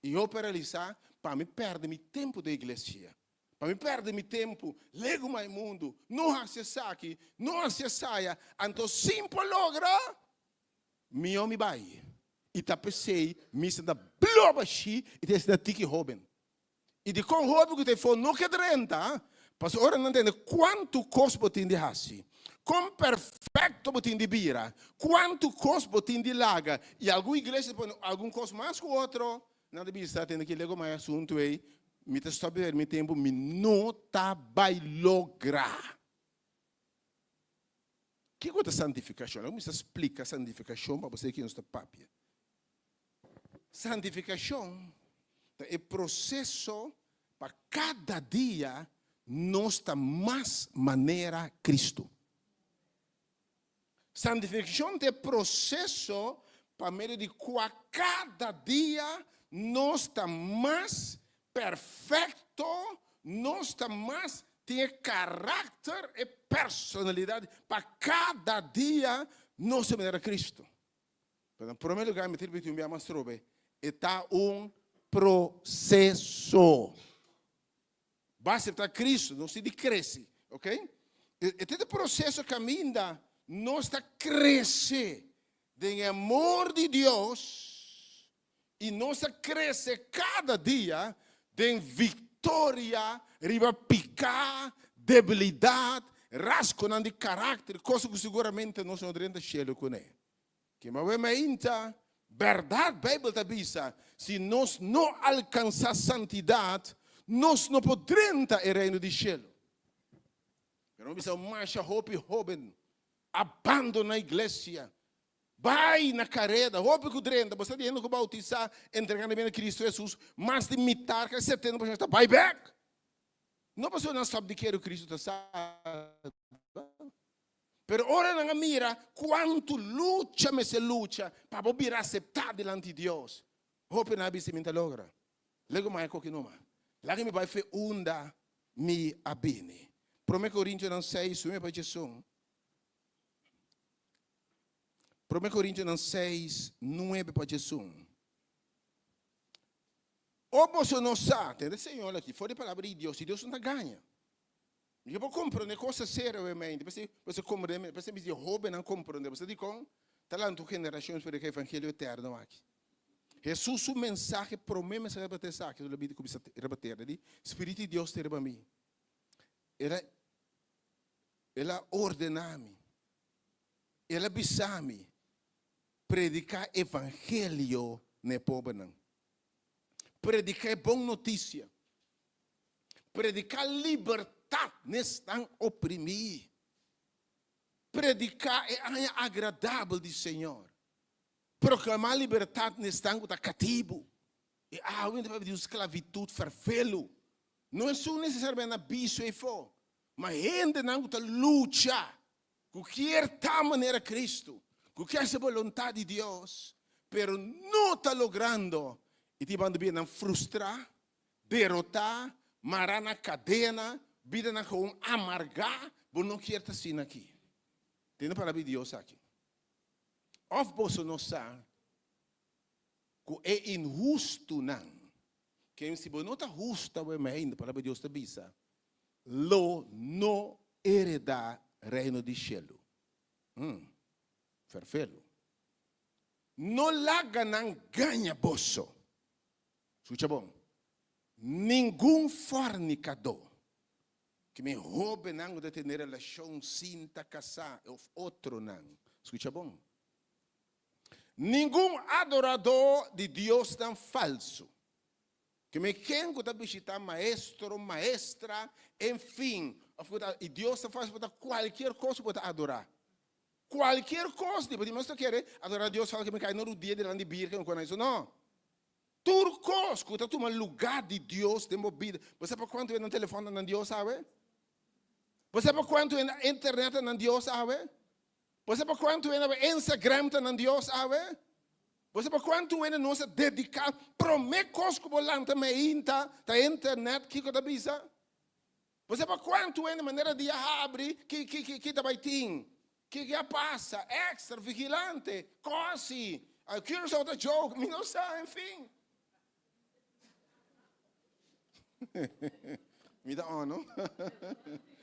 I hopi a realisá, Pa mi pèrdè mi tempu den iglesia, pa mi pèrdè mi tempu legu mai mundu, no hasi esaki, no hasi esaya, anto sin por logra, mihó mi bai. I ta p'esei mi sa ta blo bashí i ta esei ta tiki hóben. I dikon hopi ku ta efo no ke drenta? Pasobra ora nan tende kuantu kos bo tin di hasi, kon perfekto bo tin di bira, kuantu kos bo tin di laga, i algun iglesia ta pone algun kos mas ku otro, nan ta bisa, Tende ki lego mai asuntu ei, mi ta stòp di pèrdè mi tempu, mi no ta bai logra. Kiko ta santifikashon? Laga mi sa splika santifikashon pa bo sa di ki nos ta papia. Santifikashon ta e proseso pa kada dia nos ta mas manera Kristu. Santifikashon ta e proseso pa medio di kua kada dia nos ta mas perfekto, nos ta mas tin e karakter, e personalidat pa kada dia nos ta manera Kristu. Pero na prome lugar mi ta ripiti un bia mas trobe, e ta un proseso. Bo asepta Cristo, nos tin di crece, ok? E ta e proseso caminda nos ta crece den e amor di Dios y nos ta crece cada dia den victoria riba pica, debilidad, rasgonan di caracter, cosa cu seguramente nos no drenta cielo cune. Kema we mainta, Bèrdat, Beibel ta bisa, si nos no alkansá santidat, nos no por drenta e Reino di shelu. Pero mi bisa masha hopi hóben a bandoná iglesia, bai na kareda, hopi ku drenta, bo sa di hende ku boutisá, entregá nan bida na Kristu Hesus, mas di mitar, kasi 70% ta bai bèk. No pasobra nan stòp di kere ku Kristu ta salba. Pero ora nan a mira kuantu lucha mester lucha pa bo bira aseptá dilanti Dios, hopi nan a bisa, Mi ta logra. Lego mai koki numa. Laga mi bai fe unda mi a bini. Promé Korintionan seis, sumi pa djesun. Promé Korintionan seis, nuebe pa djesun. O boso no sa, tende Señor aki, for di palabra di Dios, i Dios no ta gaña. Mi ke por komprondé kos serio e mente, p'esei boso komprondé, p'esei mi di hóbennan komprondé, boso dikon ta lanta un generashon pa prediká evangelio eterno aki. Hesus su mensahe, promé mensahe riba tera esaki, lo bini kuminsá riba tera, di Spiritu di Dios ta riba mi. El a El a ordená mi, El a bisa mi prediká evangelio na e pobernan, prediká e bon notisia. Prediká libertat n'esnan oprimí. Prediká e aña agradabel di Señor. Proklamá libertat n'esnan ku ta katibu. E awe ta papia di un sklavitut ferfelu. No esun nesesariamente na biso eifó, ma hendenan ku ta lucha, ku kier ta manera Kristu, ku kier hasi boluntat di Dios, pero no ta logrando i tin banda bia nan frustrá, derotá, mará na kadena, Bidanan gewoon amargá, bo no kier ta asina aki. Tende palabra di Dios aki. Òf boso no sa ku e inhustunan, ken si bo no ta hustu awe mei, palabra di Dios ta bisa, lo no heredá Reino di shelu. Hm, ferfelu. No laga nan gaña boso. Skucha bon. Ningun fornikadó, ki men hóbennan ku ta tene relashon sin ta kasá òf otronan, skucha bon. Ningun adoradó di diosnan falsu, ki men ken ku ta bishitá maestro, maestra, enfin, òf ku ta, i diosnan falsu por ta kualkier kos ku bo ta adorá. Kualkier kos di bo, di nos ta kere adorá dios falsu, ki men kai na rudia dilanti di birgen, ku nan eso, no. Tur kos ku ta tuma lugá di Dios den bo bida. Bo sa pa kuantu hende nan telefòn ta nan Dios awe? Bo sa pa kuantu hende internet ta nan Dios awe? Bo sa pa kuantu hende Instagram ta nan Dios awe? Bo sa pa kuantu hende nos a dediká promé kos ku bo lanta meinta ta internet kiko ta bisa? Bo sa pa kuantu hende manera dia habri ki ki ki ki ta bai tin? Ki ki a pasa? Extra, Vigilante, Kosi, Curaçao ta joke, mi no sa, en fin. Mi ta on, no?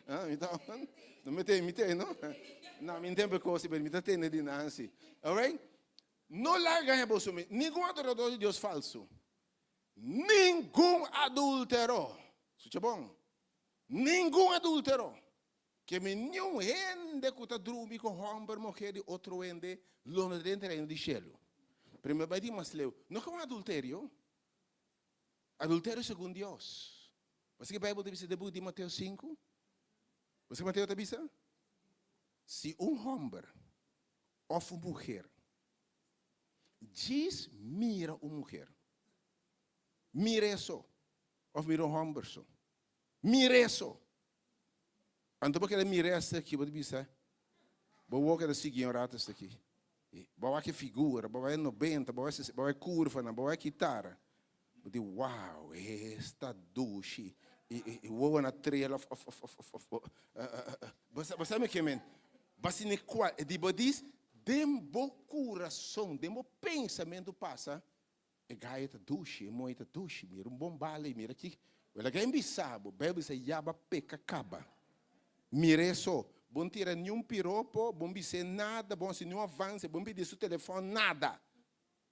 Ah, mi ta on? No mi te, mi te, no? No, mi tempo kosi, pero mi ta tende di Nancy. Alright? No laga gaña boso mes. Ningun adorador di Dios falso. Ningun adultero. Escucha bon. Ningun adultero. Ke mi niun hende ku ta drumi ku hòmber muhé di otro hende lo no drenta Reino di Shelu. Pero mi a bai di mas leu, no ku un adulterio, adulterio segun Dios. Bo sa ke Beibel ta bisa den buki di Mateo sinku? Bo sa ke Mateo ta bisa? Si un hòmber òf un muher djis mira un muher, mir'é so, òf mira un hòmber so, mir'é so, Anto bo keda mira esta aki, bo ta bisa, bo wou keda sigui un rato esta aki. Bo wak e figura, bo wak e nobenta, bo wak bo wak e curvanan, bo wak e kitara. Bo di, wow, esta dushi. I i wowo na trel of of of of of of bo sa bo sa mi ke men. Bo asina cual, di bo dis, den bo curason, den bo pensamentu pasa, E gaya ta dushi, e moe ta dushi, mira un bon bala i mira ki. Wel a bisa bo, Bijbel bisa ya bo a peka kaba. Mira eso, bo no tira niun piropo, bo no bis'é nada, bo no hasi niun avance, bo no pidi su telefòn, nada.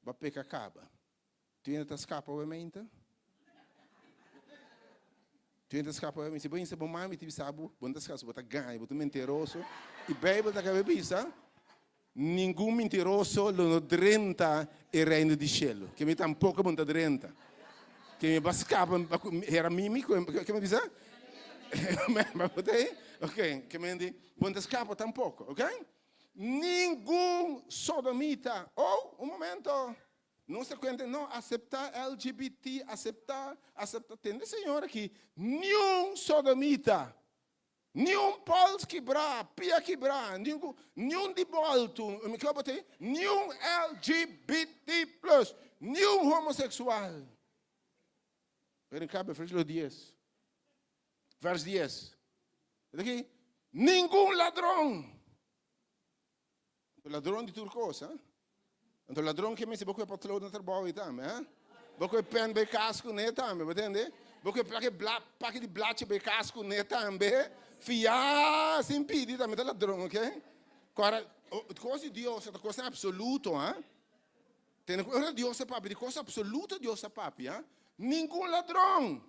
Bo a peka kaba. Tu hende ta skapa awe meinta? Tu hende ta skapa awe meinta? Si bo insta bo mami ta bisa bo, bo no ta skapa, bo ta gaña, bo ta menteroso. I Bijbel ta kaba bisa, Ningun mintiroso lo no drenta e reino di shelu. Ke mi tampoko bo no ta drenta. Ke mi ba skapa hera mimi ke mi bisa? Ok, ke mi di bo no ta skapa tampoko, ok? Ningun sodomita, oh, un momento, nos ta kuenta no asepta LGBT, asepta, asepta, tende señor aki, niun sodomita. Ni un pols kibrá, pia kibrá, ni un di bòltu, mi ke bo tin, ni un LGBT plus, ni un homoseksual. Pero en kambio, versíkulo dies, vers dies, e ta aki, ningun ladron. Ladron di tur kos, ha? Anto ladron ke mester bo kue patrou na trabou ei tambe, ha? Bo kue pen bay kas kuné tambe, bo tende? Bo kue plak bla paki di blachi bay kas kuné tambe. Fiá sin pidi tambe ta ladron, ok? Kora, kos di Dios ta kosnan absoluto, ha? Tene ku ora Dios ta papia di kos absoluto Dios ta papia. Ningun ladron,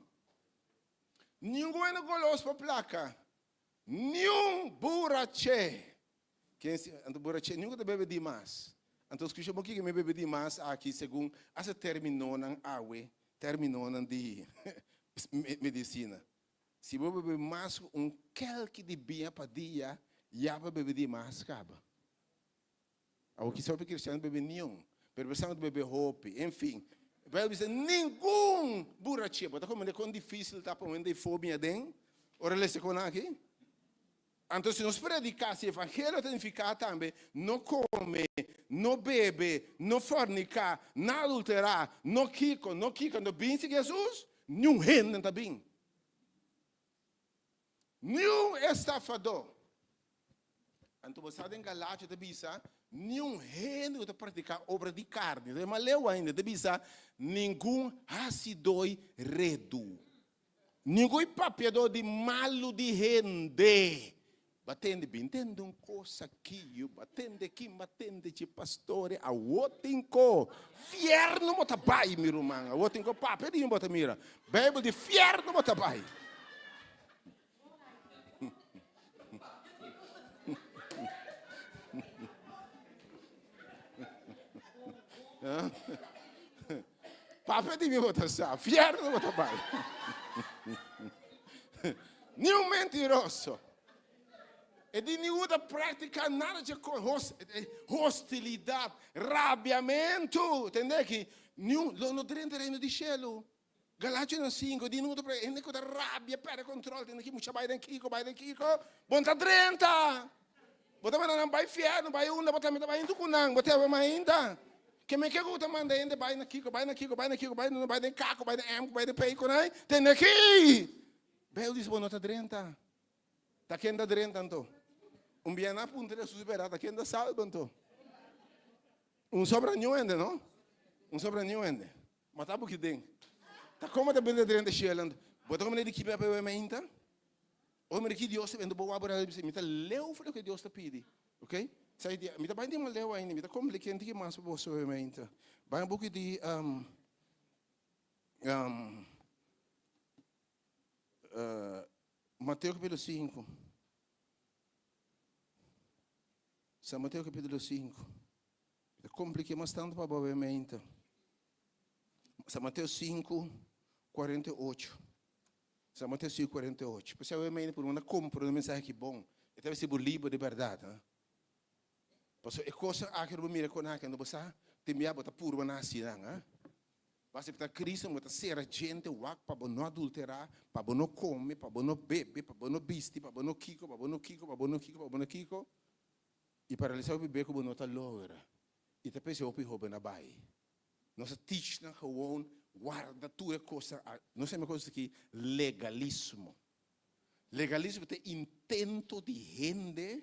ningun hende golos pa plaka, niun burache. Ken si, anto burache, niun ku ta bebe dimas. Anto skucha bon kiko mi bebe dimas aki segun asa terminonan awe, terminonan di medisina. Si bo bebe mas ku un kelki di biña pa dia, ya bo bebe dimas kaba. Awo kisa hopi kristiano bebe niun, pero bo sa ku ta bebe hopi, enfin. Bijbel bisa ningun burache, bo ta komprende kon difisil ta pa un hende fo biña den ora lesa kon aki? Anto si nos prediká, si evangelio ta nifiká tambe no kome, no bebe, no forniká, no adulterá, no kiko, no kiko, anto bin sigui Hesus, niun hende no ta bin. Niun estafadó. Anto bo sa den Galatio ta bisa, niun hende ku ta praktiká obra di karni. Ta mas leu ainda, ta bisa, ningun hasidoi redu. Ningun papiadó di malu di hende. Bo a tende, bin tende un kos aki, yu. Bo a tende kin, bo a tende dje pastore. Awor tin ko fièrnu bo ta bai, mi ruman. Awor tin ko papia di yu bo ta mira. Beibel di fièrnu bo ta bai. Papia di mi bo ta sa, fierno bo ta bai. Ni un mentiroso. E di ningun ta practica nada dje hostilidad, rabiamentu. Tende aki? Ni un lo no drenta reino di shelu. Galationan 5, di ningun ta practica. Hende ku ta rabia, perde control. Tende aki? Mucha bai den kiko, bai den kiko. Bo no ta drenta. Bo ta manda nan bai fierno, bai unda, bo tambe ta bai huntu ku nan. Bo te awe mainta. Ke men ke ku bo ta manda hende bai na kiko, bai na kiko, bai na kiko, bai na bai den kako, bai den M, bai den P, ku nan? Tende aki! Bijbel dice bo no ta drenta. Ta ken ta drenta anto? Un bia nan a puntra Jesus berdad, ta ken ta salba anto? Un sobra niun hende, no? Un sobra niun hende. Ma ta buki den. Ta como ta bini drenta shelu anto? Bo ta como di kibe ape mainta? Ora mira ki Dios ta bini, bo wak bo bisa, mi ta leu for loke Dios ta pidi. Ok? Sai di, mi ta bai den mas leu ainda, mi ta kompliká un tiki mas pa boso mainta. Bai un buki di um, um, uh, Mateo capítulo 5. San Mateo capítulo 5. Mi ta kompliká mas tantu pa bo mainta. San Mateo 5, 48. San Mateo 5, 48. P'esei awe mainta por una komprondé mensahe aki bon. E ta bisa bo liber di bèrdat. Pasobra e kosnan aki bo mira kon aki, anto bo sa tin bia bo ta purba na hasi nan. Bo aseptá Cristo, bo ta sera djente wak pa bo no adulterá, pa bo no kome, pa bo no bebe, pa bo no bisti, pa bo no kiko, pa bo no kiko, pa bo no kiko, pa bo no kiko. I pa realisá hopi be ku bo no ta logra. I ta p'esei hopi hoben a bai. Nos a teach nan gewoon warda tur e kosnan. Nos a yama e kos aki legalismo. Legalismo ta e intento di hende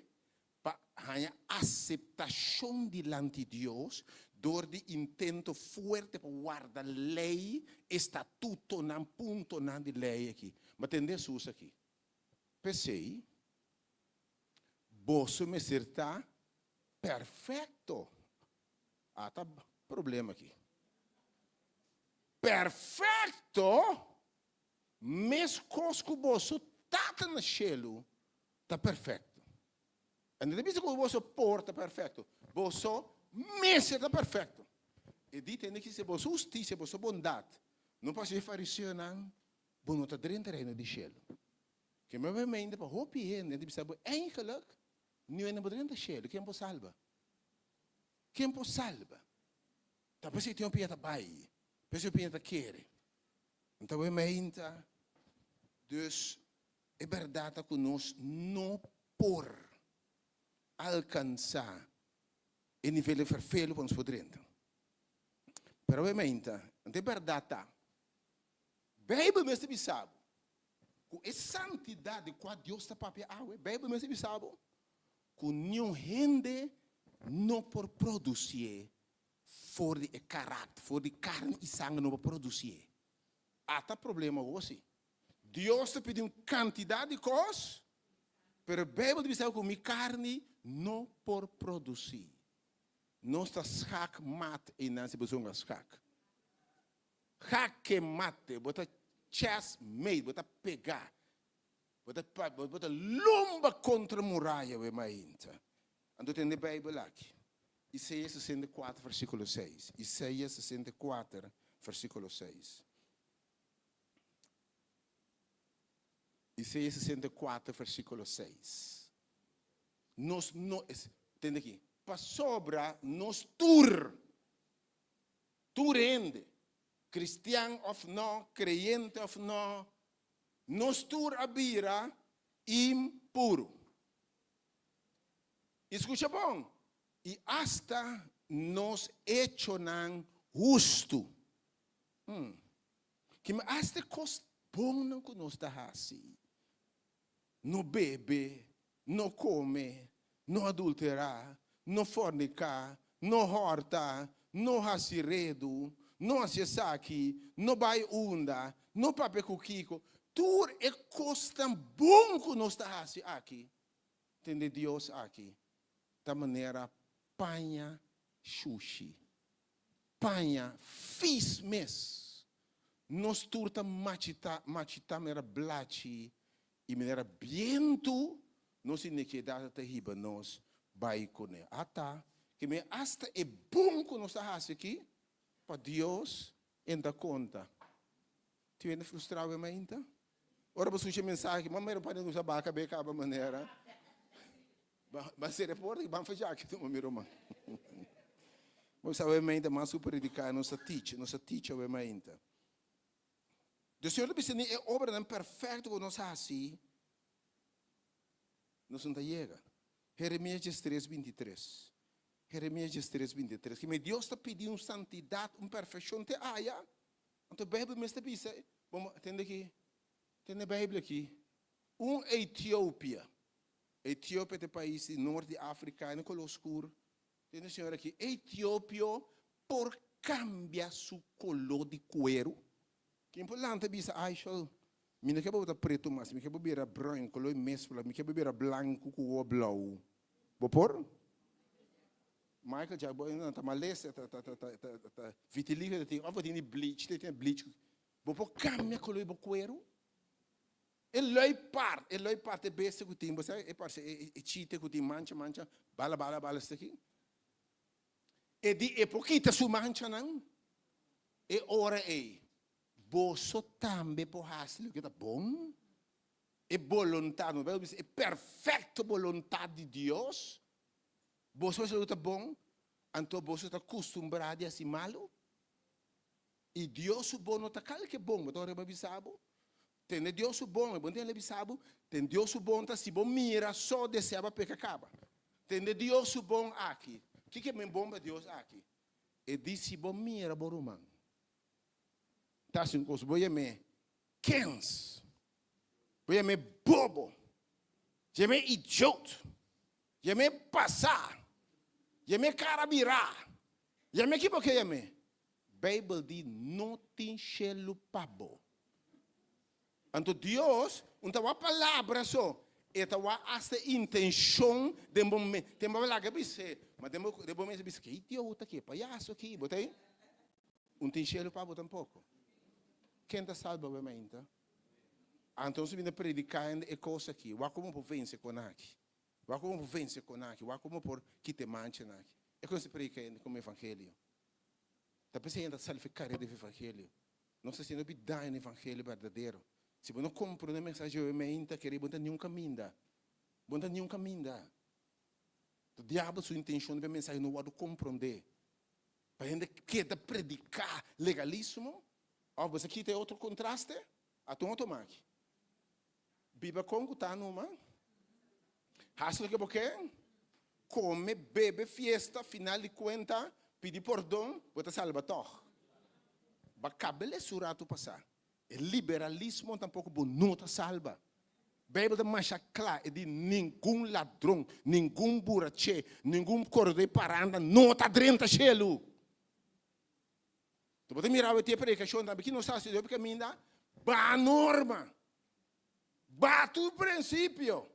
pa haña aseptashon dilanti Dios dor di intento fuerte pa warda lei, estatutonan, puntonan di lei aki. Ma tende Hesus aki. P'esei, boso mester ta perfekto. Ata problema aki. Perfekto, meskos ku boso Tata na shelu ta perfekto. E no ta bisa ku boso por ta perfekto, boso mester ta perfekto. E di tende ki si boso hustisia, boso bondat no pasa e fariseonan, bo no ta drenta reino di shelu. Ke mi a mente pa hopi hende ta bisa bo eigenlijk niun hende no por drenta shelu, ken por salba? Ken por salba? Ta p'esei tin hopi ta bai, p'esei hopi ta kere. Anto bo meinta, dus e bèrdat ta ku nos no por alkansá e nivel di ferfelu pa nos por drenta. Pero bo meinta, anto e bèrdat ta, Beibel mes ta bisa bo ku e santidat di kua Dios ta papia awe, Beibel mes ta bisa bo ku niun hende no por produsié for di e karakter, for di karni i sanger no por produsié. Ata problema gosi. Dios ta pidi un kantidat di kos, pero e Beibel ta bisa ku mi karni no por produsí. Nos ta skak mat einan si bo zonga skak. Jaque mate, bo ta chess mate, bo ta pegá. Bo ta bo ta lomba kontra muraya we mainta. Anto tende Beibel aki. Isaías 64 versíkulo 6. Isaías 64 versíkulo 6. Isaías 64 versíkulo 6. Nos no es, tende aki. Pasobra nos tur, tur hende, kristian òf no, kreyente òf no, Nos tur a bira impuru. I skucha bon, i asta nos echonan hustu. Hmm. Kima asta e kos bonnan ku nos ta hasi. No bebe, no kome, no adulterá, no forniká, no hòrta, no hasi redu, no hasi esaki, no bai unda, no papia ku kiko. Tur e kosnan bon ku nos ta hasi aki, tende Dios aki, ta manera paña shushi. Paña fis mes. Nos tur ta machitá, machitá manera blachi i manera bientu nos inekidat ta hiba nos bai kuné. Ata ke mi asta e bon ku nos ta hasi aki, pa Dios e no ta konta. Tin hende frustrá awe mainta? Ora bo skucha e mensahe, mama mira pa nos a baka be kaba manera. Ban sera e porta i ban fecha aki tuma mi ruman. Bo sa awe mainta mas ku prediká nos ta teach, nos ta teach awe mainta. Dus Señor ta bisa ni e obranan perfekto ku nos hasi, nos no ta yega. Jeremias diestres bintitres. Jeremias diestres bintitres. Keme Dios ta pidi un santidat, un perfekshon te aya. Anto Beibel mes ta bisa, bo tende aki, tende Beibel aki, un Etiopia, Etiopia ta e pais di nort di Afrika, e na koló skur, tende señor aki, Etiopio por kambia su koló di kueru? Ken por lanta bisa, ai shol, mi no ke bo ta pretu mas, mi ke bo bira bruin, koló e mespla, mi ke bo bira blanku ku wowo blou. Bo por? Michael Jack bo ta malesa ta ta ta ta ta vitiligo ta tin of bo tin di bleach ta tin bleach bo por cambia color bo cuero e luipard e luipard e bestia cu tin bo sa e parce e chite cu tin mancha mancha bala bala bala esaki e di e por kita su manchanan e ora ey boso tambe por haci loke ta bon e boluntad nos bisa e perfecto boluntad di Dios. Boso hasi loke ta bon, anto boso ta kustumbrá di hasi malu? I Dios su bon no ta kalke bon, bo ta ora bo bisa bo? Tende Dios su bon, e bon tende bisa bo, ten Dios su bon ta si bo mira so deseá bo peka kaba. Tende Dios su bon aki. Kiko e men bon pa Dios aki? E di si bo mira bo ruman ta hasi un kos, bo yam'é kens, bo yam'é bobo, yam'é idiot. Yam'é pasá. Yam'é kara birá. Yam'é ki bo ke yam'é. Beibel di no tin shelu pa bo. Anto Dios un ta wak palabra so, e ta wak asta intenshon den bo mente. Ten bo laga bis'é, ma den bo den bo mes a bisa, ke idiota aki, e payaso aki, bo ta ei? Un tin shelu pa bo tampoko. Ken ta salba bo e mainta? Anto nos a bini prediká e kos aki, wak komo por vense kon aki. Wak komo por vense kon aki, wak komo por kita e manchanan aki. E kos ta prediká hende komo evangelio. Ta p'esei hende ta sali fi kareda di evangelio. Nos ta hasiendo hopi daño na evangelio berdadero. Si bo no komprende e mensahe awe meinta kere bo no ta niun kaminda. Bo no ta niun kaminda. Ta diabel su intenshon pa e mensahe no wòrdu komprondé. Pa hende keda prediká legalismo. Òf bo sa kita e otro kontraste? Ata un otro maki. Biba kon ku ta numa. Hasi loke bo ke. Kome, bebe, fiesta, final di kuenta, pidi pordon, bo ta salba tòg. Ba kaba les un ratu pasá. E liberalismo tampoko bo no ta salba. Beibel ta masha kla, e di ningun ladron, ningun buraché, ningun koredó di paranda no ta drenta shelu. Bo ta mira awe te predikashon tambe, ki nos ta hasi hopi kaminda? Ba norma, ba tur prinsipio.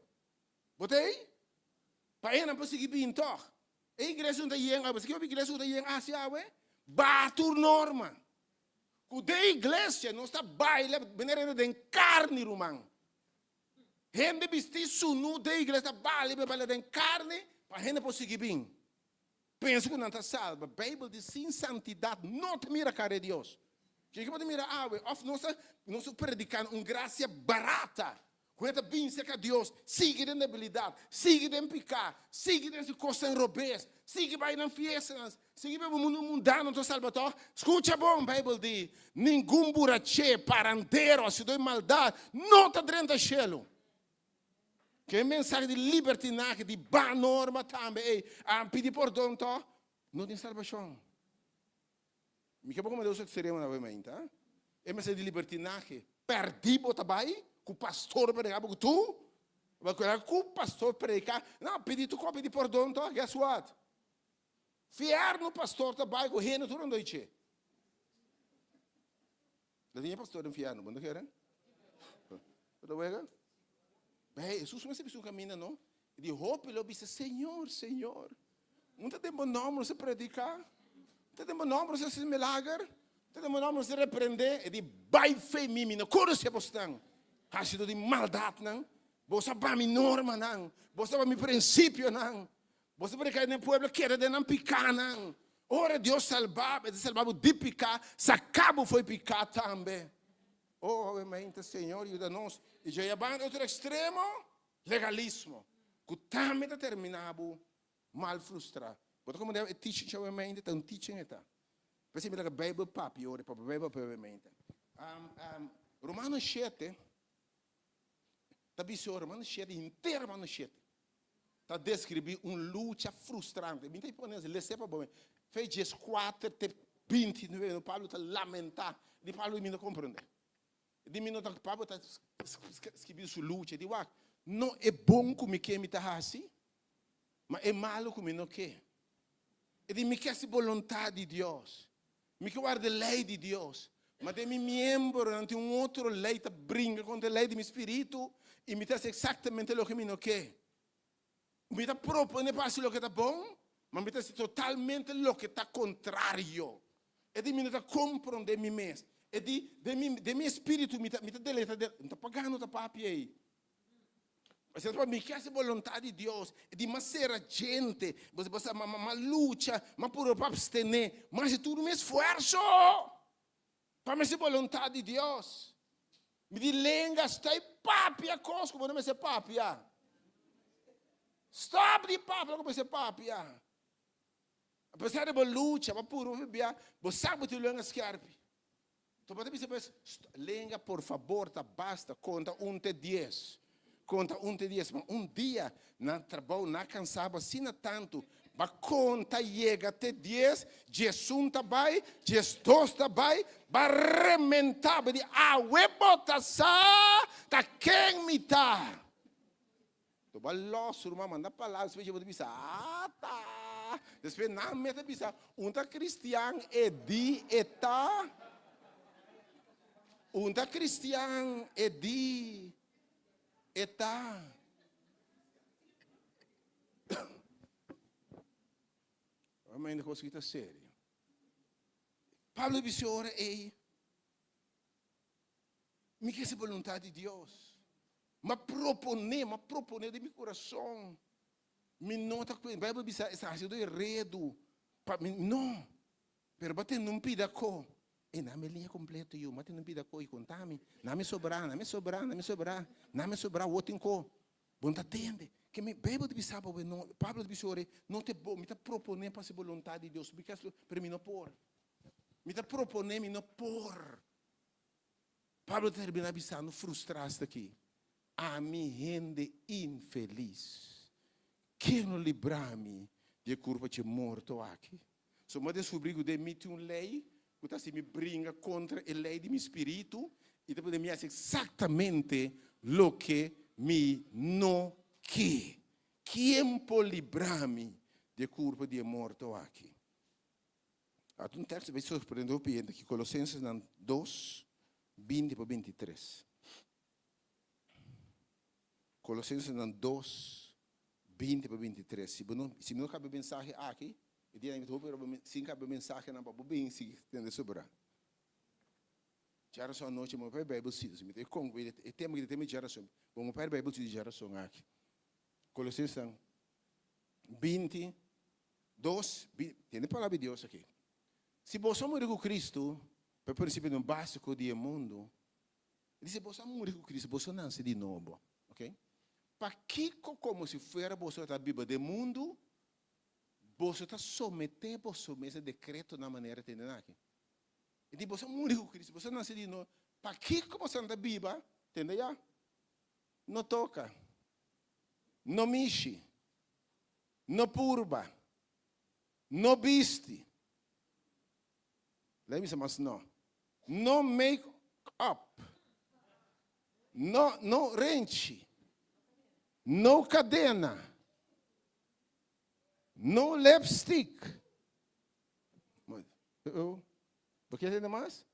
Bo ta ei? Pa e nan por sigui bin tòg. E iglesia no ta yen awe. Pasobra ki hopi iglesia ku ta yen hasi awe? Ba tur norma. Ku den iglesia nos ta baila manera hende den karni, ruman. Hende bistí sunú den iglesia ta baila, baila den karni pa hende por sigui bin. Pensa ku nan ta salba. Beibel di sin santidat no ta mira kara di Dios. Ke bo ta mira awe? Òf nos ta nos ta predikando un grasia barata ku e ta bin serka Dios, sigui den debilidat, sigui den piká, sigui den su kosnan robes, sigui bai nan fiestanan, sigui bebe mundu mundano ta salba tòg? Skucha bon, Beibel di, ningun buraché, parandero, hasidó di maldat no ta drenta shelu. Ke mensahe di libertinahe, di ba norma tambe, ey, a pidi pordon to, no tin salbashon. Mi ke bo Deus ekstremo na mainta. E mensahe di libertinahe, perdi bo ta bai, ku pastor pa nega bo ku tu. Ku pastor prediká, no, pidi tur kos, pidi pordon to, guess what? Fièrnu pastor ta bai ku hende tur rondó dje. Lo tin e pastor den fièrnu, bo no kere? Bo ta wega? Bai, Hesus mester bisa un kaminda, no? I di hopi lo bisa, Señor, Señor, un ta den bo nòmber nos a prediká, un ta den bo nòmber nos a hasi milager, un ta den bo nòmber nos a reprendé. E di, Bai fe mi, mi no konosé bosnan, hasidó di maldatnan, boso a ba mi normanan, boso a ba mi prinsipionan, boso a prediká den e pueblo keda den nan pikánan. Ora Dios salba bo, e ta salba bo di piká, saka bo fo'i piká tambe. Oh, obviamente, Señor yuda nos. I dje a banda otro ekstremo, Legalismo, ku tambe ta terminá bo mal frustrá. Bo ta komprendé e teaching dje obviamente? Ta un teaching e ta. P'esei mi laga Beibel papia ora, papia Beibel papia obviamente. Romano shete ta bisa ora, Romano shete, henter Romano shete ta deskribí un lucha frustrante. Mi ta pone lese pa bo. Fe dieskuater te bintinuebe, Pablo ta lamentá. Di Pablo mi no komprendé. Di mi no ta Pablo ta skibi su lucha di wak no e bon ku mi ke mi ta hasi ma e malu ku mi no ke. E di mi ke hasi boluntat di Dios, mi ke warda e lei di Dios, ma den mi miembronan tin un otro lei ta bringa kontra e lei di mi spiritu i mi ta hasi eksaktamente loke mi no ke. Mi ta propone pa hasi loke ta bon, ma mi ta hasi totalmente loke ta kontrario. E di mi no ta komprondé mi mes. E di, den mi, den mi espíritu mi ta, mi ta deleita den, mi ta pagando ta papia ei. Pasobra pa mi ke hasi boluntat di Dios, e di m'a sera djente, bo bo sa, m'a, m'a lucha, m'a purba pa apstené, m'a hasi tur mi esfuerso pa mi hasi boluntat di Dios. Mi di lenga sta i papia kos ku bo no mester papia. Stop di papia loke bo mester papia. Apesar di bo lucha, bo puru, bo bia, bo sa ku bo tin lenga skerpi. Enton bo ta bisa pues, lenga por fabor ta basta, konta un te dies. Konta un te dies. Ma un dia na trabou na kansa bo asina tantu, Ba konta yega te dies, diesun ta bai, diesdos ta bai, ba rementá, ba di, Awe bo ta sa ta ken mi ta. To ba lòs ruman, manda palabra, despues bo ta bisa, Ata! Despues nan mes ta bisa, Un ta kristian, e di e ta. Un ta kristian, e di e ta. Amén, kos ki ta serio. Pablo bisa ora ei, mi ke hasi boluntat di Dios. M'a proponé, m'a proponé den mi kurason. Mi no ta kue, Bijbel bisa, e ta hasiendo e redu pa mi, no. Pero bo a tende un pida ko. E na mi liña kompleto yu. Bo a tende un pida ko i konta mi. Na mi sobrá, na mi sobrá, na mi sobrá, na mi sobrá, wou tin ko. Bo no ta tende. Ke mi Bijbel ta bisa bo, no, Pablo ta bisa ora, no ta bo, mi ta proponé pa hasi boluntat di Dios, mi pero mi no por. Mi ta proponé, mi no por. Pablo ta terminá bisando frustrá asta aki, Ami hende infelis, ken lo libra mi di e kurpa dje morto aki? So mi a deskubrí ku den mi tin un lei ku ta hasi mi bringa kontra e lei di mi spiritu i ta pone mi hasi eksaktamente loke mi no ke. Ken por libra mi di e kurpa di e morto aki? Ata un teksto bai sorprende hopi hende aki, Kolosensesnan dos, 20 pa 23. Kolosensenan dos, 20 pa 23. Si bo no, si mi no kaba e mensahe aki, e dia mi ta hopi roba sin kaba e mensahenan pa bo bin sigui tende sobra. Djarason anochi bo no por Bijbel studio. Si mi ta kon e tema ki ta tema djarason, bo no por Bijbel studio djarason aki. Kolosensenan 20, dos, tende palabra di Dios aki. Si boso a muri ku Kristu, pa e prinsipionan básiko di e mundu, E di, Si boso a muri ku Cristo, boso a nase di nobo. Ok? Pakiko komo si fuera boso ta biba den mundu, boso ta someté boso mes e dekretonan manera tende aki? E di, Boso a muri ku Cristo, boso a nase di nobo, pakiko boso ta biba? Tende ya? No toka, no mishi, no purba, no bisti. Lei bisa mas no. No make up. No, no renchi. No kadena. No lipstick. Bo kier tende mas?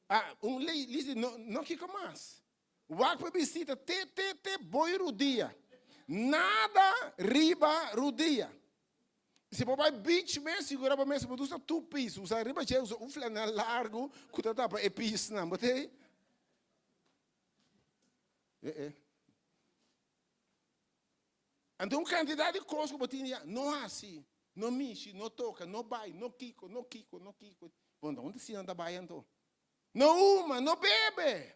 Ah, un lei, list di no, no kiko mas. Wak pa bisita te, te, te boi rudia. Nada riba rudia. Si bo bai beach mes, sigura bo mes, bo ta usa two piece, usa riba dje, usa un flanel largu ku ta tapa e piecenan, bo ta? Eh, eh. Anto un kantidat di kos ku bo tin ya, no hasi, no mishi, no toka, no bai, no kiko, no kiko, no kiko. Bon, unda si nan ta bai anto? No huma, no bebe,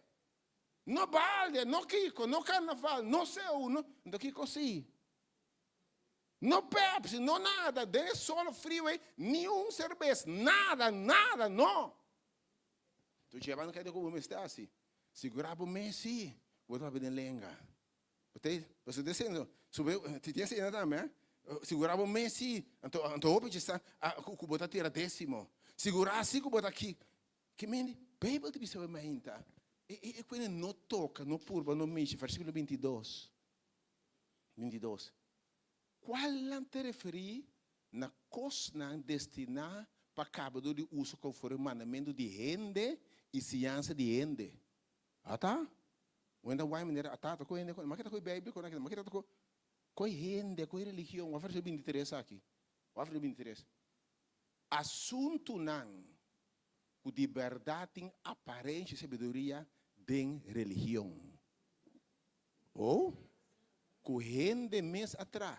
no balde, no kiko, no karnaval, no seu, no. Anto kiko si? No Pepsi, no nada, den e solo friu ei, ni un serbes, nada, nada, no. Tu djeba no keda ku bo mester hasi. Sigura bo mes si, bo ta papia den lenga. Bo ta pasobra den seno, sube, ti tin esena tambe, eh. Sigura bo mes si, anto, anto hopi dje sa ku bo ta tira desimo. Sigura si ku bo ta ki. Ki mende? Beibel ta bisa bo mainta, e, e, e kuende no toka, no purba, no mishi, versikulo 22. 22. Kualnan ta referí na kosnan destiná pa kaba dor di uso konforme mandamentu di hende i siñansa di hende? Ata? Wenda wai manera ata ta ku hende ku, maki ta ku e Beibel ku nan, maki ta ku ku hende, ku religion. Wak versíkulo 23 aki. Wak versíkulo 23. Asuntunan ku di bèrdat tin aparensha di sabiduria den religion. Oh, ku hende mes a tra.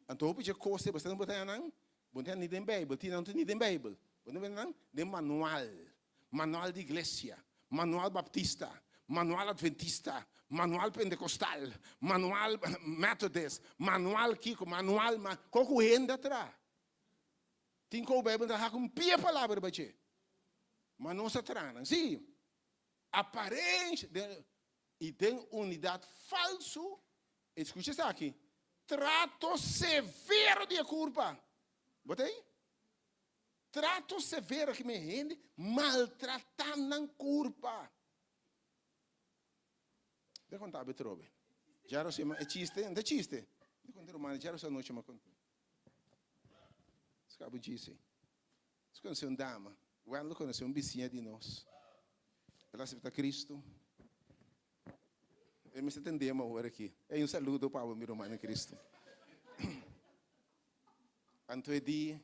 Anto hopi dje kos ei bo ta haña nan, bo no ta haña ni den Beibel, tin nan no tin ni den Beibel. Bo ta haña nan den manual, manual di iglesia, manual baptista, manual adventista, manual pentekostal, manual methodist, manual kiko, manual ma, kon ku hende a tra. Tin kou Beibel ta hak un pia palabra riba dje. Ma nos a tra nan. Sí, aparensha den i den unidat falsu, escucha esaki, trato severo di e kurpa. Bo ta ei? Trato severo aki men hende maltratá nan kurpa. Dja konta bo atrobe. Dja rosé e chiste, no ta chiste. Mi ta konta rumannan, dja rosé anochi mi a konta. Ska bo djise. Nos konosé un dama. Wendell konosé un bisiña di nos. El a aseptá Cristo. E mester tendé mi awor aki. Ey, un saludo pa bo, mi ruman den Cristo. Anto e di,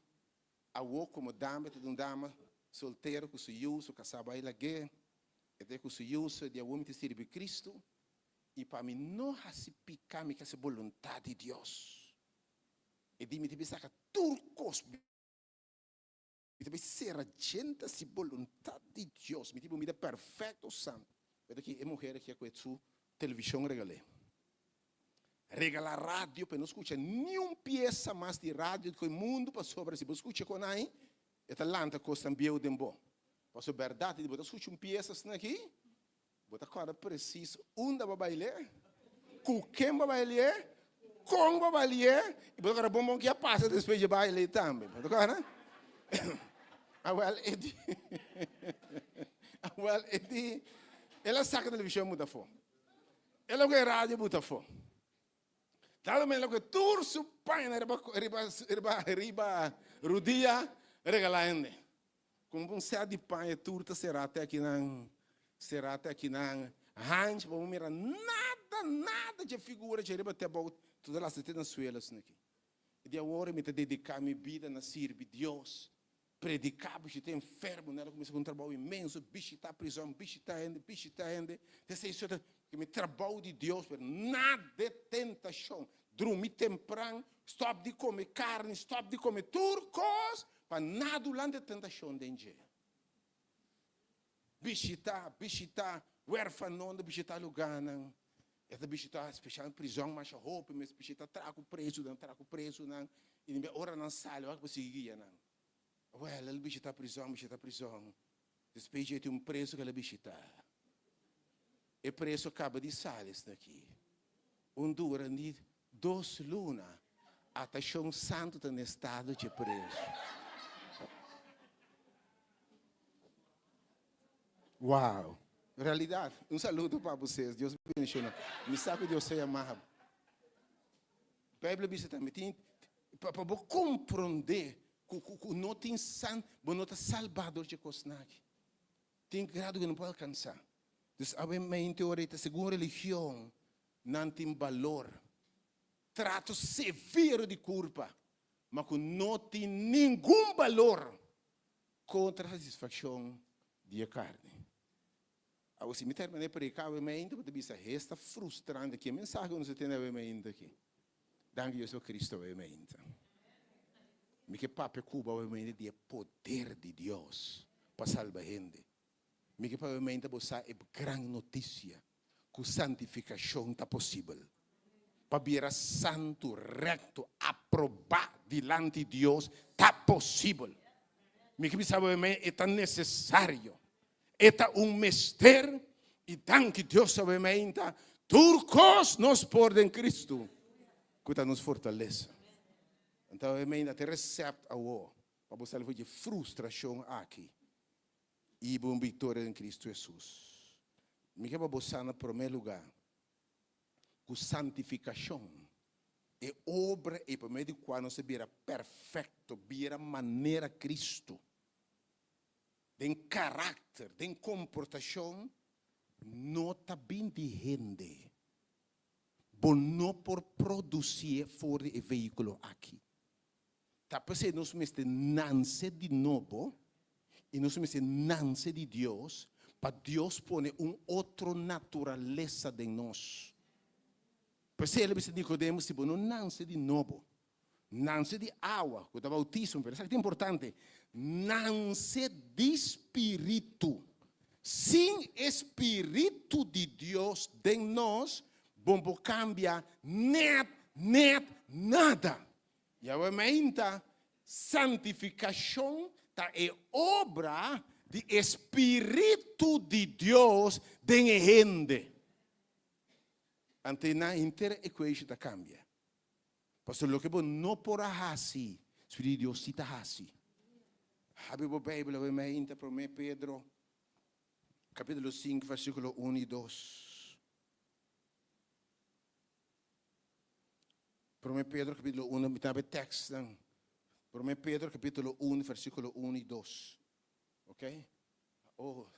Awor komo dama, e ta di un dama soltero ku su yu, su kasá bai lag'é. E ta ku su yu, so e di awor mi ta sirbi Cristo. I pa mi no hasi piká, mi ke hasi boluntat di Dios. E di mi ta bin saka tur kos. Mi ta bin sera djente hasi boluntat di Dios. Mi tin un bida perfekto, santu. Wet aki e muher aki a kohe su televishon regal'é. Regalá radio pa e no skucha niun piesa mas di radio di koe mundu pasobra si bo skucha kon ai e ta lanta kosnan bieu den bo. Pasobra bèrdat di bo ta skucha un piesa asina aki Bo ta kòrda presis unda bo bail'é, ku ken bo bail'é, kon bo bail'é, i bo ta kòrda bon bon ke a pasa despues dje baile tambe. Bo ta kòrda? Awèl e di, awèl e di, el a saka televishon buta afó. El a kohe radio buta afó. Dado men loke tur su pañanan riba riba riba riba rudia regalá hende. Como un set di paña tur ta será te akinan, será te akinan. Hanchi bo mira nada, nada dje figura dje riba te abou, tur ta lasta te na suelo asina aki. I di awor mi ta dediká mi bida na sirbi Dios, prediká, bishitá enfermo, nan a kuminsá ku un trabou inmenso, bishitá prizòn, bishitá hende, bishitá hende. Esei so ta mi trabou di Dios, pero nada de tentashon. Drumi tempran, stòp di kome karni, stòp di kome tur kos, pa nada durante tentashon den dje. Bishitá, bishitá wèrfanonan, bishitá lugánan. E ta bishitá spesialmente prizòn masha hopi mes, bishitá traha ku prezunan, traha ku prezunan, i den ora nan sali wak bo sigui guia nan. Wèl, el bishitá prizòn, bishitá prizòn. Despues dje tin un prezu ku el a bishitá. E prezu a kaba di sali esaki. Un dura di dos luna, atashon santu ta na estado dje prezu. Wow! Realidad. Un saludo pa bo ses. Dios bendiciona. Mi sa cu Dios ta yama bo. Bijbel bisa tambe tin pa pa bo komprondé ku ku ku no tin san bo no ta salbá dor dje kosnan aki. Tin grado ku no por alkansá. Dus awe mente ora ei ta segun religion nan tin balor. Trato severo di kurpa ma ku no tin ningun balor kontra satisfakshon di e karni. Awo si mi terminá e prediká awe mainta bo ta bisa esta frustrante ki e mensahe ku nos a tene awe mainta aki. Danki Dios pa Cristo awe mainta. Mi ke papia ku bo awe mainta di e poder di Dios pa salba hende. Mi ke papia awe mainta bo sa e gran notisia ku santifikashon ta posibel. Pa bira santu, rekto, aprobá dilanti Dios ta posibel. Mi ke bisa bo awe mainta e ta nesesario. E ta un mester i danki Dios awe mainta tur kos nos por den Cristo ku ta nos fortalesa. Anto awe mainta ta e recept awo pa bo sali for di e frustrashon aki i bo un viktoria den Cristo Jesus. Mi ke pa bo sa na prome luga ku santifikashon e obra ei pa medio di kua nos a bira perfekto, bira manera Cristo. Den karakter, den komportashon, no ta bin di hende. Bo no por produsié for di e vehíkulo aki. Ta p'esei nos mester nanse di nobo i nos mester nanse di Dios pa Dios pone un otro naturalesa den nos. P'esei el a bisa Nicodemus, si bo no nanse di nobo, Nanse di awa, ku ta boutismo, pero esaki ta importante, nanse di spiritu. Sin e spiritu di Dios den nos, bo por kambia nèt, nèt nada. Yahweh mainta, santifikashon ta e obra di e spiritu di Dios den e hende. Anto nan henter equation ta kambia. Pasobra loke bo no por a hasi, Spiritu di Dios si ta hasi. Habri bo Beibel awe meinta Promé Pedro kapítulo sinku versíkulo un i dos. Promé Pedro kapítulo un, mi ta habri tèkstnan. Promé Pedro kapítulo un versíkulo un i dos. Ok? Oh,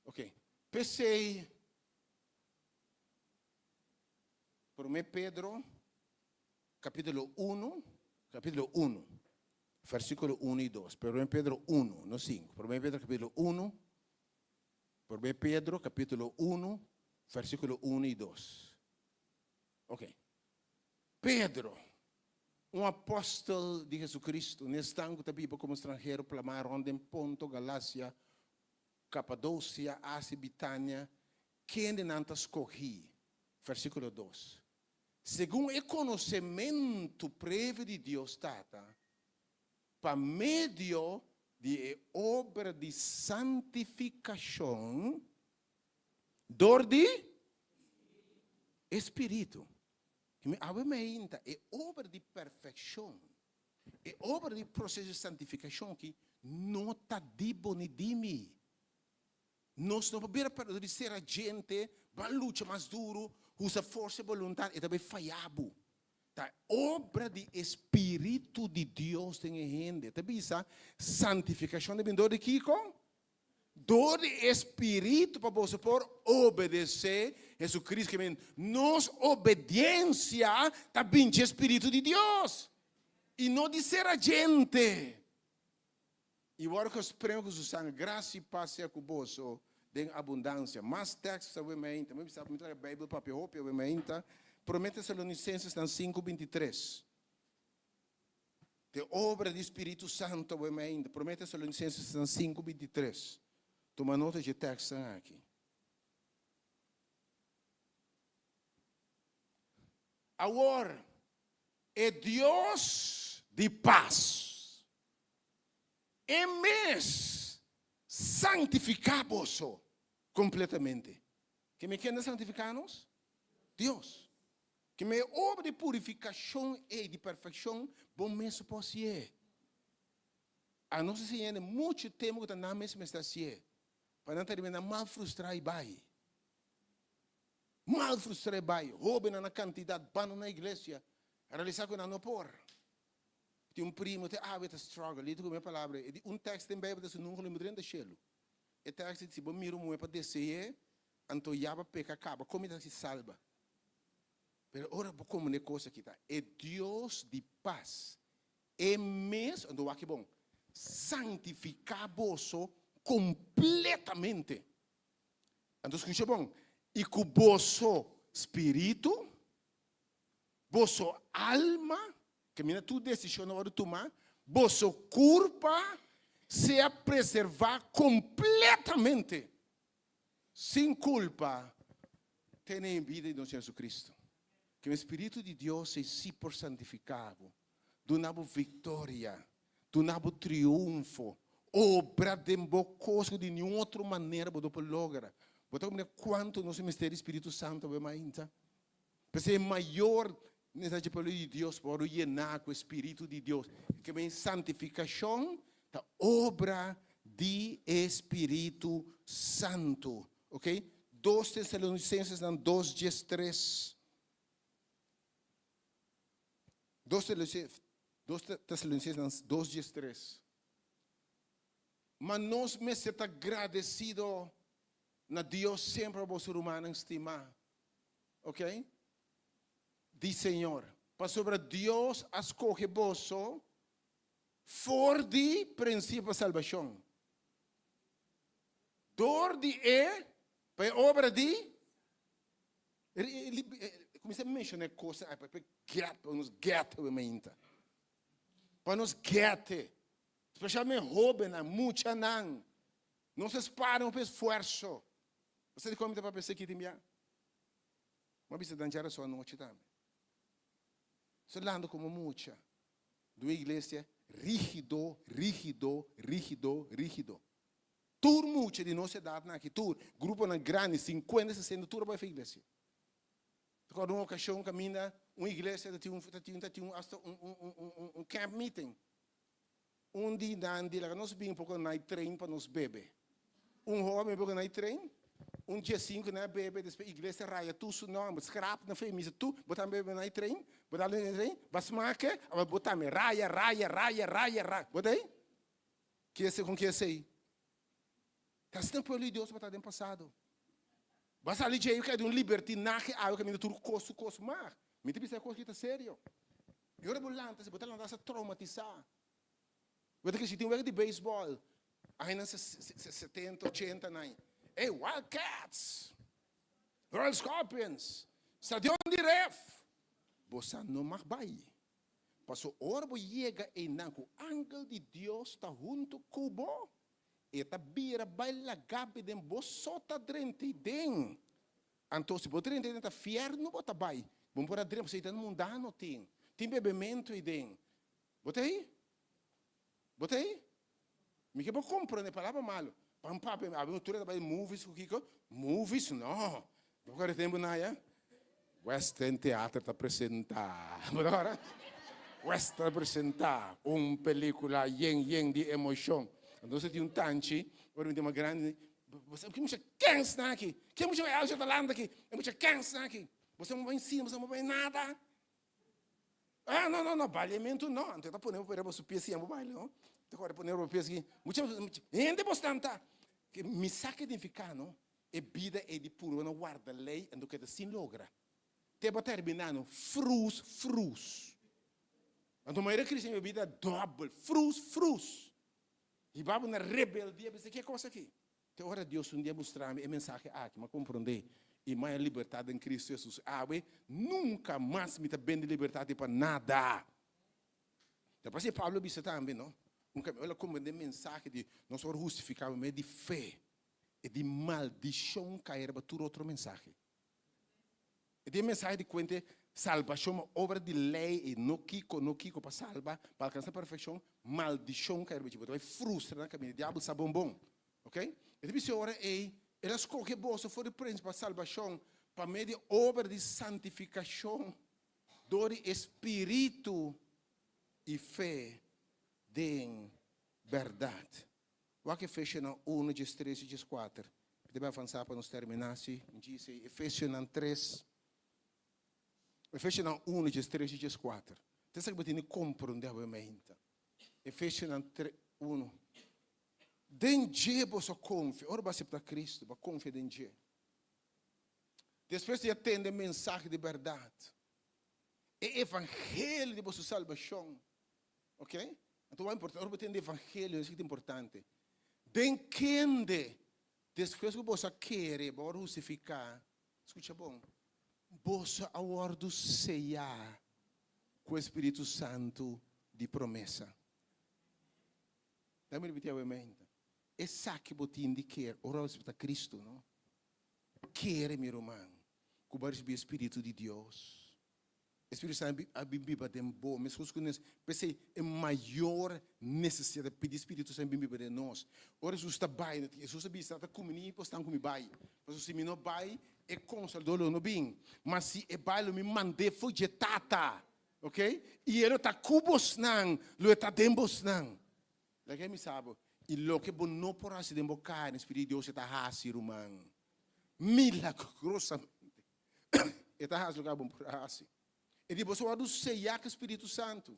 ok. P'esei. Promé Pedro, capítulo uno, capítulo uno, versículo uno i dos. Promé Pedro uno, no sinku. Promé Pedro capítulo uno, Promé Pedro capítulo uno, versículo uno i dos. Ok. Pedro, un apòstel di Jesucristo, n'esnan ku ta biba komo stranhero plamá rònt den Ponto, Galasia, Kapadosia, Asia, Bitania, Kende nan ta skohí? Versíkulo dos, Segun e konosementu previo di Dios Tata, pa medio di e obra di santifikashon dor di e Spiritu. Mi awe meinta e obra di perfekshon, e obra di proseso di santifikashon aki no ta di bo ni di mi. Nos no por bira perdedor di ser agente, ban lucha mas duru, usa forsa i boluntat, e ta bay faya bo. Ta obra di e Spiritu di Dios den e hende. Ta bisa, santifikashon ta bin dor di kiko? Dor di e Spiritu pa boso por obedesé Jesucristo. Ke men, nos obediensia ta bin dje Spiritu di Dios i no di ser agente. I wòrdu gesprem ku su sanger. Grasia i pas sea ku boso den abundansia. Mas tèkst awe mainta. Mi bisa mi traha Beibel papia hopi awe mainta. Promé Tesalonisenses 5, 23. De obra di Spiritu Santu awe mainta. Promé Tesalonisenses 5, 23. Tuma nota dje tèkstnan aki. Awor, e Dios di pas. E mes santifiká boso kompletamente. Ke me kende santifiká nos? Dios. Ke me e obra di purifikashon ei, di perfekshon, bo mes por hasié. A nos a siña hende muchu tempu ku ta nan mes mester hasié, pa nan ta riba nan mal frustrá i bai. Mal frustrá i bai. Hóbennan na kantidat banda na iglesia. A realisá ku nan no por. Tin un primo te awe ta struggle. Lita ku mi palabra. E di un tekst den Bijbel ta si nunka lo mi drenta shelu. E tekst di si bo mira un muhé pa dese'é, anto ya bo peka kaba. Kon mi ta hasi salba? Pero ora bo komprendé kos aki ta e Dios di pas, E mes, anto wak bon, santifiká boso kompletamente. Anto skucha bon, i ku boso spiritu, boso alma, ke mina tur desishon a wòrdu tumá, boso kurpa sea preservá kompletamente, sin kulpa, te na e bida di nos Señor Jesucristo. Ke e Spiritu di Dios ei sí por santifiká bo, duna bo viktoria, duna bo triunfo, obra den bo kos ku di niun otro manera bo no por logra. Bo ta komprende kuantu nos mester di Spiritu Santu awe mainta? P'esei e mayor nesesidat dje pueblo di Dios pa wòrdu yená ku e Spiritu di Dios. Ke men santifikashon ta obra di e Spiritu Santu. Ok? Dos Tesalonicenses nan 2:13. Dos Tesalonicenses nan 2:13. Ma nos mester ta gradesido na Dios semper pa boso rumannan stimá. Ok? Di Señor. Pasobra Dios a skohe boso for di prinsipio pa salbashon. Dor di e, pa e obra di Kuminsá menshoná e kosnan aki pa get, pa nos get awe mainta. Pa nos get. Spesialmente hóbennan, muchanan. Nos a spara hopi esfuerso. Bo sa dikon mi ta papia esaki tin bia? Mi a bisa dan djarason anochi tambe. Nos ta landa komo mucha di un iglesia rígido, rígido, rígido, rígido. Tur mucha di nos edatnan aki, tur, gruponan grandi, sinkuenta, sesenta, tur a bai for iglesia. Ta kòrda un okashon kaminda un iglesia ta tin un, ta tin, ta tin un hasta un, un, un, un, un camp meeting. Un di nan di laga nos bin poko night train pa nos bebe. Un hoben poko night train, un diesinku nan a bebe, despues iglesia raya tur su nomber, scrap nan fe misa tur, bo tambe bebe night train, bo tambe night train, ba smake, aba bo tambe raya, raya, raya, raya, raya, bo ta ei? Kiese kon kiesei? Ta asina pueblo di Dios tabata den pasado. Bo a sali dje kai di un libertinahe awe kaminda tur kos su kos mag. Mi ta bisa e kos aki ta serio. I ora bo lanta si bo ta lanta sa traumatisá. Bo ta krisi tin wega di beisbòl añanan 70, 80 nan. Ey, Wildcats! Royal Scorpions! Stadion di Ref! Bo sa no mag bai. Paso ora bo yega einan ku angel di Dios ta huntu ku bo, e ta bira bai lagabi den bo so ta drenta den. Anto si bo drenta den ta fiernu bo ta bai. Bo no por a drenta pasobra ei ta mundano tin. Tin bebementu ei den. Bo ta ei? Bo ta ei? Mi ke bo komprende palabra malu. Pan papia abi tur ta bai movies ku kiko? Movies no. Bo kore tempu na ya? Western Theater ta presenta. Bo ta kòrda? Western ta presenta un pelikula yen yen di emoshon. Entonces tin un tanchi, ora mi tin mas grandi, bo sa ki mucha kens nan aki? Ke mucha Elcio ta lanta aki? E mucha kens nan aki? Bo sa no bai sine, bo sa no bai nada. Ah, no, no, no, baliamentu no. Anto e ta pone bo riba su pie siña bo baile, no? Ta kòrda pone riba bo pie así. Mucha, mucha, hende bo stanta. Ke mi sa ke nifiká, no? E bida ei di purba na warda lei, anto keda sin logra. Te bo terminá, no? Frus, frus. Anto mayoria kristian e bida dòbel, frus, frus. Hiba bo na rebeldia, bisa ke kos aki? Te ora Dios un dia mustra mi e mensahe aki, mi a komprondé i mi a haña libertat den Kristu Hesus. Awe, nunka mas mi ta bende libertat di pa nada. Ta parse Pablo a bisa tambe, no? Un kami ora komprondé e mensahe di nos ora hustifiká pa medio di fe, e di maldishon kai riba tur otro mensahe. E tin e mensahe di kuente salbashon ma obra di lei i no kiko, no kiko pa salba, pa alkansa perfekshon, maldishon kai riba dje. Bo ta bai frustra na kaminda. Diabel sa bon bon. Ok? E ta bisa e ora ei, El a skohe boso for di prens pa salbashon pa medio di obra di santifikashon dor di e Spiritu i fe den bèrdat. Wak Efesionan unu, diestres i dieskuater. Mi ta bai avansá pa nos terminá si. Mi djis ei Efesionan tres. Efesionan 1, 13 i 14. Ta esaki bo tin di komprondé awe mainta. Efesionan 1. Den dje boso konfia. Ora bo aseptá Kristu, bo a konfia den dje. Despues di a tende e mensahe di bèrdat, e evangelio di boso salbashon, ok? Anto wak importante, ora bo tende evangelio, esaki ta importante. Den kende, despues ku boso a kere, bo a wòrdu hustifiká, skucha bon, boso a wòrdu seyá ku e Spiritu Santu di promesa. Dame ripití awe mainta. Esaki bo tin di kere ora bo aseptá Kristu, no? Kere, mi ruman, ku bo a risibí e Spiritu di Dios. E Spiritu Santu a bin biba den bo, meskos ku nos. P'esei e mayor nesesidat ta pidi Spiritu Santu bin biba den nos. Ora Hesus ta bai, Hesus a bisa, Ta kumini bo stan ku mi bai, pasobra si mi no bai, e Konsolador lo no bin. Ma si e bai, lo mi mand'é for dje Tata. Ok? I e lo ta ku bosnan, lo e ta den bosnan. Laga mi sa bo, i loke bo no por hasi den bo karni, Spiritu di Dios e ta hasi, ruman. Milagrosamente e ta hasi loke abo no por hasi. E di boso wòrdu seyá ku Spiritu Santu.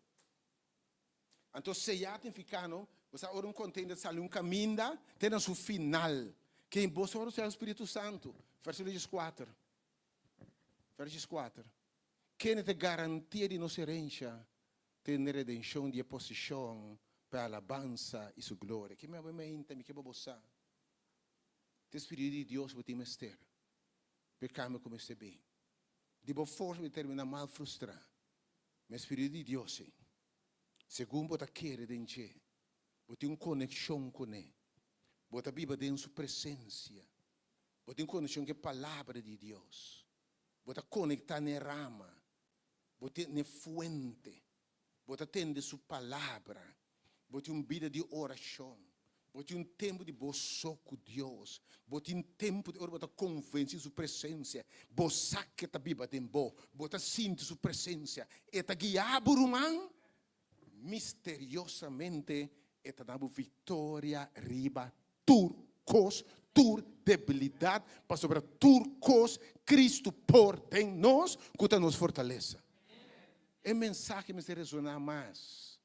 Anto seyá ta nifiká no, bo sa ora un kontender sali un kaminda te na su final. Ken boso wòrdu seyá ku Spiritu Santu? Versíkulo dieskuater. Verso dieskuater. Kende ta garantia di nos herensha te na redenshon di e posishon pa e alabansa i su gloria. Ke mi a meinta, mi ke pa bo sa. Te Spiritu di Dios bo tin mester pa e kambia ku mester bin. Di bo forsa bo ta termina mal frustrá. Ma e Spiritu di Dios ei, segun bo ta kere den dje, bo tin un konekshon kuné, bo ta biba den su presensia, bo tin konekshon ku e Palabra di Dios, Bo ta konektá n'e rama, bo tin n'e fuente, bo ta tende su palabra, bo tin un bida di orashon, bo tin un tempu di bo so ku Dios, bo tin tempu di ora bo ta konvensí su presensia, bo sa ke ta biba den bo, bo ta sinti su presensia, e ta guia bo ruman, misteriosamente e ta duna bo viktoria riba tur kos, tur debilidat, pasobra tur kos Kristu por den nos, ku ta nos fortalesa. E mensahe mester resoná mas.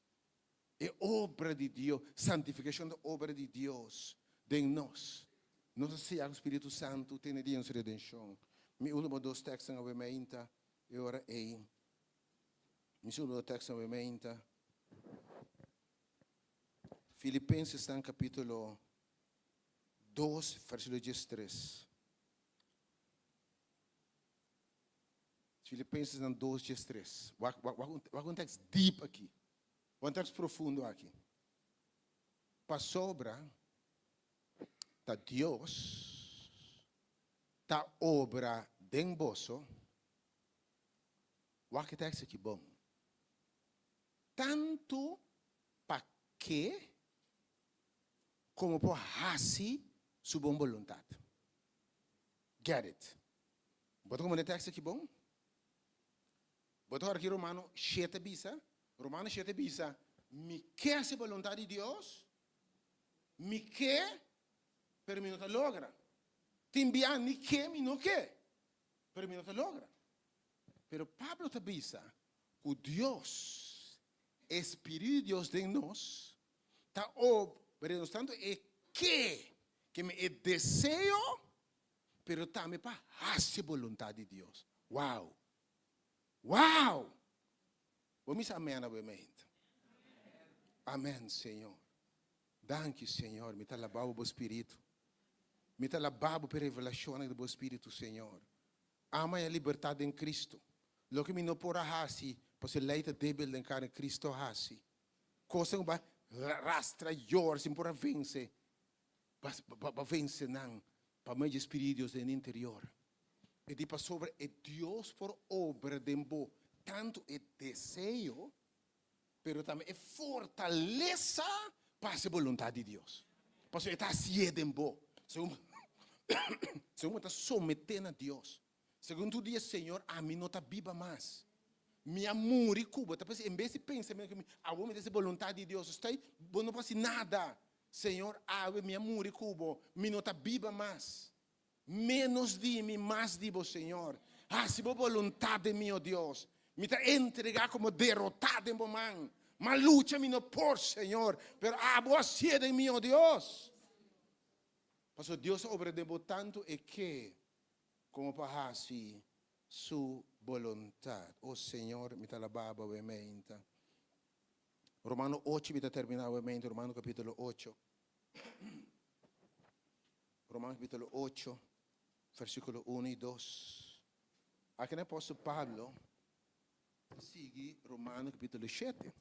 E obra di Dios, santifikashon ta obra di Dios den nos. Nos a seya ku Spiritu Santu tene dia nos redenshon. Mi último dos tekstnan awe mainta e ora ei. Mi último dos tekstnan awe mainta. Filipensesnan kapítulo 2, versíkulo 13. Filipensesnan 2, 13. Wak, wak, wak, wak un tekst diep aki. Wak un tekst profundo aki. Pasobra ta Dios ta obra den boso. Wak e tekst aki bon. Tantu pa ke komo por hasi su bon boluntat. Get it? Bo ta komprende e tekst aki bon? Bo ta hora ki Romano shete bisa? Romano shete bisa, Mi ke hasi boluntat di Dios, mi ke, pero mi no ta logra. Tin bia ni ke mi no ke, pero mi no ta logra. Pero Pablo ta bisa ku Dios, e Spiritu di Dios den nos, ta obra den nos tantu e ke, ke men e deseo, pero tambe pa hasi boluntat di Dios. Wow! Wow! Bo misa amen awe mente. Amen, Señor. Danki, Señor. Mi ta alabá bo, bo Spiritu. Mi ta alabá bo p'e revelashonnan di bo Spiritu, Señor. Ama e libertat den Cristo. Loke mi no por a haci, pasobra e ley ta debil den carne, Cristo a haci. Cosnan cu bo a rastra, yora, sin por a vence, bo a vence nan pa medio di e Spiritu di Dios den interior. E di pasobra e Dios por obra den bo tanto e deseo, pero tambe e fortalesa pa haci e boluntad di Dios. Pasobra e ta hacié den bo. Segun segun bo ta someté na Dios. Segun tur dia, Señor, ami no ta biba mas. Mi a muri ku bo. Ta pensa, en bes di pensa mi, awor mi ta haci boluntad di Dios. Estai, bo no por haci nada. Señor, awe mi a muri ku bo. Mi no ta biba mas. Ménos di mi, mas di bo, Señor. Hasi bo boluntat den mi, o Dios. Mi ta entregá komo derotá den bo man. Ma lucha mi no por, Señor, pero abo hasié den mi, o Dios. Pasobra Dios a obra den bo tantu e ke komo pa hasi su boluntat. O Señor, mi ta alabá bo awe meinta. Romano ocho, mi ta terminá awe meinta, Romano kapítulo ocho. Romano kapítulo ocho, versíkulo uno i dos. Aki na apòstel Pablo ta sigui Romano kapítulo shete.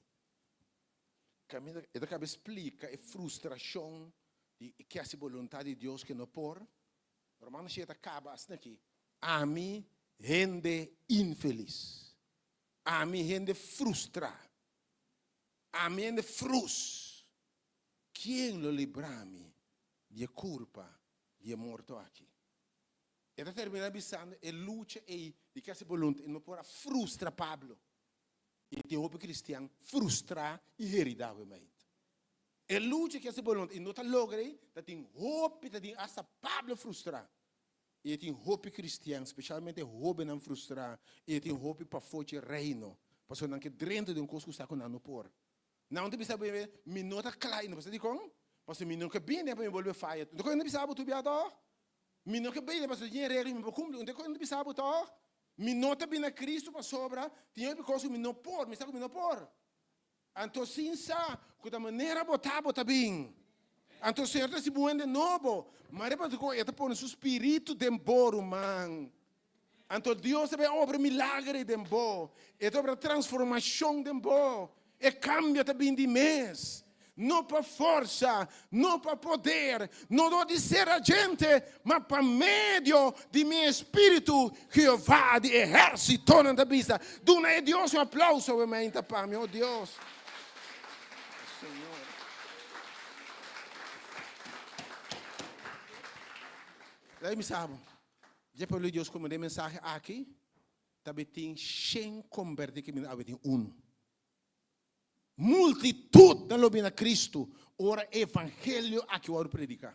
Kaminda e ta kaba splika e frustrashon di e ke hasi boluntat di Dios ke no por. Romano shete ta kaba asina aki, Ami hende infelis. Ami hende frustrá. Ami hende frus. Ken lo libra mi di e kurpa di e morto aki? E ta terminá bisando e lucha ei di ke hasi boluntat no por a frustra Pablo. I tin hopi kristian frustrá i heridá awe mainta. E lucha ke hasi boluntat i no ta logra ei ta tin hopi ta tin asta Pablo frustrá. I e tin hopi kristian, spesialmente hóbennan frustrá i e tin hopi pafó dje Reino pasobra nan ke drenta den un kos ku sa ku nan no por. Nan ta bisa bo mi no ta kla ainda. Pasobra dikon? Pasobra mi no ke bini pa mi bolbe faya. Un ta kohe no bisa bo tur bia tòg? Mi no ke bini pasobra tin e regla mi por kumpli. Un ta kohe no bisa bo tòg? Mi no ta bini na Kristu pasobra tin hopi kos ku mi no por. Mi sa ku mi no por. Anto sin sa ku ta manera bo ta, bo ta bin. Anto Señor ta hasi bo hende nobo. Mare pasobra e ta pone su spiritu den bo, ruman. Anto Dios ta bay obra milager ei den bo. E ta obra transformacion den bo. E cambio ta bin di mes. No pa forsa, no pa poder, no dor di ser agente, ma pa medio di mi espiritu, Jehová di ehérsitonan ta bisa. Duna e Dios un aplauso awe mainta pa mi, o Dios. Señor. Laga mi sa bo. Dje pueblo di Dios ku manda e mensahe aki tabatin shen kombertí ke bini awe tin unu. Multitutnan lo bini na Kristu ora e evangelio aki wòrdu prediká.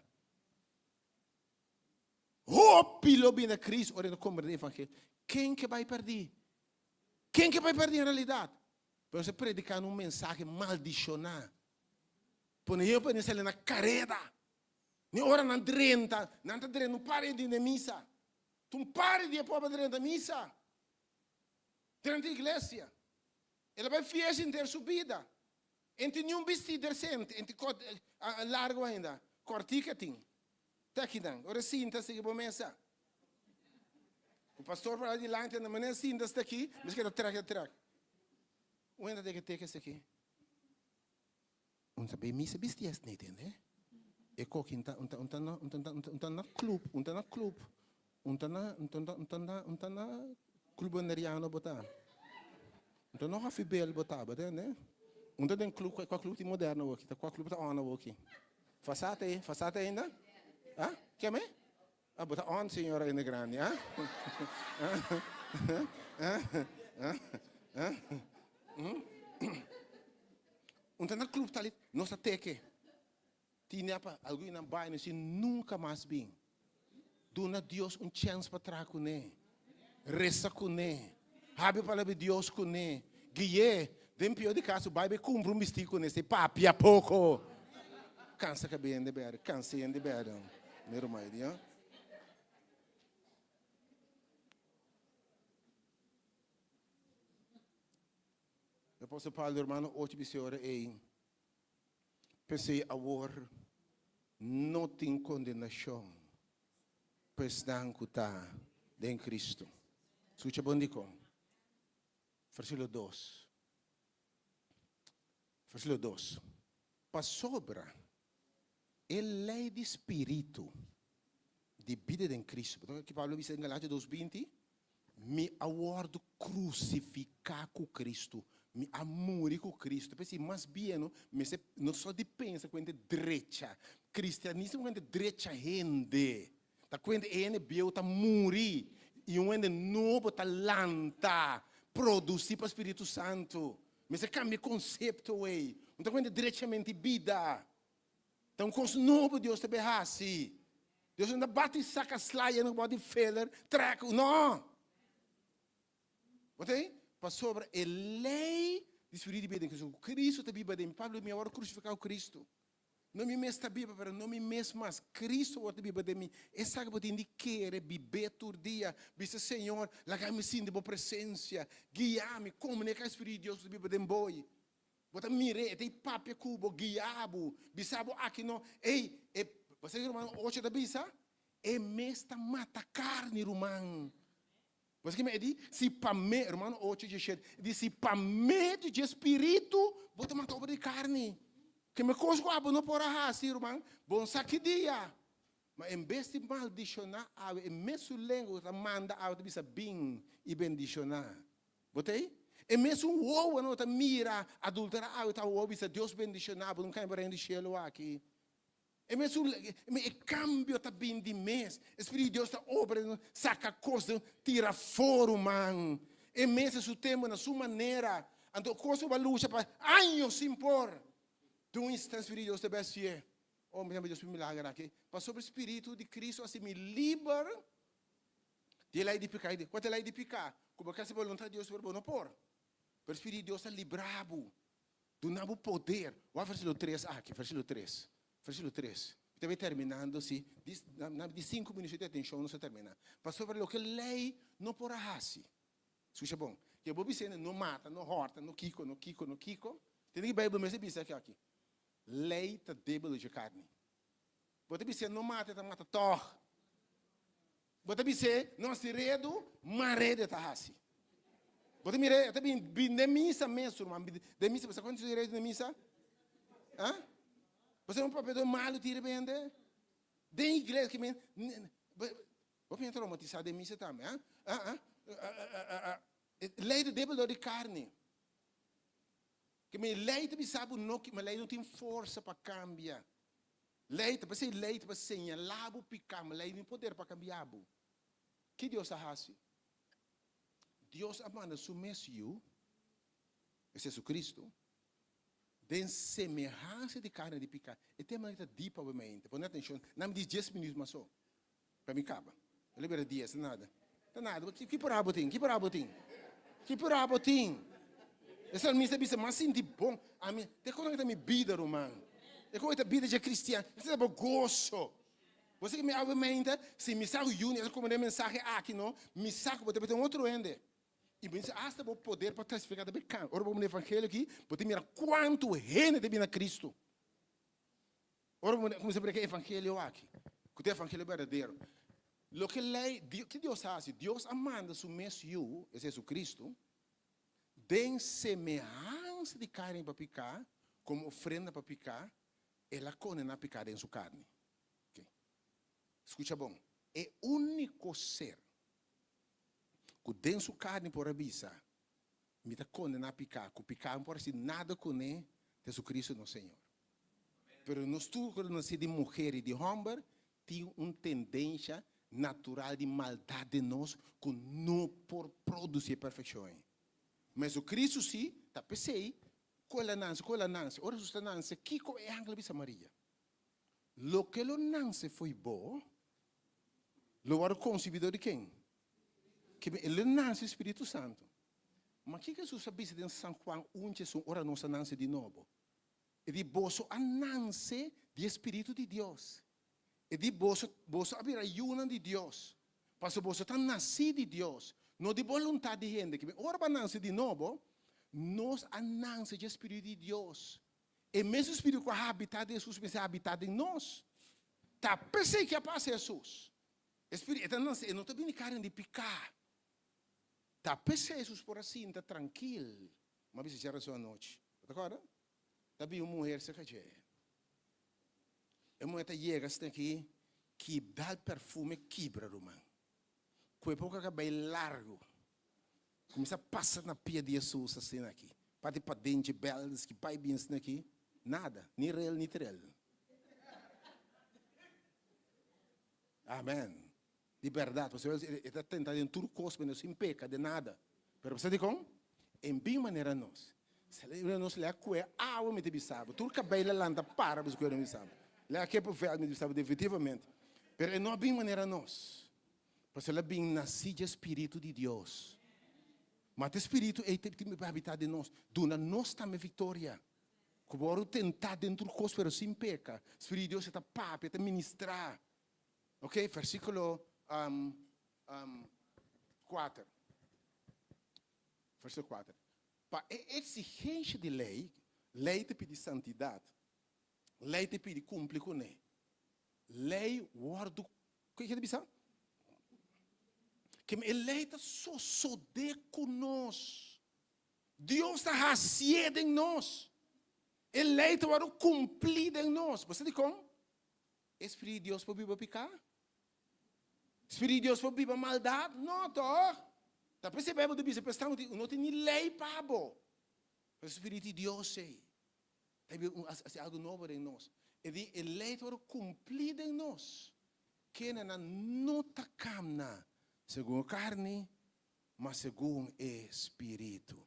Hopi lo bini na Kristu ora e ta kombertí e evangelio. Ken ke bai pèrdí? Ken ke bai pèrdí en realidat? Pero nos ta predikando un mensahe maldishoná. Pone hende pa sali na kareda. Ni ora nan drenta, nan ta drenta un par di den misa. Ta un par di e pober drenta misa. Drenta iglesia. El a bai fiesta henter su bida. En tin niun bisti decente, en tin kot largo ainda. Kortika tin. Ta kinan. Ora sinta sigui bo mesa. Ku pastor por adilanti anda manera sinta sta aki, mes keda trek a trek. Un hende ta deke teke esaki. Un ta bay misa bisti es ney tende. E koki un ta un ta un ta na un ta un ta na club un ta na club un ta na un ta un ta na un ta na club boneriano bo ta. Un ta no hafi bel bo ta bo tende. Un ta den club kua club tin moderno awoki ta kua club ta on awoki. Fasata ei fasata ainda? Ah keme? Ah bo ta on señora hende grandi ah ah ah ah Un ta na club tali nos ta teke tine apa algun di nan bai nos si nunca mas bin duna Dios un chance pa traha cune resa cune habia palabra di Dios cune gui'e den pio di caso bai bai cumpra un bisti cune si papia poco cansa cabia hende berde cansa hende berde mi ruman di E apòstel Pablo di Romano ocho bisa e ora ei, P'esei awor no tin kondenashon pa esnan ku ta den Kristu. Skucha bon dikon. Versíkulo dos. Versíkulo dos. Pasobra e lei di spiritu di bida den Kristu. Bo ta wak ki Pablo a bisa den Galatia dos binti? Mi a wòrdu krusifiká ku Kristu, mi a muri ku Kristu. P'esei mas bien no mester no so di pensa ku hende drecha. Kristianismo ku hende drecha hende. Ta ku hende e hende bieu ta muri i un hende nobo ta lanta, produsí pa Spiritu Santu. Mester kambia e konsepto ei. No ta ku hende drechamente bida. Ta un kos nobo Dios ta bay hasi. Dios no ta bati saka slaya no bou di feller, trek, no! Bo ta Pasobra e lei di spiritu di bida den Cristo, ku Cristo ta biba den mi. Pablo di mi a wòrdu krusifiká ku Cristo. No mi mes ta biba, pero no mi mes mas, Cristo awor ta biba den mi. Esaki bo tin di kere, bib'é tur dia. Bisa, Señor, laga mi sinti bo presensia. Guia mi, komunika e Spiritu di Dios ku ta biba den bo. Bo ta mir'é, e ta i papia ku bo, guia bo, bisa bo aki no. Ey, e, bo sa ki Romano ocho ta bisa? E mes ta mata karni, ruman. Bo sa ki mi e di? Si pa me, Romano ocho diesshete, e di, si pa medio dje Spiritu bo ta mata obra di karni. Ke me kos ku abo no por a hasi, ruman, bo no sa ki dia. Ma en bes di maldishoná awe, e mesun lengua ku ta manda awe ta bisa bin i bendishoná. Bo ta ei? E mesun wowo no ta mira adulterá awe ta wowo bisa Dios bendishoná bo, no kai bo reino di shelu aki. E mesun e kambio ta bin di mes. E Spiritu di Dios ta obra den nos, saka kos den tira afó, ruman. E mes e su tempu na su manera. Anto kos ku bo a lucha pa años sin por. Den un instante Spiritu di Dios ta bai hasié. Oh, mi ta Dios pa milager aki. Pasobra e Spiritu di Cristo a hasi mi liber di e lei di piká. Kua ta e lei di piká? Ku bo ke hasi boluntat di Dios pero bo no por. Pero e Spiritu di Dios ta libra bo. Duna bo poder. Wak versíkulo tres aki, versíkulo tres, versíkulo tres. Mi ta bai terminando si, di, na di sinku minuto di atenshon nos ta terminá. Pasobra loke lei no por a hasi. Skucha bon. Ke bo bisa hende no mata, no hòrta, no kiko, no kiko, no kiko. Tende ki Beibel mes a bisa aki aki. Lei ta débil dje karni. Bo ta bis'é no mata, e ta mata tòg. Bo ta bis'é no hasi redu, mas redu e ta hasi. Bo ta mira e ta bin bin den misa mes, ruman, bin den misa. Bo sa kuantu redu den misa? Ah? Bo sa un papiadó malu tira bende? Den iglesia ki men, bo bin traumatisá den misa tambe, ah? Ah, ah, ah, Lei ta débil dor di karni. Ke men lei ta bisa bo no, ma lei no tin forsa pa kambia. Lei ta p'esei lei ta pa señalá bo piká, ma lei no tin poder pa kambia bo. Ki Dios a hasi? Dios a manda su mes Yu, es Jesucristo, den semehansa di karni di piká. E tema aki ta dip pa bo mente. Pone atenshon. Nan mi di dies minüt mas so pa mi kaba. El a bira dies, ta nada. Ta nada. Ki purá bo tin? Ki purá bo tin? Ki purá bo tin? E salmista a bisa, M'a sinti bon. Ami, te kon ta mi bida, ruman? Te kon ta bida dje kristian? Esei ta bo goso. Bo sa ki mi awe meinta, si mi sa ku Junior a komprende e mensahe aki no, mi sa ku bo ta mete un otro hende. I bo bisa asta bo poder pa testifiká ta bin kan. Ora bo mira evangelio aki, bo ta mira kuantu hende ta bin na Kristu. Ora bo kuminsá prediká e evangelio aki, ku ta e evangelio berdadero, loke lei, ke Dios a hasi? Dios a manda su mes Yu, es Jesucristo, den semehansa di karni pa piká, komo ofrenda pa piká, el a kondená piká den su karni. Oke. Skucha bon, e úniko ser ku den su karni por a bisa, Mi ta kondená piká, ku piká no por hasi nada kuné, ta Jesucristo nos Señor. Pero nos tur ku ta nasí di muher i di hòmber tin un tendensha natural di maldat den nos ku no por produsí e perfekshon ei. Ma Jesucristo sí ta p'esei ku el a nanse, ku el a nanse. Ora Jesus ta nanse, kiko e angel a bisa Maria? Loke lo nanse fo'i bo lo wòrdu konsibí dor di ken? Ke lo nanse Spiritu Santu. Ma kiko Jesus a bisa den San Juan un djesun ora nos a nanse di nobo? E di, Boso a nanse di e Spiritu di Dios. E di, Boso, boso a bira yunan di Dios, pasobra boso ta nasí di Dios, no di boluntat di hende. Kibe ora bo a nanse di nobo, nos a nanse dje Spiritu di Dios. E mesun Spiritu ku a habitá den Hesus mester habitá den nos. Ta p'esei ke a pasa Hesus. E Spiritu, e ta nanse, e no ta bini karen di piká. Ta p'esei Hesus por a sinta trankil. Mi a bisa djarason anochi. Bo ta kòrda? Ta bin un muher serka dje. E muher ta yega asina aki, ki dal perfume kibra ruman. Ku e poco kabei largu, kuminsá pasa na pia di Hesus asina aki. Parti paden dje bèldes ki bai bin asina aki, nada, ni rel ni trel. Amen. Di bèrdat, pasobra e ta tenta den tur kos, pero sin peka den nada. Pero bo sa dikon? En bin manera nos. Sali nos lea kue awa mi ta bisa bo. Tur kabei la lanta para bo kue mi bisa bo. Lea ke por vèlt mi ta bisa bo definitivamente. Pero e no a bin manera nos. Pasobra el a bin nasí dje Spiritu di Dios. Ma ta e Spiritu ei ta tin pa habitá den nos, duna nos tambe viktoria. Ku bo wòrdu tentá den tur kos pero sin peka, Spiritu di Dios e ta papia, e ta ministrá. Ok, versíkulo kuater. Versíkulo kuater. Pa e eksigensha di lei, lei ta pidi santidat, lei ta pidi kumpli kuné. Lei wòrdu, ke ta bisa? Ke e lei ta sosodé ku nos. Dios ta hasié den nos. E lei ta wòrdu kumplí den nos. Bo sa dikon? E Spiritu di Dios por biba piká? Spiritu di Dios por biba maldat? No, tòg? Ta p'esei Beibel ta bisa, Pesnan no tin ni lei pa bo. Pero Spiritu di Dios ei ta biba un hasi algu nobo den nos. E di e lei ta wòrdu kumplí den nos. Kendenan no ta kamna segun e karni, ma segun e Spiritu.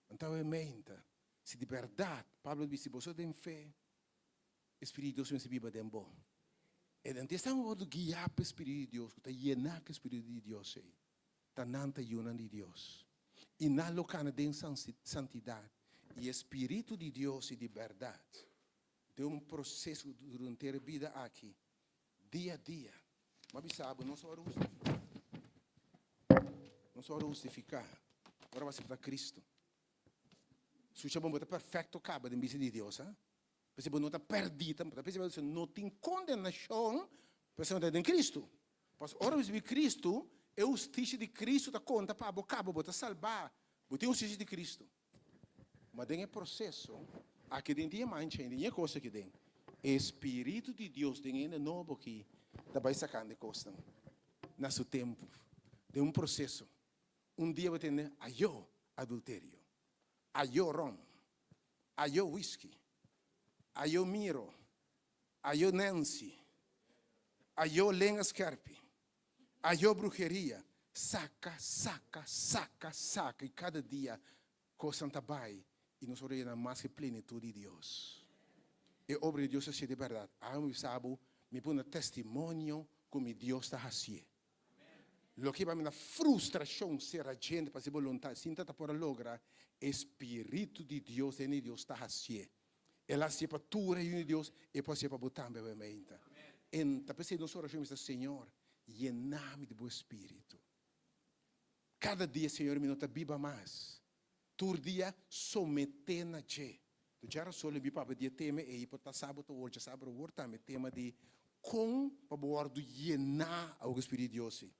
Anto e meinta, si di bèrdat, Pablo ta bisa, si boso den fe, E Spiritu di Dios mester biba den bo. E den ta esnan ku wòrdu guiá pa e Spiritu di Dios, ku ta yená ku e Spiritu di Dios ei, ta nan ta yunan di Dios. I nan lo kana den santidat. I e Spiritu di Dios i di bèrdat den un proseso ku dura henter e bida aki, dia a dia. M'a bisa bo, nos a wòrdu hustifiká. Nos a wòrdu hustifiká ora bo aseptá Kristu. Sucha bo, bo ta perfekto kaba den bista di Dios, ha? P'esei bo no ta pèrdí tampoco. P'esei bo no tin kondenashon pasobra bo ta den Kristu. Pasobra ora bo risibí Kristu, e hustisia di Kristu ta konta pa bo kaba, bo ta salbá. Bo tin hustisia di Kristu. Ma den e proseso aki den tin e mancha ei, den e kos aki den, e Spiritu di Dios den hende nobo aki ta bai sakando e kosnan na su tempu, den un proseso. Un dia bo tende, Ayó adulterio, ayó ron, Ayo whisky, ayo miro, ayo Nancy, ayo lenga skerpi, ayo bruheria, saka, saka, saka, saka y cada dia cosnan ta bay y nos ora yena mas e plenitud di Dios. E obra di Dios ta hacié di berdad. Awe mi bisa bo, mi pone testimonio cu mi Dios ta hacié. Loke pa mi na frustrashon sera djente pa si boluntat sin ta ta por a logra, e Spiritu di Dios den di Dios ta hasié. El a hasié pa tur e yu di Dios, e por hasié pa bo tambe awe meinta. En ta p'esei nos orashon mester, Señor, yena mi di bo Spiritu. Kada dia, Señor, mi no ta biba mas. Tur dia someté na dje. Tu dja rason lo mi papia di e tema ei, por ta sa bo ta wor dja sa, pero wor tambe tema di kon pa bo wòrdu yená awe ku Spiritu di Dios ei.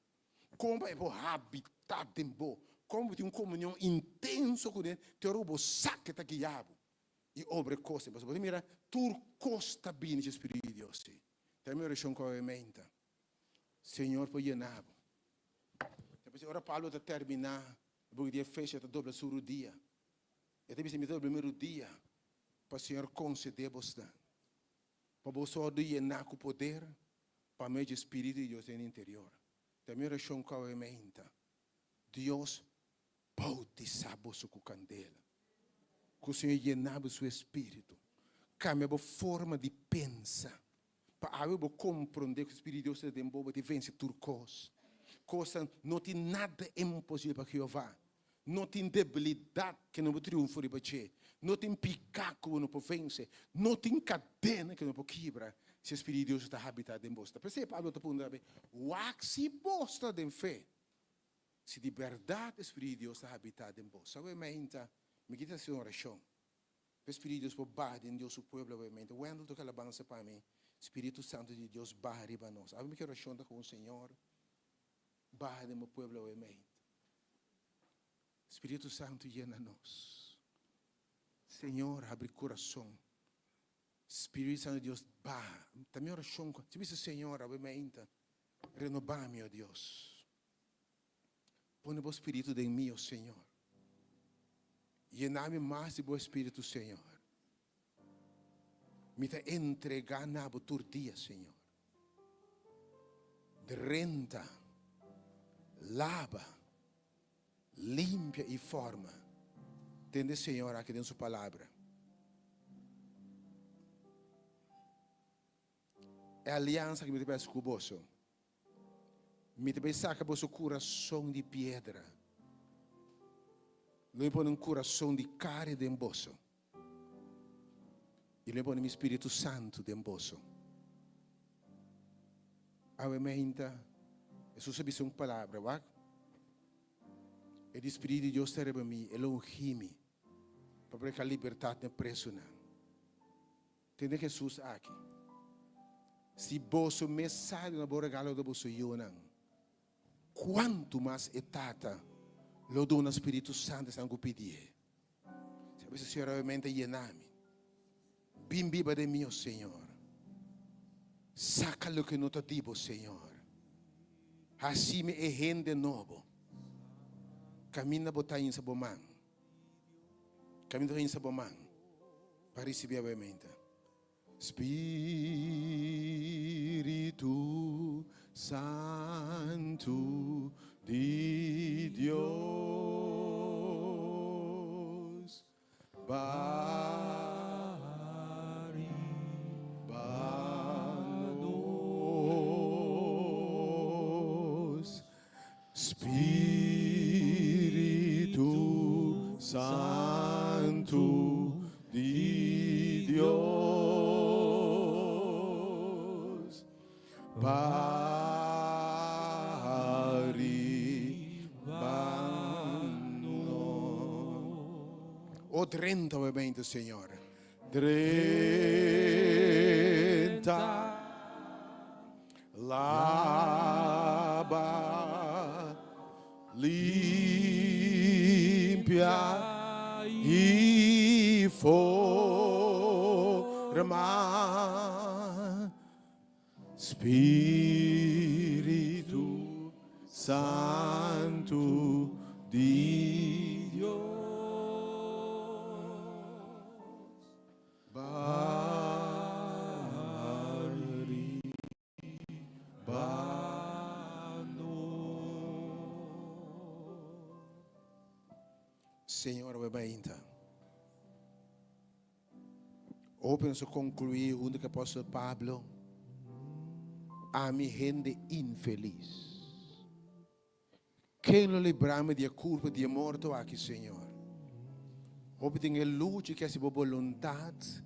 Kon pa e por habitá den bo. Kon bo tin un komunion intenso kuné te ora ku bo sa ke ta guiá bo i obra e kos ei. Pasobra bo ta mira tur kos ta bini dje Spiritu di Dios ei. Ta mi orashon ku awe meinta. Señor por yena bo. Ta p'esei ora Pablo ta terminá e buki di Efesio e ta dobla su rudia. E ta bisa, Mi ta dobla mi rudia pa Señor konsedé bosnan, pa boso wòrdu yená ku poder pa medio di e Spiritu di Dios den interior. Ta mi orashon ku awe meinta, Dios boutisá boso ku kandela, ku Señor yena bo su Espíritu, kambia bo forma di pensa, Pa awe bo komprondé ku Spiritu di Dios ta den bo, bo tin vense tur kos. Kosnan no tin nada imposibel pa Jehová. No tin debilidat ke no por triunfo riba dje. No tin piká ku bo no por vense. No tin kadena ke no por kibra si e Spiritu di Dios ta habitá den bo. Ta p'esei Pablo ta puntra awe, Wak si bo sta den fe, si di bèrdat e Spiritu di Dios ta habitá den bo. Sa awe mainta mi kita hasi un orashon. P'e Spiritu di Dios por baha den Dios su pueblo awe-mente. Wendell toca alabansa pa mi. Spiritu Santu di Dios baha riba nos. Awe mi ke oracion ta con Señor baha den bo pueblo awe-mente. Spiritu Santu yena nos. Señor habri curason. Spiritu Santu di Dios baha. Ta mi oracion. Si bisa Señor awe-mente renoba mi, oh Dios. Pone bo spiritu den mi, o Señor. Yena mi mas di bo espiritu, Señor. Mi ta entregá na bo tur dia, Señor. Drenta, laba, limpia i forma. Tende Señor aki den su palabra. E aliansa ku mi ta bai hasi ku boso. Mi ta bai saka boso kurason di piedra. Lo mi pone un kurason di kare den boso, i lo mi pone mi spiritu santu den boso. Awe meinta, Hesus a bisa un palabra, wak, E di Spiritu di Dios ta riba mi, E lo ungí mi pa prediká libertat na e presunan. Tende Hesus aki, Si boso mes sa duna bon regalo na boso yunan, Kuantu mas e Tata lo duna Spiritu Santu esnan ku pidié? Si a bisa, Señor, awe yena mi. Bin biba den mi, o Señor. Saka loke no ta di bo, Señor. Hasi mi e hende nobo. Kaminda bo ta insa bo man. Kaminda bo ta insa bo man pa risibí awe meinta. Spiritu Santu di Dios, ba riba nos. Spiritu Santu di Dios, ba riba nos. O drenta obviamente, Señor. Drenta. Laba, limpia i forma. Spiritu Santu di Dios. Señor, we bainta. Hopi nos a concluí hunto ku apóstol Pablo, Ami hende infelis. Ken lo libra mi di e kurpo di e morto aki, Señor? Hopi tin e lucha ki hasi bo boluntat,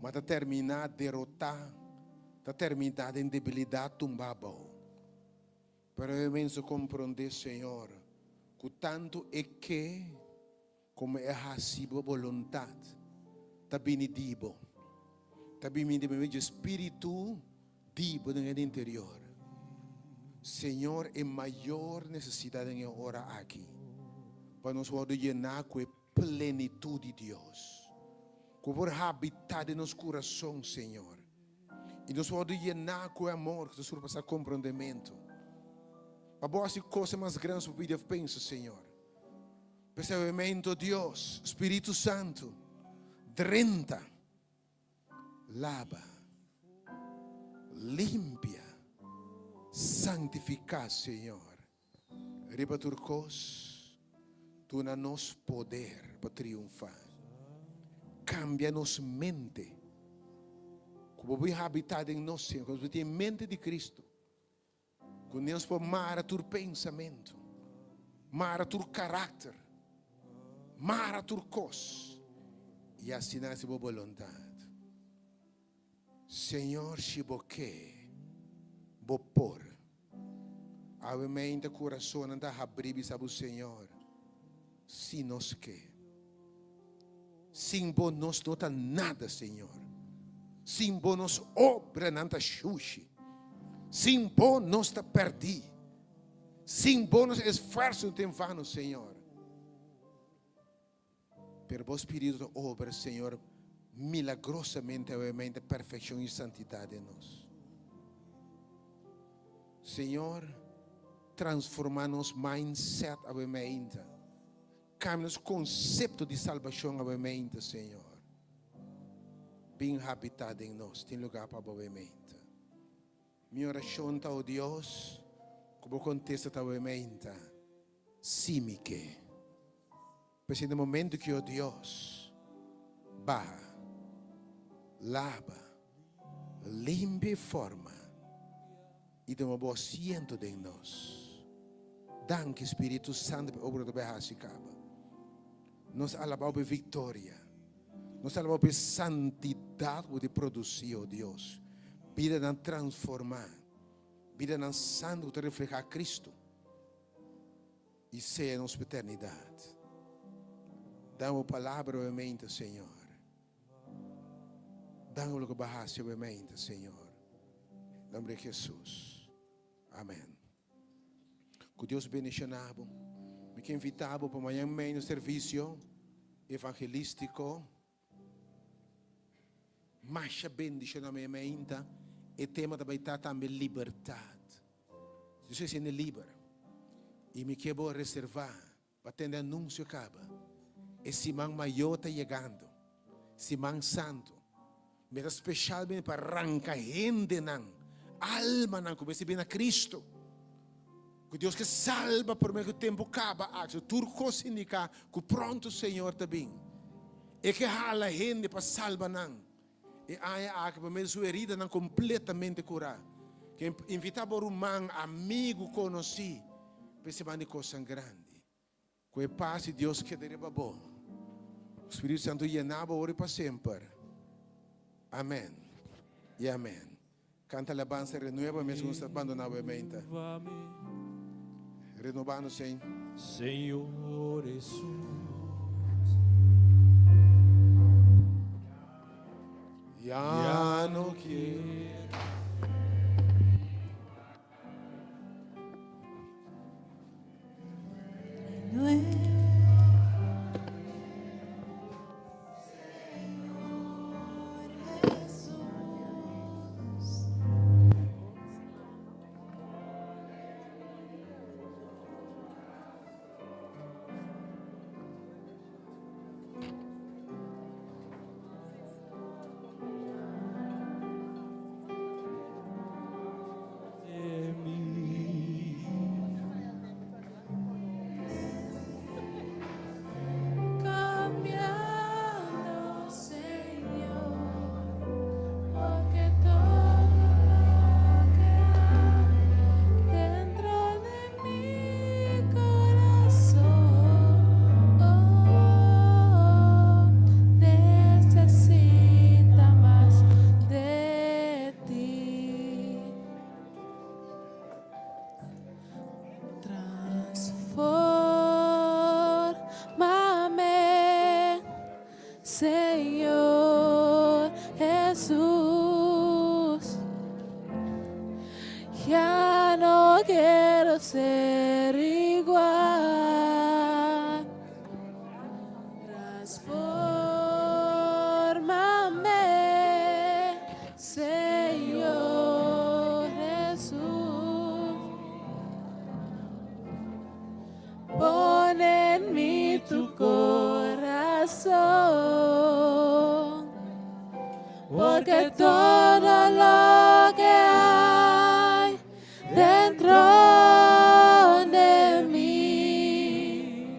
ma ta terminá derotá, ta terminá den debilidat tumbá abou. Pero e menso komprondé, Señor, ku tantu e ke komo e hasi bo boluntat ta bini di bo, ta bini di medio spiritu di bo den e interior. Señor, e mayor nesesidat den e ora aki pa nos wòrdu yená ku e plenitut di Dios, ku por habitá den nos kurason, Señor, i nos wòrdu yená ku e amor ku ta surpasá komprondementu, pa bo hasi kosnan mas grandi ku bo pidi òf pensa, Señor. P'esei, Dios, Spiritu Santu, drenta, laba, limpia, santifiká, Señor. Riba tur kos, duna nos poder pa triunfá. Kambia nos mente. Ku bo bin habitá den nos, Señor, ku nos tin e mente di Kristu. Ku nos por mara tur pensamentu, mara tur karakter, mara tur kos i asina hasi bo boluntat. Señor, si bo ke, bo por. Awe meinta kurasonnan ta habrí bisa bo, Señor, si nos ke. Sin bo nos no ta nada, Señor. Sin bo nos obranan ta shushi. Sin bo nos ta pèrdí. Sin bo nos esfuerso ta en vano, Señor. Pero bo Spiritu ta obra, Señor, milagrosamente awe perfekshon i santidat den nos. Señor, transformá nos mindset awe mainta. Kambia nos konsepto di salbashon awe mainta, Señor. Bin habitá den nos. Tin lugá pa bo awe mainta. Mi orashon ta, o Dios, ku bo kontesta ta awe mainta, Sí mi ke. P'esei na momento ku, o Dios, baha, laba, limpia i forma i tuma bo asiento den nos. Danki, Spiritu Santu, pa e obra ku ta bai hasi kaba. Nos alabá bo p'e viktoria. Nos alabá bo p'e santidat ku bo ta produsí, o Dios. Bidanan transformá, bidanan santu ku ta reflehá Kristu i sea nos pa eternidat. Dam bo palabra obviamente, Señor. Dam loke bo a hasi obviamente, Señor. Nombre di Jesus. Amen. Ku Dios bendishoná bo. Mi ke invitá bo pa mañan mei nos servisio evangelístiko. Masha bendishoná mañan meinta. E tema ta bai ta tambe libertat. Dios ke hende liber. I mi ke bo reservá pa tende anunsio kaba. E siman mayó ta yegando. Siman Santu. Mi ta speshalmente pa ranka hendenan, almanan ku mester bini na Kristu. Ku Dios ke salba promé ku tempu kaba aki. Tur kos indiká ku pronto Señor ta bin. E ke hala hende pa salba nan. E aña aki pa medio su heridanan kompletamente kurá. Ke invitá bo ruman, amigu, konosí pa e siman di kosnan grandi. Ku e pas di Dios keda riba bo. Spiritu Santu yena bo ora i pa semper. Amen i amen. Kanta alabansa renueva mes ku nos ta bandoná bo e meinta. Renobá nos, Señ. Señor Jesús. Ya no quiero. Transformame, Señor Jesús. Ya no quiero ser igual. Transformame, Señor Jesús. Pon en mí tu corazón, porque todo lo que hay dentro de mí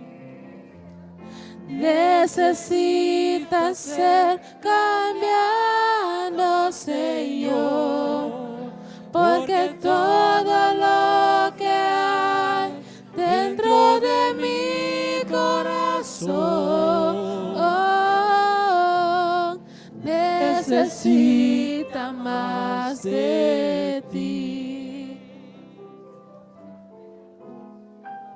necesita ser cambiado, Señor, porque todo lo que hay dentro de mi corazón necesita mas de ti.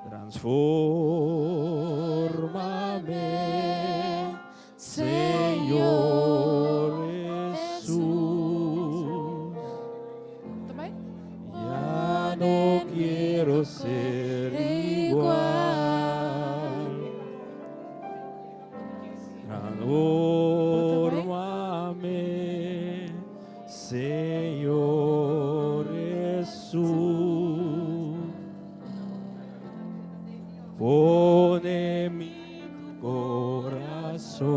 Transformame, Señor Jesús. Ya no quiero ser igual. Transformame, Señor Jesús. Pone mi corazón,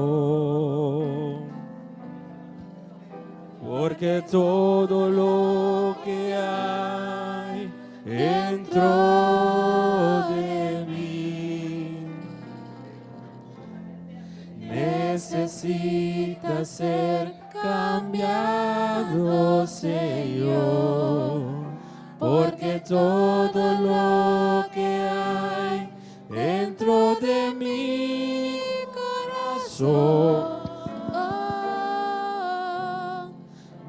porque todo lo que hay dentro de mí necesita ser cambiado, Señor, porque todo lo que hay dentro de mi kurason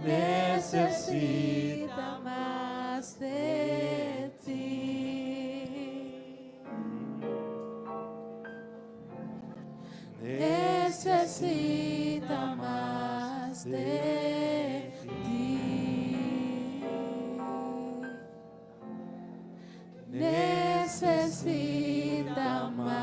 Nesesitá mas di ti. Nesesitá mas di ti. Nesesitá mas.